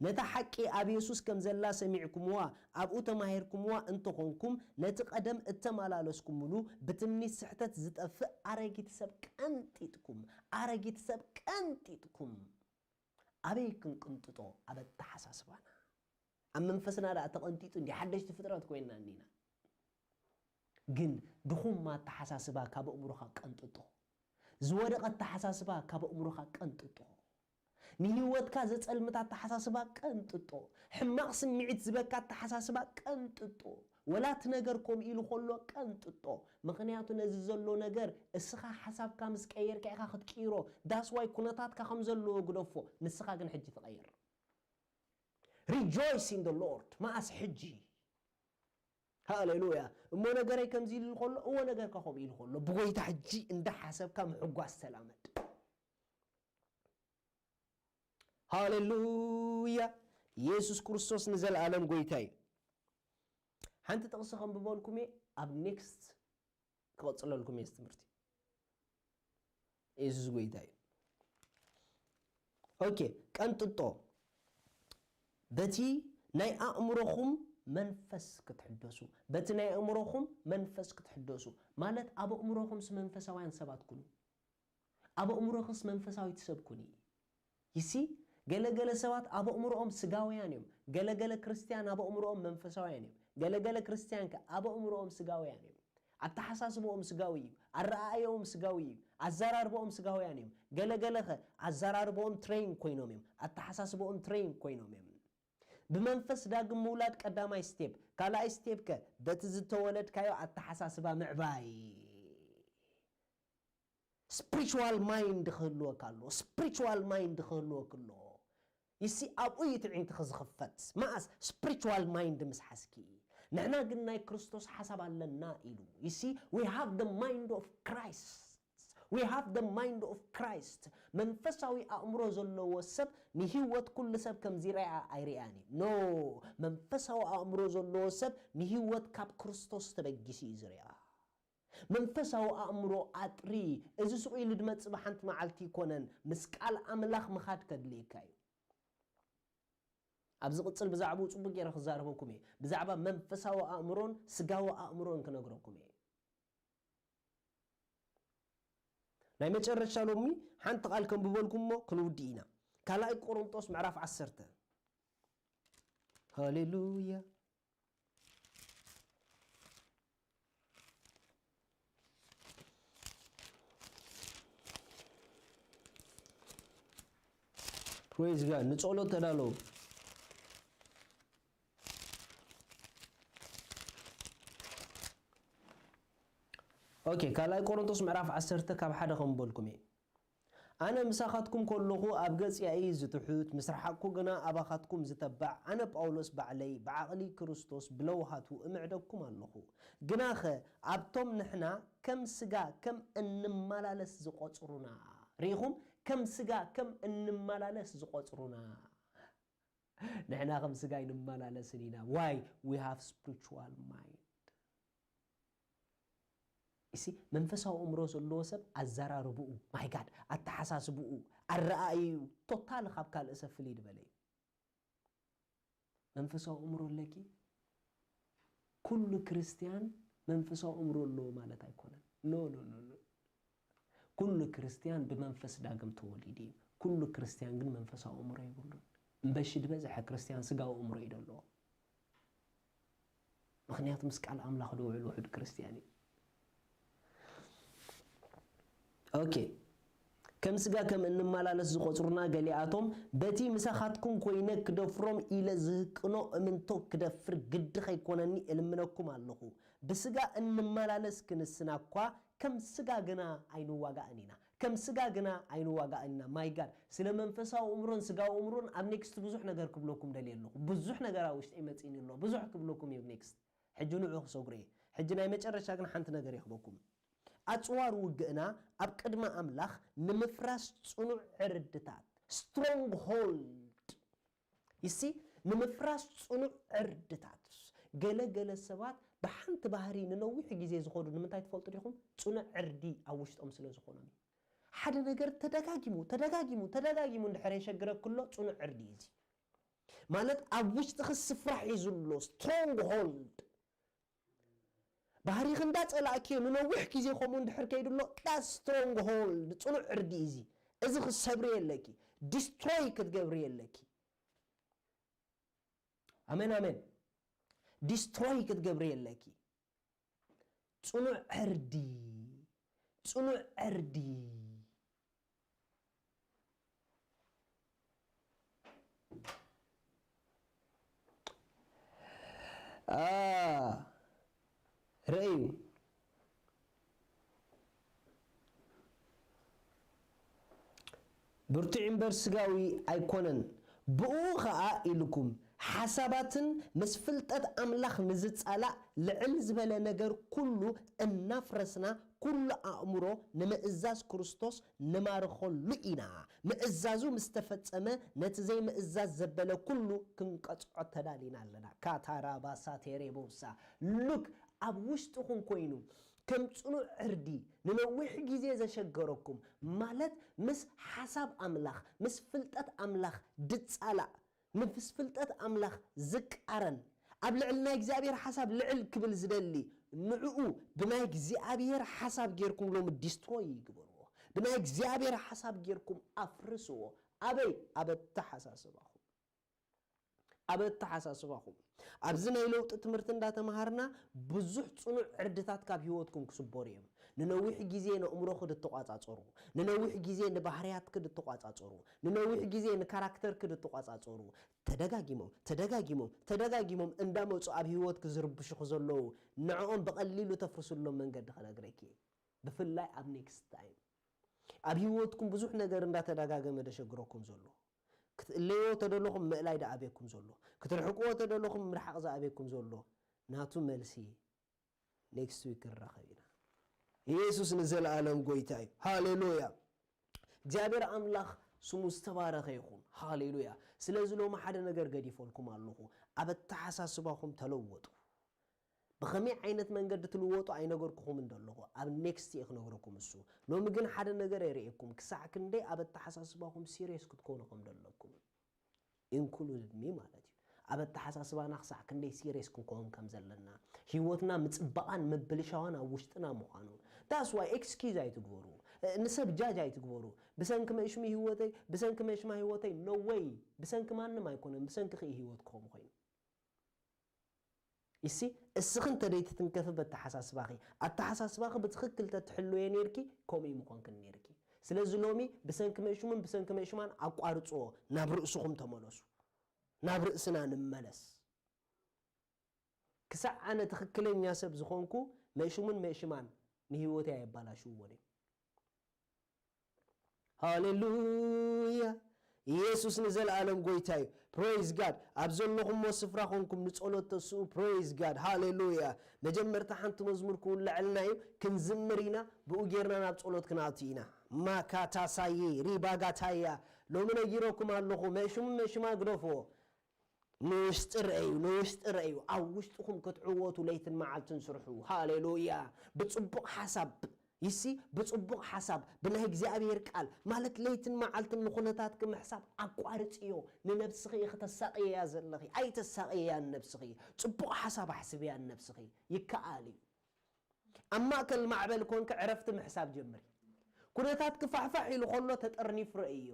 ነታ ሓቂ ኣብ የሱስ ከም ዘላ ሰሚዕኩምዋ፣ ኣብኡ ተማሂርኩምዋ እንተኾንኩም፣ ነቲ ቀደም እተመላለስኩምሉ ብትምኒት ስሕተት ዝጠፍእ ኣረጊት ሰብ ቀንጢጥኩም፣ ኣረጊት ሰብ ቀንጢጥኩም። ኣበይ ክንቅንጥጦ? ኣብ ኣተሓሳስባና። ኣብ መንፈስና ደኣ ተቐንጢጡ እንዲ ሓደሽቲ ፍጥረት ኮይንና እኒና። ግን ድኹም ኣተሓሳስባ ካብ ኣእምሮኻ ቀንጥጦ። ዝወደቐ ኣተሓሳስባ ካብ ኣእምሮኻ ቀንጥጦ። ንህይወትካ ዘጸልምት ኣተሓሳስባ ቀንጥጦ። ሕማቕ ስምዒት ዝበካ ኣተሓሳስባ ቀንጥጦ። ወላ እቲ ነገር ከምኡ ኢሉ ከሎ ቀንጥጦ። ምኽንያቱ ነዚ ዘሎ ነገር እስኻ ሓሳብካ ምስ ቀየርካ ኢኻ ክትቅይሮ። That's why ኩነታትካ ከም ዘለዎ ግደፎ። ንስኻ ግን ሕጂ ትቐይር። Rejoice in the Lord። መኣስ? ሕጂ። ሃሌሉያ። እሞ ነገረይ ከምዚ ኢሉ ከሎ፣ እዎ ነገርካ ከምኡ ኢሉ ከሎ፣ ብጎይታ ሕጂ እንዳሓሰብካ ምሕጓስ ተላመድ። ሃሌሉያ። ኢየሱስ ክርስቶስ ንዘለኣለም ጎይታ እዩ። ሓንቲ ጥቕሲ ከንብበልኩም እየ፣ ኣብ ኔክስት ክቐጽለልኩም እየ ትምህርቲ። ኢየሱስ ጎይታ እዩ። ኦኬ፣ ቀንጥጦ። በቲ ናይ ኣእምሮኹም መንፈስ ክትሕደሱ፣ በቲ ናይ ኣእምሮኹም መንፈስ ክትሕደሱ፣ ማለት ኣብ ኣእምሮኹምስ መንፈሳውያን ሰባት ኩኑ። ኣብ ኣእምሮኽስ መንፈሳዊት ሰብ ኩኒ። ይሲ፣ ገለገለ ሰባት ኣብ ኣእምሮኦም ስጋውያን እዮም። ገለገለ ክርስትያን ኣብ ኣእምሮኦም መንፈሳውያን እዮም። ገለገለ ክርስትያን ከ ኣብ ኣእምሮኦም ስጋውያን እዮም። ኣተሓሳስቦኦም ስጋዊ እዩ። ኣረኣእያኦም ስጋዊ እዩ። ኣዘራርቦኦም ስጋውያን እዮም። ገለገለ ኸ ኣዘራርቦኦም ትሬን ኮይኖም እዮም። ኣተሓሳስቦኦም ትሬን ኮይኖም እዮም። ብመንፈስ ዳግም ምውላድ ቀዳማይ ስቴፕ። ካልኣይ ስቴፕ ከ በቲ ዝተወለድካዮ ኣተሓሳስባ ምዕባይ። ስፕሪቹዋል ማይንድ ክህልወካ ኣለዎ። ስፕሪቹዋል ማይንድ ክህልወክ ኣለዎ። ይሲ ኣብኡ እዩ ትዕይንትኺ ዝኽፈት። መኣስ? ስፕሪቹዋል ማይንድ ምስ ሓዝኪ። ንሕና ግን ናይ ክርስቶስ ሓሳብ ኣለና ኢሉ። You see, we have the mind of Christ. We have the mind of Christ. መንፈሳዊ ኣእምሮ ዘለዎ ሰብ ንህይወት ኩሉ ሰብ ከም ዝረኣ ኣይረኣን እዩ። ኖ፣ መንፈሳዊ ኣእምሮ ዘለዎ ሰብ ንህይወት ካብ ክርስቶስ ተበጊሱ እዩ ዝረኣ። መንፈሳዊ ኣእምሮ ኣጥሪ። እዚ ስቕ ኢሉ ዝመጽእ ብሓንቲ መዓልቲ ኣይኮነን። ምስ ቃል ኣምላኽ ምኻድ ከድልየካ እዩ። ኣብ ዝቕጽል ብዛዕባኡ ጽቡቕ ገይረ ክዛረበኩም እየ። ብዛዕባ መንፈሳዊ ኣእምሮን ስጋዊ ኣእምሮን ክነግረኩም እየ። ናይ መጨረሻ ሎሚ ሓንቲ ቃል ከንብበልኩም እሞ ክንውድእ ኢና። ካልኣይ ቆሮንጦስ ምዕራፍ ዓሰርተ። ሃሌሉያ። ፕሬዝ ጋድ። ንጸሎት ተዳለዉ። ኦኬ፣ ካልኣይ ቆሮንቶስ ምዕራፍ ዓሰርተ ካብ ሓደ ከም በልኩም እየ። ኣነ ምሳኻትኩም ከለኹ ኣብ ገጽ ያኢ ዝትሑት፣ ምስ ረሓቕኩ ግና ኣባኻትኩም ዝተባዕ፣ ኣነ ጳውሎስ ባዕለይ፣ ብዓቕሊ ክርስቶስ ብለውሃቱ እምዕደኩም ኣለኹ። ግናኸ ኣብቶም ንሕና ከም ስጋ ከም እንመላለስ ዝቖጽሩና፣ ርኢኹም? ከም ስጋ ከም እንመላለስ ዝቖጽሩና። ንሕና ከም ስጋ ኣይንመላለስን ኢና። Why? We have spiritual mind። እሲ መንፈሳዊ ኣእምሮ ዘለዎ ሰብ ኣዘራርብኡ፣ ማይ ጋድ፣ ኣተሓሳስብኡ፣ ኣረኣእዩ ቶታል ካብ ካልእ ሰብ ፍልይ ዝበለ እዩ። መንፈሳዊ ኣእምሮ ኣለኪ? ኩሉ ክርስትያን መንፈሳዊ ኣእምሮ ኣለዎ ማለት ኣይኮነን። ኖ፣ ኖ፣ ኖ፣ ኖ። ኩሉ ክርስትያን ብመንፈስ ዳግም ተወሊዱ እዩ። ኩሉ ክርስትያን ግን መንፈሳዊ ኣእምሮ የብሉን። እምበሺ ዝበዝሐ ክርስትያን ስጋዊ ኣእምሮ እዩ ዘለዎ። ምኽንያቱ ምስ ቃል ኣምላኽ ዝውዕል ውሑድ ክርስትያን እዩ። ኦኬ። ከም ስጋ ከም እንመላለስ ዝቖጽሩና ገሊኣቶም፣ በቲ ምሳኻትኩም ኮይነ ክደፍሮም ኢለ ዝህቅኖ እምንቶ ክደፍር ግዲ ከይኮነኒ እልምነኩም ኣለኹ። ብስጋ እንመላለስ ክንስና እኳ፣ ከም ስጋ ግና ኣይንዋጋእን ኢና። ከም ስጋ ግና ኣይንዋጋእን ኢና። My God፣ ስለ መንፈሳዊ ኣእምሮን ስጋዊ ኣእምሮን ኣብ ኔክስት ብዙሕ ነገር ክብለኩም ደልየ ኣለኹ። ብዙሕ ነገር ኣብ ውሽጠይ መጺእኒ ኣሎ። ብዙሕ ክብለኩም እዩ ኔክስት። ሕጂ ንዑ ክሰጉረ እየ። ሕጂ ናይ መጨረሻ ግን ሓንቲ ነገር እየ ክበኩም። ኣጽዋር ውግእና ኣብ ቅድሚ ኣምላኽ ንምፍራስ ጽኑዕ ዕርድታት፣ ስትሮንግ ሆልድ። ይሲ፣ ንምፍራስ ጽኑዕ ዕርድታት። ገለ ገለ ሰባት ብሓንቲ ባህሪ ንነዊሕ ግዜ ዝኸዱ ንምንታይ ትፈልጡ ዲኹም? ጽኑዕ ዕርዲ ኣብ ውሽጦም ስለ ዝኾኖም እዩ። ሓደ ነገር ተደጋጊሙ ተደጋጊሙ ተደጋጊሙ እንድሕር የሸግረክሎ ጽኑዕ ዕርዲ እዩ እዚ። ማለት ኣብ ውሽጥኺ ስፍራ ሒዙ ኣሎ፣ ስትሮንግ ሆልድ። ባህሪኺ እንዳጸላእክዮ ንነዊሕ ግዜ ከምኡ እንድሕር ከይዱ ኣሎ፣ that's ስትሮንግ ሆልድ፣ ጽኑዕ ዕርዲ እዩ እዚ። እዚ ክትሰብሪ የለኪ፣ ዲስትሮይ ክትገብሪ የለኪ። ኣሜን ኣሜን። ዲስትሮይ ክትገብሪ የለኪ። ጽኑዕ ዕርዲ፣ ጽኑዕ ዕርዲ። ኣ፣ ርእዩ። ብርቱዕ እምበር ስጋዊ ኣይኮነን። ብኡ ኸኣ ኢልኩም ሓሳባትን ምስ ፍልጠት ኣምላኽ ንዝጻላእ ልዕል ዝበለ ነገር ኩሉ እናፍረስና፣ ኩሉ ኣእምሮ ንምእዛዝ ክርስቶስ ንማርኸሉ ኢና። ምእዛዙ ምስ ተፈጸመ፣ ነቲ ዘይምእዛዝ ዘበለ ኩሉ ክንቀጽዖ ተዳሊና ኣለና። ካታራባሳ ቴሬቦሳ። ሉክ፣ ኣብ ውሽጥኹም ኮይኑ ከም ጽኑዕ ዕርዲ ንነዊሕ ግዜ ዘሸገረኩም፣ ማለት ምስ ሓሳብ ኣምላኽ፣ ምስ ፍልጠት ኣምላኽ ድጻላእ፣ ምስ ፍልጠት ኣምላኽ ዝቃረን፣ ኣብ ልዕሊ ናይ እግዚኣብሔር ሓሳብ ልዕል ክብል ዝደሊ፣ ንዕኡ ብናይ እግዚኣብሔር ሓሳብ ጌርኩም ሎሚ ዲስትሮይ ይግበርዎ። ብናይ እግዚኣብሔር ሓሳብ ጌርኩም ኣፍርስዎ። ኣበይ? ኣብ ኣተሓሳስባኹም። ኣብ ኣተሓሳስባኹም። ኣብዚ ናይ ለውጢ ትምህርቲ እንዳተማሃርና ብዙሕ ጽኑዕ ዕርድታት ካብ ህይወትኩም ክስበሩ እዮም። ንነዊሕ ግዜ ንእምሮኺ ድትቋጻጸሩ፣ ንነዊሕ ግዜ ንባህርያትኪ ድትቋጻጸሩ፣ ንነዊሕ ግዜ ንካራክተርኪ ድትቋጻጸሩ፣ ተደጋጊሞም፣ ተደጋጊሞም፣ ተደጋጊሞም እንዳመጹ ኣብ ህይወትኪ ዝርብሹኺ ዘለዉ፣ ንዕኦም ብቐሊሉ ተፍርስሎም መንገዲ ክነግረኪ እየ። ብፍላይ ኣብ ኔክስት ታይም። ኣብ ህይወትኩም ብዙሕ ነገር እንዳተደጋገመ ደሸግረኩም ዘሎ። ክትእለይዎ ተደለኹም ምእላይ ደኣቤኩም ዘሎ። ክትርሕቅዎ ተደለኹም ምርሓቕ ዝኣቤኩም ዘሎ። ናቱ መልሲ ኔክስት ዊክ ንራኸብ ኢና። ኢየሱስ ንዘለኣለም ጎይታ እዩ። ሃሌሉያ። እግዚኣብሔር ኣምላኽ ስሙ ዝተባረኸ ይኹን። ሃሌሉያ። ስለዚ ሎሚ ሓደ ነገር ገዲፈልኩም ኣለኹ። ኣብ ኣተሓሳስባኹም ተለወጡ። ብኸመይ ዓይነት መንገዲ ትልወጡ ኣይነገርኩኹም እንደለኹ። ኣብ ኔክስት እየ ክነግረኩም እሱ። ሎሚ ግን ሓደ ነገር የርእየኩም። ክሳዕ ክንደይ ኣብ ኣተሓሳስባኹም ሲሪየስ ክትኮኑ ከም ዘለኩም። ኢንክሉድድ ሚ ማለት እዩ። ኣብ ኣተሓሳስባና ክሳዕ ክንደይ ሲሪየስ ክንከውን ከም ዘለና፣ ህይወትና ምጽባቓን ምብልሻዋን ኣብ ውሽጥና ምዃኑ። That's why ኤክስኪዝ ኣይትግበሩ። ንሰብ ጃጅ ኣይትግበሩ። ብሰንኪ መእሽሙ ህይወተይ፣ ብሰንኪ መእሽማ ህይወተይ፣ no way። ብሰንኪ ማንም ኣይኮነን፣ ብሰንኪ ኸእ ህይወት ክኸውን ኮይኑ። ይሲ፣ እስኺ እንተ ደይትትንከፊ በተሓሳስባኺ፣ ኣተሓሳስባኺ ብትኽክል ተትሕልወዮ ኔርኪ፣ ከምኡ ምኾንክን ኔርኪ። ስለዚ ሎሚ ብሰንኪ መእሽሙን ብሰንኪ መእሽማን ኣቋርጽዎ፣ ናብ ርእስኹም ተመለሱ። ናብ ርእስና ንመለስ። ክሳዕ ኣነ ትኽክለኛ ሰብ ዝኾንኩ፣ መእሽሙን መእሽማን ንህይወተይ ኣየባላሽውዎን እዮም። ሃሌሉያ። ኢየሱስ ንዘለኣለም ጎይታ እዩ። ፕሬይዝ ጋድ። ኣብ ዘለኹሞ ስፍራ ኾንኩም ንጸሎት ተስኡ። ፕሬይዝ ጋድ። ሃሌሉያ። መጀመርታ ሓንቲ መዝሙር ክውለዐልና እዩ። ክንዝምር ኢና። ብኡ ጌርና ናብ ጸሎት ክንኣቱ ኢና። ማካታሳዬ ሪባጋታያ። ሎሚ ነጊረኩም ኣለኹ። መእሽሙ መእሽማ ግደፍዎ። ንውሽጢ ርእዩ፣ ንውሽጢ ርእዩ። ኣብ ውሽጥኹም ክትዕወቱ ለይትን መዓልትን ስርሑ። ሃሌሉያ። ብጽቡቕ ሓሳብ፣ ይሲ፣ ብጽቡቕ ሓሳብ፣ ብናይ እግዚኣብሔር ቃል፣ ማለት ለይትን መዓልትን ንኹነታትኪ ምሕሳብ ኣቋርጽዮ። ንነብስኺ ኢኺ ተሳቕየያ ዘለኺ። ኣይተሳቕየያን ነብስኺ። ጽቡቕ ሓሳብ ኣሕስብያ ንነብስኺ። ይከኣል እዩ። ኣብ ማእከል ማዕበል ኮንኪ ዕረፍቲ ምሕሳብ ጀምሪ። ኩነታትኪ ፋሕፋሕ ኢሉ ከሎ ተጠርኒፉ ረእዮ።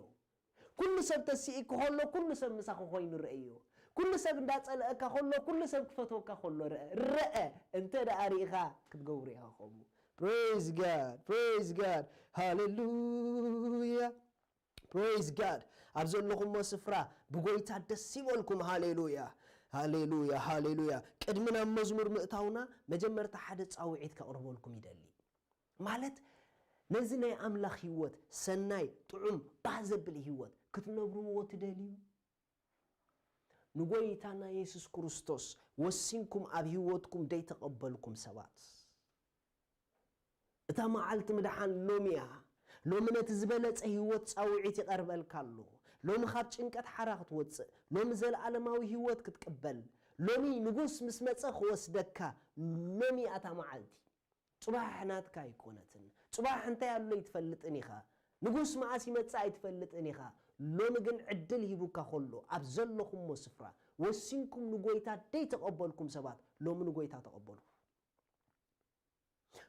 ኩሉ ሰብ ተሲእኪ ከሎ፣ ኩሉ ሰብ ምሳኺ ኮይኑ ረእዮ። ኩሉ ሰብ እንዳጸልአካ ከሎ፣ ኩሉ ሰብ ክፈትወካ ከሎ ረአ። ረአ። እንተ ደኣ ርኢኻ ክትገብሮ ኢኻ ከምኡ። ፕሬይዝ ጋድ፣ ፕሬይዝ ጋድ። ሃሌሉያ። ፕሬይዝ ጋድ። ኣብ ዘለኹሞ ስፍራ ብጎይታ ደስ ይበልኩም። ሃሌሉያ። ሃሌሉያ። ሃሌሉያ። ቅድሚ ናብ መዝሙር ምእታውና መጀመርታ ሓደ ጻውዒት ከቕርበልኩም ይደሊ። ማለት ነዚ ናይ ኣምላኽ ህይወት፣ ሰናይ፣ ጥዑም፣ ባህ ዘብል ህይወት ክትነብርዎ ትደልዩ? ንጎይታና የሱስ ክርስቶስ ወሲንኩም ኣብ ህይወትኩም ደይተቐበልኩም ሰባት፣ እታ መዓልቲ ምድሓን ሎሚ እያ። ሎሚ ነቲ ዝበለጸ ህይወት ጻውዒት ይቐርበልካ ኣሎ። ሎሚ ካብ ጭንቀት ሓራ ክትወጽእ፣ ሎሚ ዘለኣለማዊ ህይወት ክትቅበል፣ ሎሚ ንጉስ ምስ መጸ ክወስደካ፣ ሎሚ እያ እታ መዓልቲ። ጽባሕ ናትካ ኣይኮነትን። ጽባሕ እንታይ ኣሎ ኣይትፈልጥን ኢኻ። ንጉስ መዓስ ይመጽእ ኣይትፈልጥን ኢኻ። ሎሚ ግን ዕድል ሂቡካ ከሎ፣ ኣብ ዘለኹሞ ስፍራ ወሲንኩም ንጎይታ ደይተቐበልኩም ሰባት፣ ሎሚ ንጎይታ ተቐበሉ።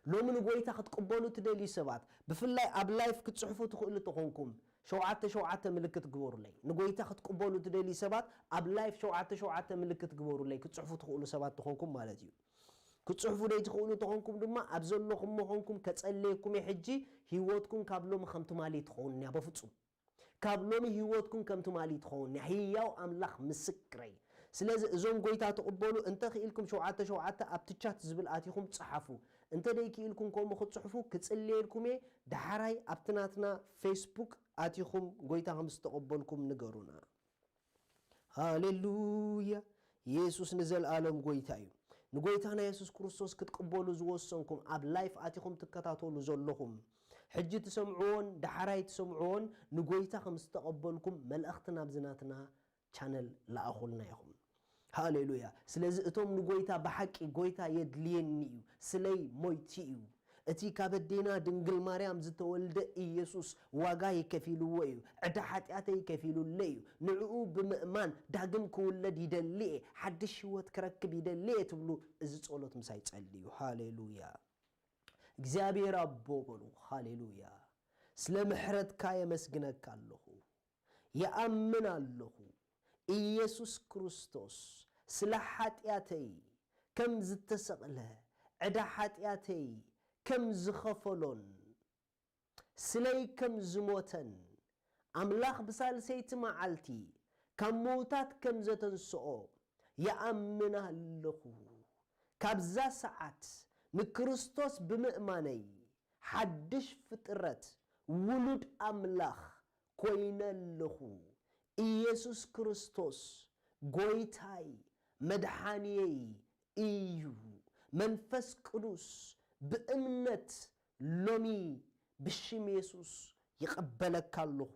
ሎሚ ንጎይታ ክትቅበሉ ትደልዩ ሰባት፣ ብፍላይ ኣብ ላይፍ ክትጽሕፉ ትኽእሉ ተኾንኩም፣ ሸውዓተ ሸውዓተ ምልክት ግበሩለይ። ንጎይታ ክትቅበሉ ትደልዩ ሰባት፣ ኣብ ላይፍ ሸውዓተ ሸውዓተ ምልክት ግበሩለይ፣ ክትጽሕፉ ትኽእሉ ሰባት ተኾንኩም ማለት እዩ። ክትጽሕፉ ደይትኽእሉ ተኾንኩም ድማ፣ ኣብ ዘለኹሞ ኾንኩም ከጸልየኩም እየ። ሕጂ ህይወትኩም ካብ ሎሚ ከም ትማሊ ትኸውን እያ፣ በፍጹም። ካብ ሎሚ ህይወትኩም ከም ትማሊ ትኸውን እያ፣ ህያው ኣምላኽ ምስክረይ። ስለዚ እዞም ጎይታ ትቕበሉ እንተ ክኢልኩም፣ ሸውዓተ ሸውዓተ ኣብቲ ቻት ዝብል ኣቲኹም ጸሓፉ። እንተ ደይክኢልኩም ከምኡ ክትጽሕፉ ክጽልየልኩም እየ። ደሓራይ ኣብቲ ናትና ፌስቡክ ኣቲኹም ጎይታ ከም ዝተቐበልኩም ንገሩና። ሃሌሉያ! የሱስ ንዘለኣለም ጎይታ እዩ። ንጎይታና የሱስ ክርስቶስ ክትቅበሉ ዝወሰንኩም፣ ኣብ ላይፍ ኣቲኹም ትከታተሉ ዘለኹም፣ ሕጂ ትሰምዕዎን ደሓራይ ትሰምዕዎን፣ ንጎይታ ከም ዝተቐበልኩም መልእኽቲ ናብዚ ናትና ቻነል ለኣኹልና ኢኹም። ሃሌሉያ! ስለዚ እቶም ንጎይታ ብሓቂ፣ "ጎይታ የድልየኒ እዩ፣ ስለይ ሞይቲ እዩ፣ እቲ ካብ ኣዴና ድንግል ማርያም ዝተወልደ ኢየሱስ ዋጋይ ከፊልዎ እዩ፣ ዕዳ ሓጢኣተይ ከፊሉለይ እዩ፣ ንዕኡ ብምእማን ዳግም ክውለድ ይደሊ እየ፣ ሓድሽ ህይወት ክረክብ ይደሊ እየ" ትብሉ፣ እዚ ጸሎት ምሳይ ጸልዩ። ሃሌሉያ! እግዚኣብሔር ኣቦ በሉ። ሃሌሉያ! ስለ ምሕረትካ የመስግነካ ኣለኹ። ይኣምን ኣለኹ፣ ኢየሱስ ክርስቶስ ስለ ሓጢኣተይ ከም ዝተሰቕለ፣ ዕዳ ሓጢኣተይ ከም ዝኸፈሎን ስለይ ከም ዝሞተን፣ ኣምላኽ ብሳልሰይቲ መዓልቲ ካብ ምዉታት ከም ዘተንስኦ ይኣምን ኣለኹ። ካብዛ ሰዓት ንክርስቶስ ብምእማነይ ሓድሽ ፍጥረት፣ ውሉድ ኣምላኽ ኮይነ ኣለኹ። ኢየሱስ ክርስቶስ ጎይታይ መድሓንየይ እዩ። መንፈስ ቅዱስ ብእምነት ሎሚ ብሽም የሱስ ይቐበለካ ኣለኹ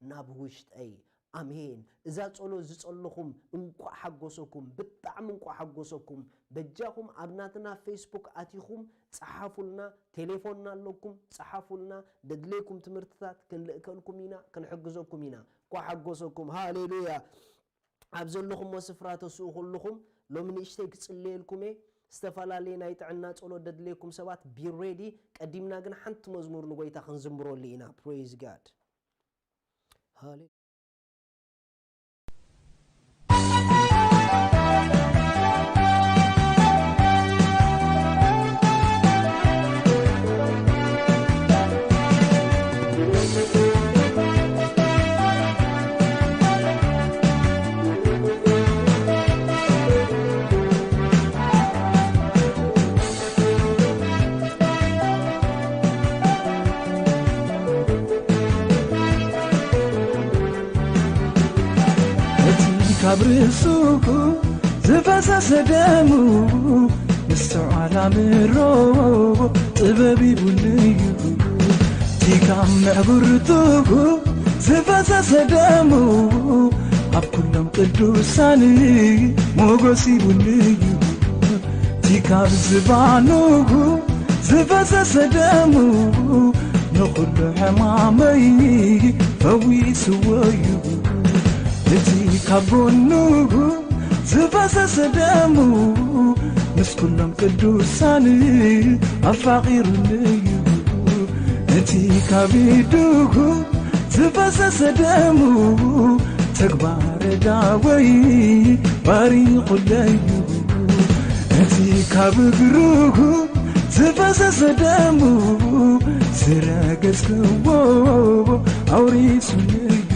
ናብ ውሽጠይ። ኣሜን። እዛ ጸሎት ዝጸለኹም እንቋዕ ሓጎሰኩም፣ ብጣዕሚ እንቋዕ ሓጎሰኩም። በጃኹም ኣብ ናትና ፌስቡክ ኣቲኹም ጸሓፉልና፣ ቴሌፎንና ኣለኩም፣ ጸሓፉልና። ደድለይኩም ትምህርትታት ክንልእከልኩም ኢና፣ ክንሕግዘኩም ኢና። እንቋዕ ሓጎሰኩም። ሃሌሉያ። ኣብ ዘለኹሞ ስፍራ ተስኡ ኩልኹም። ሎሚ ንእሽተይ ክጽልየልኩም እየ። ዝተፈላለየ ናይ ጥዕና ጸሎት ደድለየኩም ሰባት፣ ቢ ሬዲ። ቀዲምና ግን ሓንቲ መዝሙር ንጎይታ ክንዝምረሉ ኢና። ፕሬዝ ጋድ። ሃሌ- እቲ ካብ ርእሱ ዝፈሰሰ ደሙ ምስትውዓል ኣምሮ ጥበብ ይቡኒ እዩ። እቲ ካብ ምዕጉርቱ ዝፈሰሰ ደሙ ኣብ ኩሎም ቅዱሳን ሞገስ ይቡኒ እዩ። እቲ ካብ ዝባኑ ዝፈሰሰ ደሙ ንኹሉ ሕማመይ ፈዊስዎ እዩ። እቲ ካብ ጎኑ ዝፈሰሰ ደሙ ምስ ኩሎም ቅዱሳን ኣፋቒሩኒ እዩ። እቲ ካብ ኢዱ ዝፈሰሰ ደሙ ተግባረ ዳወይ ባሪኹለይ እዩ። እቲ ካብ እግሩ ዝፈሰሰ ደሙ ዝረገጽክዎ ኣውሪሱኒ እዩ።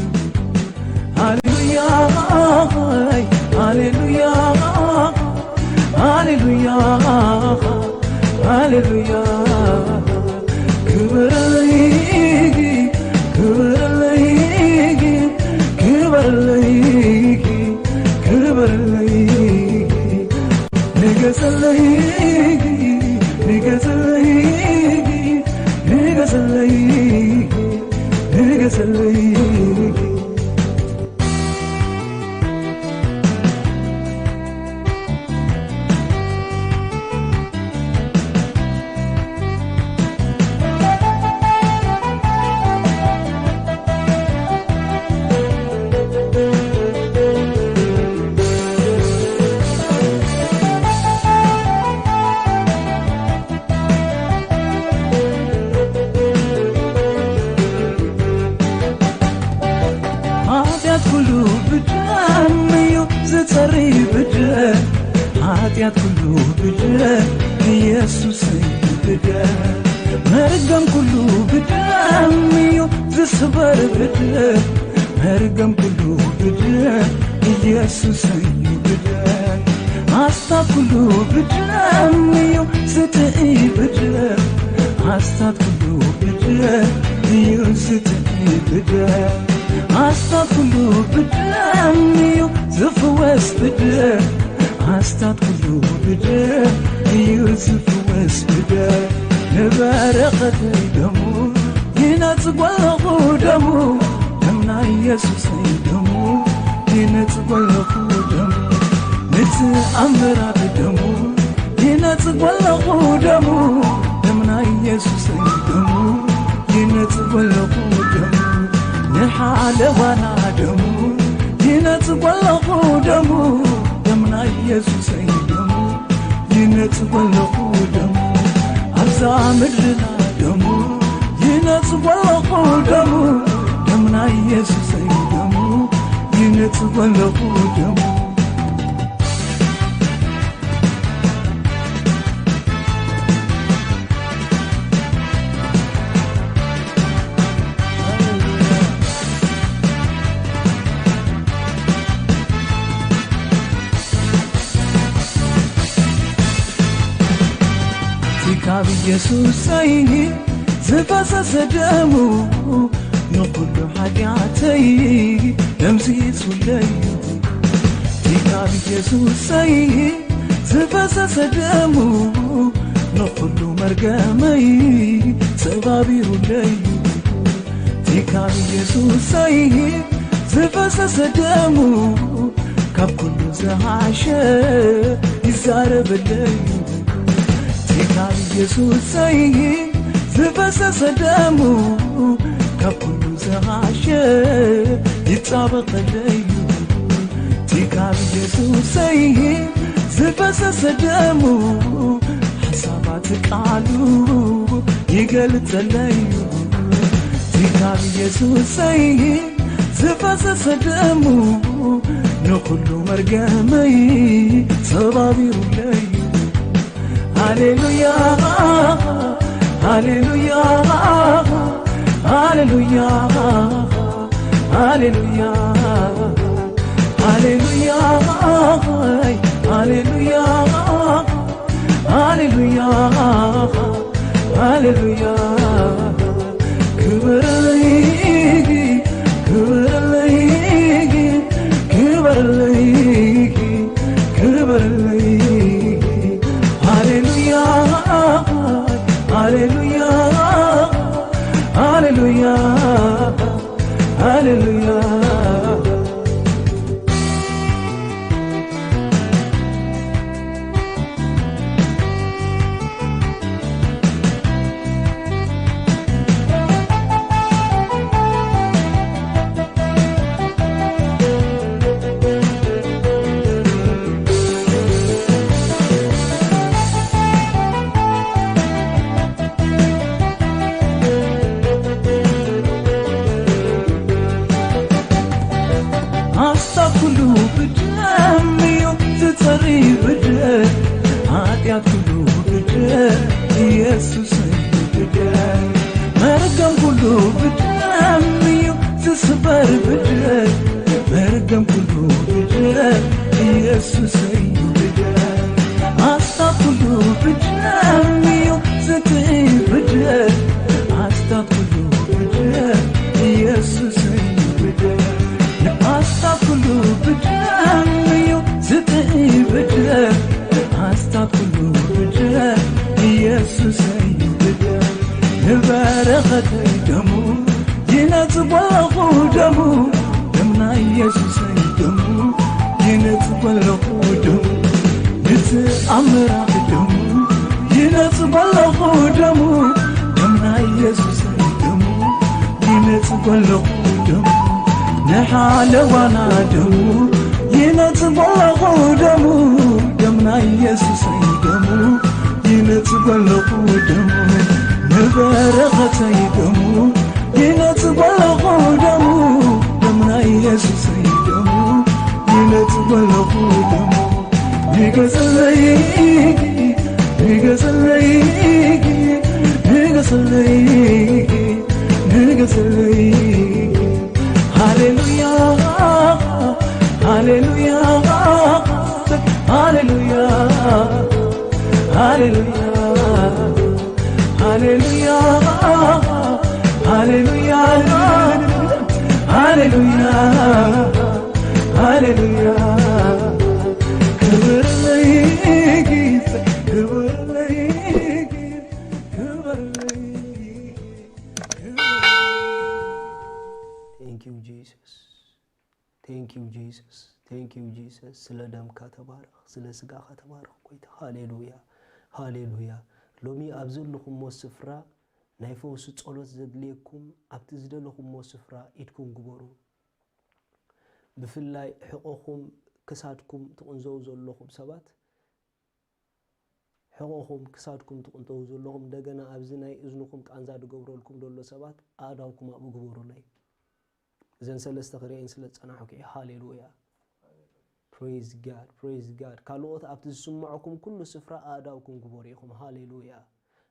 ሃሌሉያ፣ ሃሌሉያ፣ ሃሌሉያ፣ ሃሌሉያ። ክብረይ ንገሰለይ፣ ንገሰለይ፣ ንገሰለይ፣ ንገሰለይ። ሓጢኣት ኩሉ ብደም እዩ ዝጸሪ፣ ብደም። ሓጢኣት ኩሉ ብደም፣ ኢየሱስ እዩ ብደም። መርገም ኩሉ ብደም እዩ ዝስበር፣ ብደም። መርገም ኩሉ ብደም፣ ኢየሱስ እዩ ብደም። ኣስታት ኩሉ ብደም እዩ ዝጥኢ፣ ብደም። ኣስታት ኩሉ ብደም እዩ ዝጥኢ፣ ብደም። ኣስታት ኩሉ ብደም እዩ ዝፍወስ፣ ብደም። ኣስታት ኩሉ ብደም እዩ ዝፍወስ፣ ብደም። ንበረኸተይ ደሙ ይነጽጎ ኣለኹ፣ ደሙ፣ ደም ናይ ኢየሱሰይ ደሙ ይነጽጎ ኣለኹ፣ ደሙ። ንተኣምራት ደሙ ይነጽጎ ኣለኹ፣ ደሙ፣ ደም ናይ ኢየሱሰይ ደሙ ይነጽጎ ኣለኹ፣ ደሙ። ንሓለዋና ደሙ ይነጽጎ ኣለኹ፣ ደሙ፣ ደም ናይ ኢየሱሰይ ደሙ ይነጽጎ ኣለኹ፣ ደሙ። ኣብዛ ምድርና ደሙ ይነጽጎ ኣለኹ፣ ደሙ፣ ደም ናይ ኢየሱሰይ ደሙ ይነጽጎ ኣለኹ፣ ደሙ። እቲ ካብ ኢየሱሰይ ዝፈሰሰ ደሙ ንኹሉ ሓጢኣተይ ደምሲሱለይ። እቲ ካብ ኢየሱሰይ ዝፈሰሰ ደሙ ንኹሉ መርገመይ ሰባቢሩለይ። እቲ ካብ ኢየሱሰይ ዝፈሰሰ ደሙ ካብ ኩሉ ዝሓሸ ይዛረበለይ። እቲ ካብ ኢየሱሰይ ዝፈሰሰ ደሙ ካብ ኩሉ ዝሓሸ ይጻበቐለይ። እቲ ካብ ኢየሱሰይ ዝፈሰሰ ደሙ ሓሳባት ቃሉ ይገልጸለይ። እቲ ካብ ኢየሱሰይ ዝፈሰሰ ደሙ ንኹሉ መርገመይ ሰባቢሩለይ። ሃሌሉያ፣ ሃሌሉያ፣ ሃሌሉያ፣ ሃሌሉያ፣ ሃሌሉያ፣ ሃሌሉያ፣ ሃሌሉያ፣ ሃሌሉያ። ክበረለይ፣ ክበረለይ፣ ክበረለይ፣ ክበረለይ። ሃሌሉያ፣ ሃሌሉያ፣ ሃሌሉያ፣ ሃሌሉያ። ኣስታት ኩሉ ብደም እዩ ዝጸሪ፣ ብደም። ሓጢኣት ኩሉ ብደም፣ ኢየሱስ እዩ ብደም። መርገም ኩሉ ብደም እዩ ዝስበር፣ ብደም። መርገም ኩሉ ብደም፣ ኢየሱስ እዩ ብደም። ኣስታት ኩሉ ብደም እዩ ዝጥኢ፣ ብደም። ኣስታት ኩሉ ብደም፣ ኢየሱስ እዩ ብደም። ኣስታት ኩሉ ብደም እዩ ዝጥኢ፣ ብደም። ኣስታት በረኸተይ ደሙ ይነጽጎ ኣለኹ ደሙ፣ ደም ናይ ኢየሱሰይ ደሙ ይነጽጎ ኣለኹ ደሙ፣ ንተኣምራት ደሙ ይነጽጎ ኣለኹ ደሙ፣ ደም ናይ ኢየሱሰይ ደሙ ይነጽጎ ኣለኹ ደሙ፣ ንሓለዋና ደሙ ይነጽጎ ኣለኹ ደሙ፣ ደም ናይ ኢየሱሰይ ደሙ ይነጽጎ ኣለኹ ደሙ፣ ንበረኸተይ ደሙ ይነጽጎ ኣለኹ ደሙ፣ ደም ናይ ኢየሱሰይ ደሙ ይነጽጎ ኣለኹ ደሙ፣ ንገሰለይ ንገሰለይ ንገሰለይ ንገሰለይ ሃሌሉያ ሃሌሉያ ሃሌሉያ ሃሌሉያ ሃሌሉያ ሃሌሉያ ሃሌሉያ ሃሌሉያ ክብር ለይጌታ ክብር ለይጌታ ክብር ለይጌታ Thank you, Jesus. Thank you, Jesus. Thank you, Jesus. ስለ ደምካ ተባረኽ፣ ስለ ስጋኻ ተባረኽ ጎይታ። ሃሌሉያ፣ ሃሌሉያ። ሎሚ ኣብ ዘለኹሞ ስፍራ ናይ ፈውሲ ጸሎት ዘድልየኩም ኣብቲ ዝደለኹሞ ስፍራ ኢድኩም ግበሩ። ብፍላይ ሕቖኹም ክሳድኩም ትቕንዘው ዘለኹም ሰባት ሕቖኹም ክሳድኩም ትቕንተው ዘለኹም እንደገና ኣብዚ ናይ እዝንኹም ቃንዛ ዝገብረልኩም ዘሎ ሰባት ኣእዳውኩም ኣብኡ ግበሩለይ። እዘን ሰለስተ ክርእየን ስለ ዝጸናሕኩ እየ። ሃሌሉያ። Praise God, praise God። ካልኦት ኣብቲ ዝስምዐኩም ኩሉ ስፍራ ኣእዳውኩም ግበሩ ኢኹም። ሃሌሉያ፣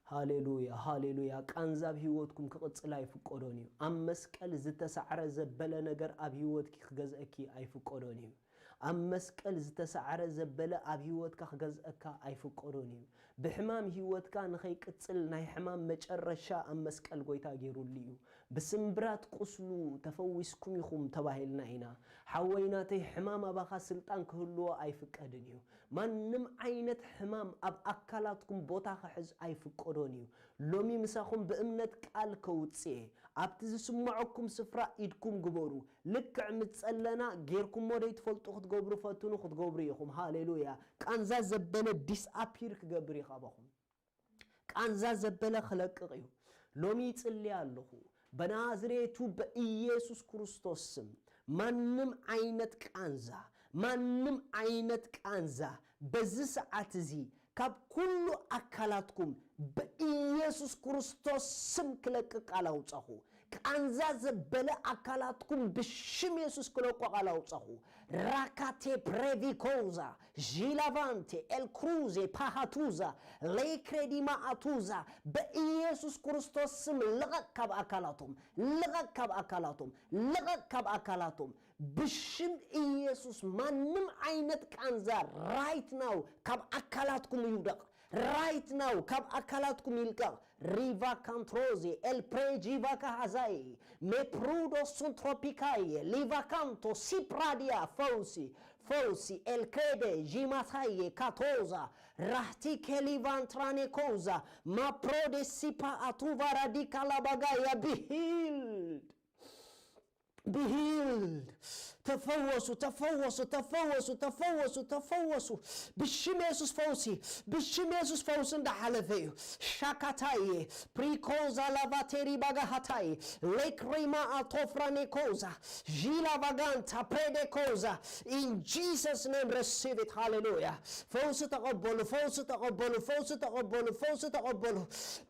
ሃሌሉያ፣ ሃሌሉያ። ቃንዛ ኣብ ህይወትኩም ክቕጽል ኣይፍቀዶን እዩ። ኣብ መስቀል ዝተሳዕረ ዘበለ ነገር ኣብ ህይወትኪ ክገዝአኪ ኣይፍቀዶን እዩ። ኣብ መስቀል ዝተሳዕረ ዘበለ ኣብ ህይወትካ ክገዝአካ ኣይፍቀዶን እዩ። ብሕማም ህይወትካ ንኸይቅጽል ናይ ሕማም መጨረሻ ኣብ መስቀል ጎይታ ገይሩሉ እዩ። ብስምብራት ቁስሉ ተፈዊስኩም ኢኹም ተባሂልና ኢና። ሓወይ ናተይ ሕማም ኣባኻ ስልጣን ክህልዎ ኣይፍቀድን እዩ። ማንም ዓይነት ሕማም ኣብ ኣካላትኩም ቦታ ክሕዝ ኣይፍቀዶን እዩ። ሎሚ ምሳኹም ብእምነት ቃል ከውጽእ እየ። ኣብቲ ዝስምዐኩም ስፍራ ኢድኩም ግበሩ። ልክዕ ምስ ጸለና ጌርኩሞ ደይትፈልጡ ክትገብሩ ፈትኑ ክትገብሩ ኢኹም። ሃሌሉያ። ቃንዛ ዘበለ ዲስኣፒር ክገብር እዩ ካባኹም። ቃንዛ ዘበለ ክለቅቕ እዩ። ሎሚ ይጽሊ ኣለኹ። በናዝሬቱ በኢየሱስ ክርስቶስ ስም ማንም ዓይነት ቃንዛ፣ ማንም ዓይነት ቃንዛ በዚ ሰዓት እዚ ካብ ኩሉ ኣካላትኩም በኢየሱስ ክርስቶስ ስም ክለቅቕ ቃል ኣውጻኹ። ቃንዛ ዘበለ ኣካላትኩም ብሽም የሱስ ክለቆ ቃል ኣውጻኹ። ራካቴ ፕሬቪኮዛ ዢላቫንቴ ኤልክሩዜ ፓሃቱዛ ሌክሬዲማ ኣቱዛ በኢየሱስ ክርስቶስ ስም ልቐቅ ካብ ኣካላቶም፣ ልቐቅ ካብ ኣካላቶም፣ ልቐቅ ካብ ኣካላቶም። ብሽም ኢየሱስ ማንም ዓይነት ቃንዛ right now ካብ ኣካላትኩም ይውደቕ። Right now ካብ ኣካላትኩም ይልቀቕ። ሪቫ ካንትሮዚ ኤል ፕሬጂቫ ካሃዛይ ሜፕሩዶ ሱንትሮፒካይ ሊቫ ካንቶ ሲፕራዲያ ፈውሲ ፈውሲ ኤል ክሬደ ጂማሳየ ካቶዛ ራህቲ ኬሊቫንትራኔኮዛ ማፕሮዴሲፓ ኣቱቫ ራዲካላባጋያ be healed. Be healed. ተፈወሱ፣ ተፈወሱ፣ ተፈወሱ፣ ተፈወሱ፣ ተፈወሱ። ብሽም የሱስ ፈውሲ፣ ብሽም የሱስ ፈውሲ እንዳሓለፈ እዩ። ሻካታዬ፣ ፕሪኮዛ ላቫቴሪ ባጋሃታይ፣ ሌክሪማ ኣቶፍራኔኮዛ፣ ዢላ ቫጋንታ ፕሬዴኮዛ። In Jesus name receive it. ሃሌሉያ። ፈውሲ ተቐበሉ፣ ፈውሲ ተቐበሉ፣ ፈውሲ ተቐበሉ፣ ፈውሲ ተቐበሉ።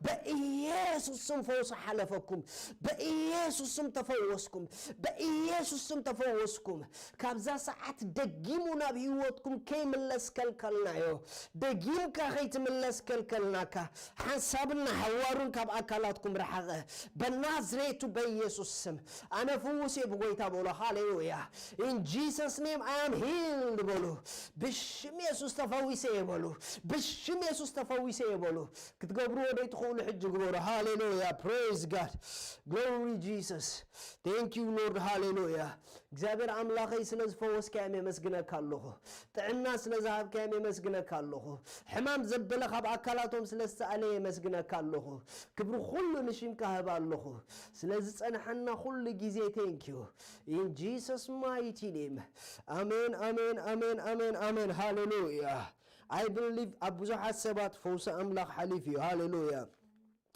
በኢየሱስ ስም ፈውሲ ሓለፈኩም። በኢየሱስ ስም ተፈወስኩም። በኢየሱስ ስም ተፈወስኩም። ካብዛ ሰዓት ደጊሙ ናብ ህይወትኩም ከይምለስ ከልከልናዮ። ደጊምካ ከይትምለስ ከልከልናካ። ሓንሳብን ንሓዋሩን ካብ ኣካላትኩም ረሓቐ። በናዝሬቱ በኢየሱስ ስም ኣነ ፍዉስ እየ ብጎይታ በሉ። ሃሌሉያ። In Jesus name I am healed በሉ። ብሽም የሱስ ተፈዊሰ እየ በሉ። ብሽም የሱስ ተፈዊሰ እየ በሉ። ክትገብርዎ ዘይትኽእሉ ሕጂ ግበሩ። ሃሌሉያ። Praise God. Glory Jesus. Thank you Lord. ሃሌሉያ። እግዚኣብሔር ኣምላኸይ፣ ስለ ዝፈወስካዮም የመስግነካ ኣለኹ። ጥዕና ስለ ዝሃብካዮም የመስግነካ ኣለኹ። ሕማም ዘበለ ካብ ኣካላቶም ስለ ዝተኣለ የመስግነካ ኣለኹ። ክብሪ ኩሉ ንሽምካ ህብ ኣለኹ። ስለ ዝጸንሐና ኩሉ ግዜ thank you in Jesus mighty name። ኣሜን፣ ኣሜን፣ ኣሜን፣ ኣሜን፣ ኣሜን። ሃሌሉያ። I believe ኣብ ብዙሓት ሰባት ፈውሲ ኣምላኽ ሓሊፍ እዩ። ሃሌሉያ።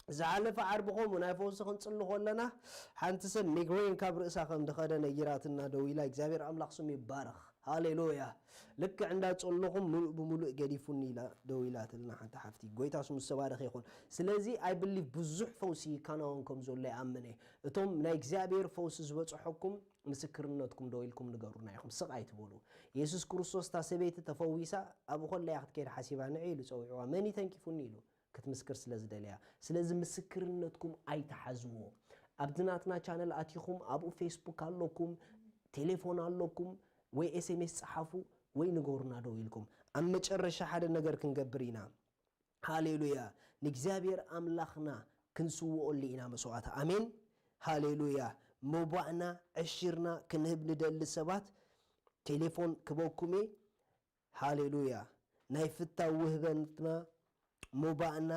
ዝሓለፈ ዓርቢ ከምኡ ናይ ፈውሲ ክንጽሊ ከለና፣ ሓንቲ ሰብ ሚግሬን ካብ ርእሳ ከም ዝኸደ ነጊራትና ደው ኢላ። እግዚኣብሔር ኣምላኽ ስሙ ይባረኽ። ሃሌሉያ። ልክዕ እንዳጸለኹም ምሉእ ብምሉእ ገዲፉኒ ኢላ ደው ኢላትልና ሓንቲ ሓፍቲ። ጎይታ ስሙ ዝተባረኸ ይኹን። ስለዚ I believe ብዙሕ ፈውሲ ይከናወን ከም ዘሎ ይኣምን እየ። እቶም ናይ እግዚኣብሔር ፈውሲ ዝበጽሐኩም ምስክርነትኩም ደው ኢልኩም ንገሩና ኢኹም። ስቕ ኣይትበሉ። የሱስ ክርስቶስ እታ ሰበይቲ ተፈዊሳ ኣብኡ ከላ እያ ክትከይድ ሓሲባ። ንዒ ኢሉ ጸዊዕዋ። መን እዩ ተንኪፉኒ ኢሉ ክትምስክር ስለ ዝደለያ። ስለዚ ምስክርነትኩም ኣይትሓዝዎ። ኣብዚ ናትና ቻነል ኣቲኹም ኣብኡ ፌስቡክ ኣለኩም፣ ቴሌፎን ኣለኩም፣ ወይ ኤስኤምኤስ ጸሓፉ ወይ ንገሩና ደው ኢልኩም። ኣብ መጨረሻ ሓደ ነገር ክንገብር ኢና። ሃሌሉያ። ንእግዚኣብሔር ኣምላኽና ክንስውኦሉ ኢና መስዋዕቲ። ኣሜን። ሃሌሉያ። መባእና ዕሽርና ክንህብ ንደሊ ሰባት ቴሌፎን ክበኩም እየ። ሃሌሉያ። ናይ ፍታው ውህበትና፣ መባእና፣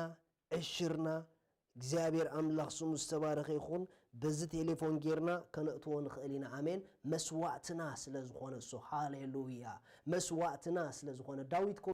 ዕሽርና፣ እግዚኣብሔር ኣምላኽ ስሙ ዝተባረኸ ይኹን። በዚ ቴሌፎን ጌርና ከነእትዎ ንኽእል ኢና። ኣሜን። መስዋዕትና ስለ ዝኾነ እሱ። ሃሌሉያ። መስዋዕትና ስለ ዝኾነ። ዳዊት ኮ-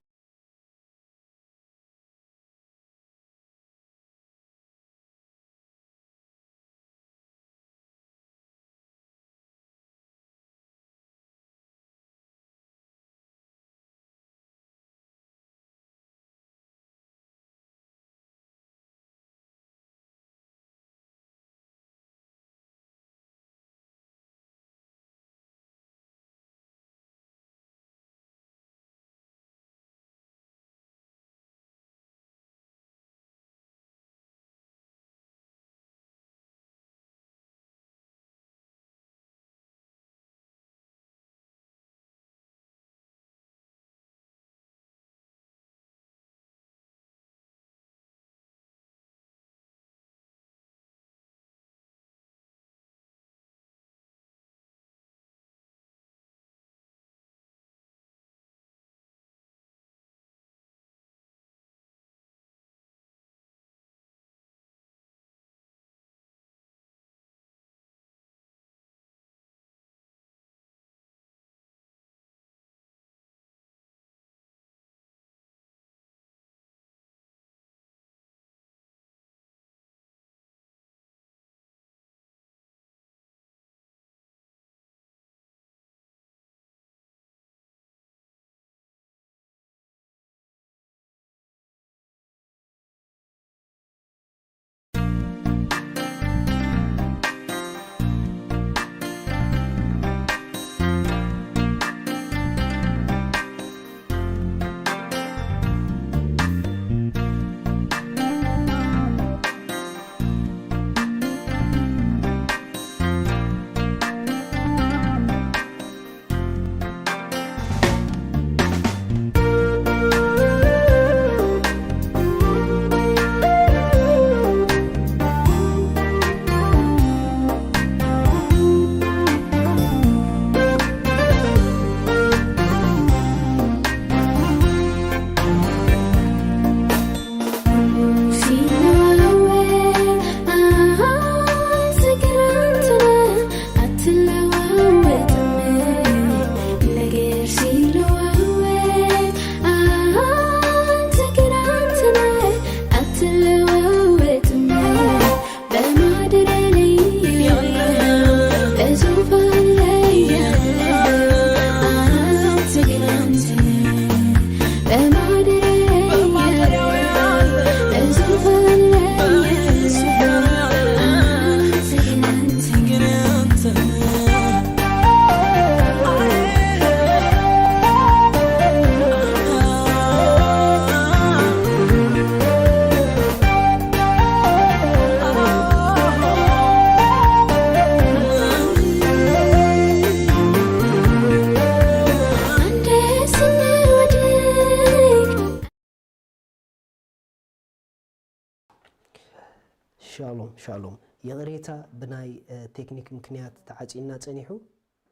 ሻሎም ሻሎም። ይቕሬታ፣ ብናይ ቴክኒክ ምክንያት ተዓፂና ፀኒሑ።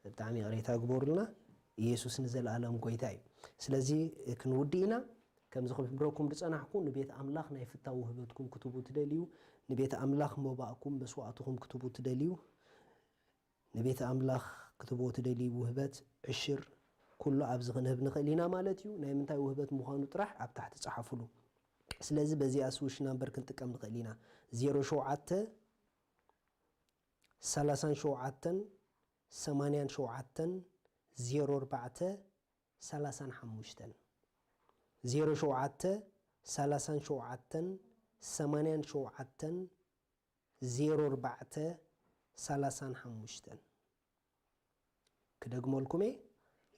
ብጣዕሚ ይቕሬታ ግበሩልና። ኢየሱስ ንዘለኣለም ጎይታ እዩ። ስለዚ ክንውድእ ኢና። ከምዚ ክብረኩም ዝፀናሕኩ፣ ንቤት ኣምላኽ ናይ ፍታው ውህበትኩም ክትቡ ትደልዩ፣ ንቤት ኣምላኽ መባእኩም መስዋእትኹም ክትቡ ትደልዩ፣ ንቤት ኣምላኽ ክትብዎ ትደልዩ ውህበት ዕሽር ኩሉ ኣብዚ ክንህብ ንኽእል ኢና ማለት እዩ። ናይ ምንታይ ውህበት ምዃኑ ጥራሕ ኣብ ታሕቲ ጸሓፉሉ። ስለዚ በዚኣ ስዊሽ ናምበር ክንጥቀም ንኽእል ኢና። ዜሮ ሸውዓተ ሰላሳን ሸውዓተን ሰማንያን ሸውዓተን ዜሮ ኣርባዕተ ሰላሳን ሓሙሽተን፣ ዜሮ ሸውዓተ ሰላሳን ሸውዓተን ሰማንያን ሸውዓተን ዜሮ ኣርባዕተ ሰላሳን ሓሙሽተን። ክደግመልኩም እየ፣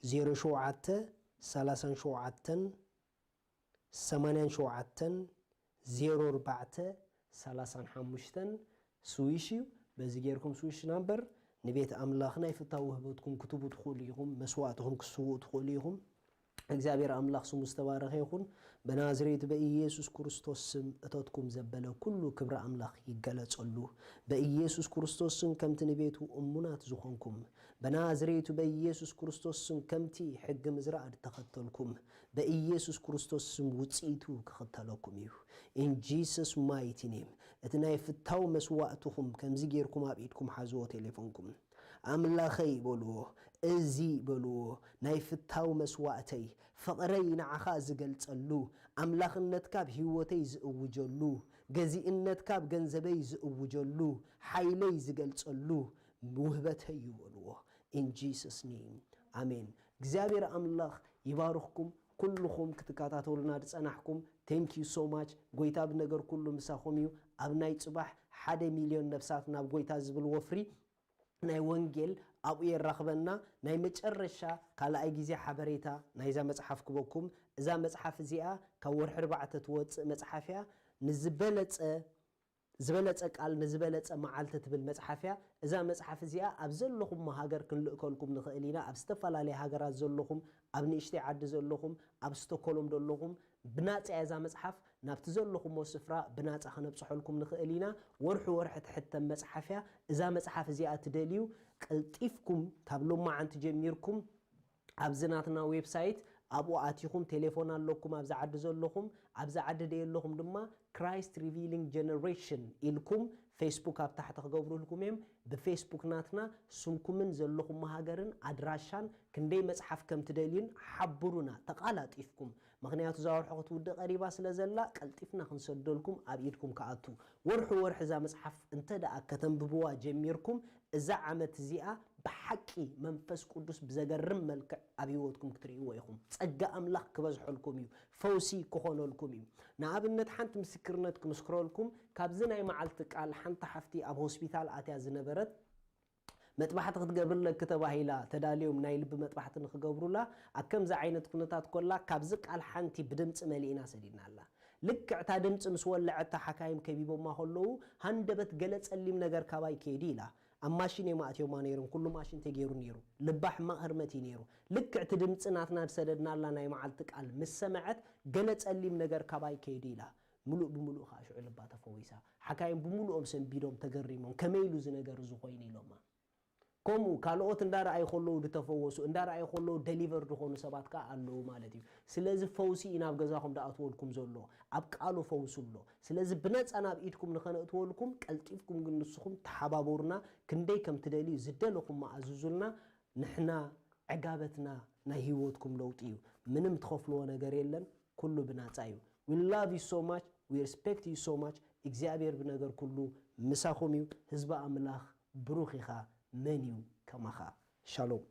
ዜሮ ሸውዓተ ሰላሳን ሸውዓተን ሰማንያን ሸውዓተን ዜሮ ኣርባዕተ ሰላሳን ሓሙሽተን ስዊሽ እዩ። በዚ ጌርኩም ስዊሽ ናምበር ንቤት ኣምላኽ ናይ ፍታው ውህበትኩም ክትቡ ትኽእሉ ኢኹም፣ መስዋእትኹም ክትስውኡ ትኽእሉ ኢኹም። እግዚኣብሔር ኣምላኽ ስሙ ዝተባረኸ ይኹን። በናዝሬቱ በኢየሱስ ክርስቶስ ስም እተትኩም ዘበለ ኩሉ ክብሪ ኣምላኽ ይገለጸሉ። በኢየሱስ ክርስቶስ ስም ከምቲ ንቤቱ እሙናት ዝኾንኩም፣ በናዝሬቱ በኢየሱስ ክርስቶስ ስም ከምቲ ሕጊ ምዝራእ ዝተኸተልኩም፣ በኢየሱስ ክርስቶስ ስም ውጽኢቱ ክኽተለኩም እዩ። In Jesus mighty name። እቲ ናይ ፍታው መስዋእትኹም ከምዚ ጌርኩም ኣብ ኢድኩም ሓዝዎ ቴሌፎንኩም። ኣምላኸይ በልዎ፣ እዚ በልዎ፣ ናይ ፍታው መስዋእተይ፣ ፍቕረይ ንዓኻ ዝገልጸሉ፣ ኣምላኽነትካ ኣብ ህይወተይ ዝእውጀሉ፣ ገዚእነትካ ኣብ ገንዘበይ ዝእውጀሉ፣ ሓይለይ ዝገልጸሉ ውህበተይ እዩ በልዎ። In Jesus name. ኣሜን። እግዚኣብሔር ኣምላኽ ይባርኽኩም። ኩልኹም ክትከታተሉና ዝጸናሕኩም፣ thank you so much። ጎይታ ብነገር ኩሉ ምሳኹም እዩ። ኣብ ናይ ጽባሕ ሓደ ሚልዮን ነፍሳት ናብ ጎይታ ዝብል ወፍሪ ናይ ወንጌል ኣብኡ የራኽበና። ናይ መጨረሻ ካልኣይ ግዜ ሓበሬታ ናይዛ መጽሓፍ ክበኩም። እዛ መጽሓፍ እዚኣ ካብ ወርሒ ኣርባዕተ ትወጽእ መጽሓፍ እያ። ንዝበለጸ ዝበለጸ ቃል ንዝበለጸ መዓልቲ ትብል መጽሓፍ እያ። እዛ መጽሓፍ እዚኣ ኣብ ዘለኹም ሃገር ክንልእከልኩም ንኽእል ኢና። ኣብ ዝተፈላለየ ሃገራት ዘለኹም፣ ኣብ ንእሽተይ ዓዲ ዘለኹም፣ ኣብ ስቶኮሎም ዘለኹም፣ ብናጻ እያ እዛ መጽሓፍ። ናብቲ ዘለኹሞ ስፍራ ብናጻ ከነብጽሐልኩም ንኽእል ኢና። ወርሒ ወርሒ ትሕተም መጽሓፍ እያ። እዛ መጽሓፍ እዚኣ ትደልዩ፣ ቀልጢፍኩም ካብ ሎማዓንቲ ጀሚርኩም ኣብዚ ናትና ዌብሳይት ኣብኡ ኣቲኹም፣ ቴሌፎን ኣለኩም ኣብዚ ዓዲ ዘለኹም፣ ኣብዚ ዓዲ ደየለኹም ድማ ክራይስት ሪቪሊንግ ጀነሬሽን ኢልኩም ፌስቡክ ኣብ ታሕቲ ክገብሩልኩም እዮም። ብፌስቡክ ናትና ስምኩምን ዘለኹም ሃገርን ኣድራሻን ክንደይ መጽሓፍ ከም ትደልዩን ሓብሩና ተቓላጢፍኩም። ምኽንያቱ እዛ ወርሒ ክትውድእ ቀሪባ ስለ ዘላ ቀልጢፍና ክንሰደልኩም ኣብ ኢድኩም ክኣቱ። ወርሒ ወርሒ እዛ መጽሓፍ እንተ ደኣ ከተንብብዋ ጀሚርኩም፣ እዛ ዓመት እዚኣ ብሓቂ መንፈስ ቅዱስ ብዘገርም መልክዕ ኣብ ህይወትኩም ክትርእይዎ ኢኹም። ጸጋ ኣምላኽ ክበዝሐልኩም እዩ። ፈውሲ ክኾነልኩም እዩ። ንኣብነት ሓንቲ ምስክርነት ክምስክረልኩም፣ ካብዚ ናይ መዓልቲ ቃል ሓንቲ ሓፍቲ ኣብ ሆስፒታል ኣትያ ዝነበረት መጥባሕቲ ክትገብርለኪ ተባሂላ ተዳልዮም ናይ ልቢ መጥባሕቲ ንክገብሩላ ኣብ ከምዚ ዓይነት ኩነታት ኮላ ካብዚ ቃል ሓንቲ ብድምፂ መሊእና ሰዲድናላ። ልክዕ እታ ድምፂ ምስ ወለዐታ ሓካይም ከቢቦማ ከለዉ ሃንደበት ገለ ፀሊም ነገር ካባይ ከይዱ ኢላ። ኣብ ማሽን እዮም ኣእትዮማ ነይሮም። ኩሉ ማሽን ተገይሩ ነይሩ። ልባ ሕማቕ ህርመት እዩ ነይሩ። ልክዕ እቲ ድምፂ ናትና ዝሰደድናላ ናይ መዓልቲ ቃል ምስ ሰምዐት ገለ ፀሊም ነገር ካባይ ከይዱ ኢላ። ምሉእ ብምሉእ ከዓ ሽዑ ልባ ተፈዊሳ። ሓካይም ብምሉኦም ሰንቢዶም ተገሪሞም ከመይ ኢሉ እዚ ነገር እዚ ኮይኑ ኢሎማ። ከምኡ ካልኦት እንዳረኣዩ ከለዉ ዝተፈወሱ እንዳረኣዩ ከለዉ ደሊቨር ዝኾኑ ሰባት ከዓ ኣለዉ ማለት እዩ። ስለዚ ፈውሲ እዩ ናብ ገዛኹም ዝኣትወልኩም ዘሎ። ኣብ ቃሉ ፈውሱ ኣሎ። ስለዚ ብነፃ ናብ ኢድኩም ንኸነእትወልኩም ቀልጢፍኩም ግን ንስኹም ተሓባበሩና። ክንደይ ከም ትደልዩ ዝደለኹም ኣእዝዙልና። ንሕና ዕጋበትና ናይ ህይወትኩም ለውጢ እዩ። ምንም ትኸፍልዎ ነገር የለን። ኩሉ ብናፃ እዩ። We love you so much. We respect you so much. እግዚኣብሔር ብነገር ኩሉ ምሳኹም እዩ። ህዝቢ ኣምላኽ ብሩኽ ኢኻ። መን እዩ ከማኻ? ሻሎም።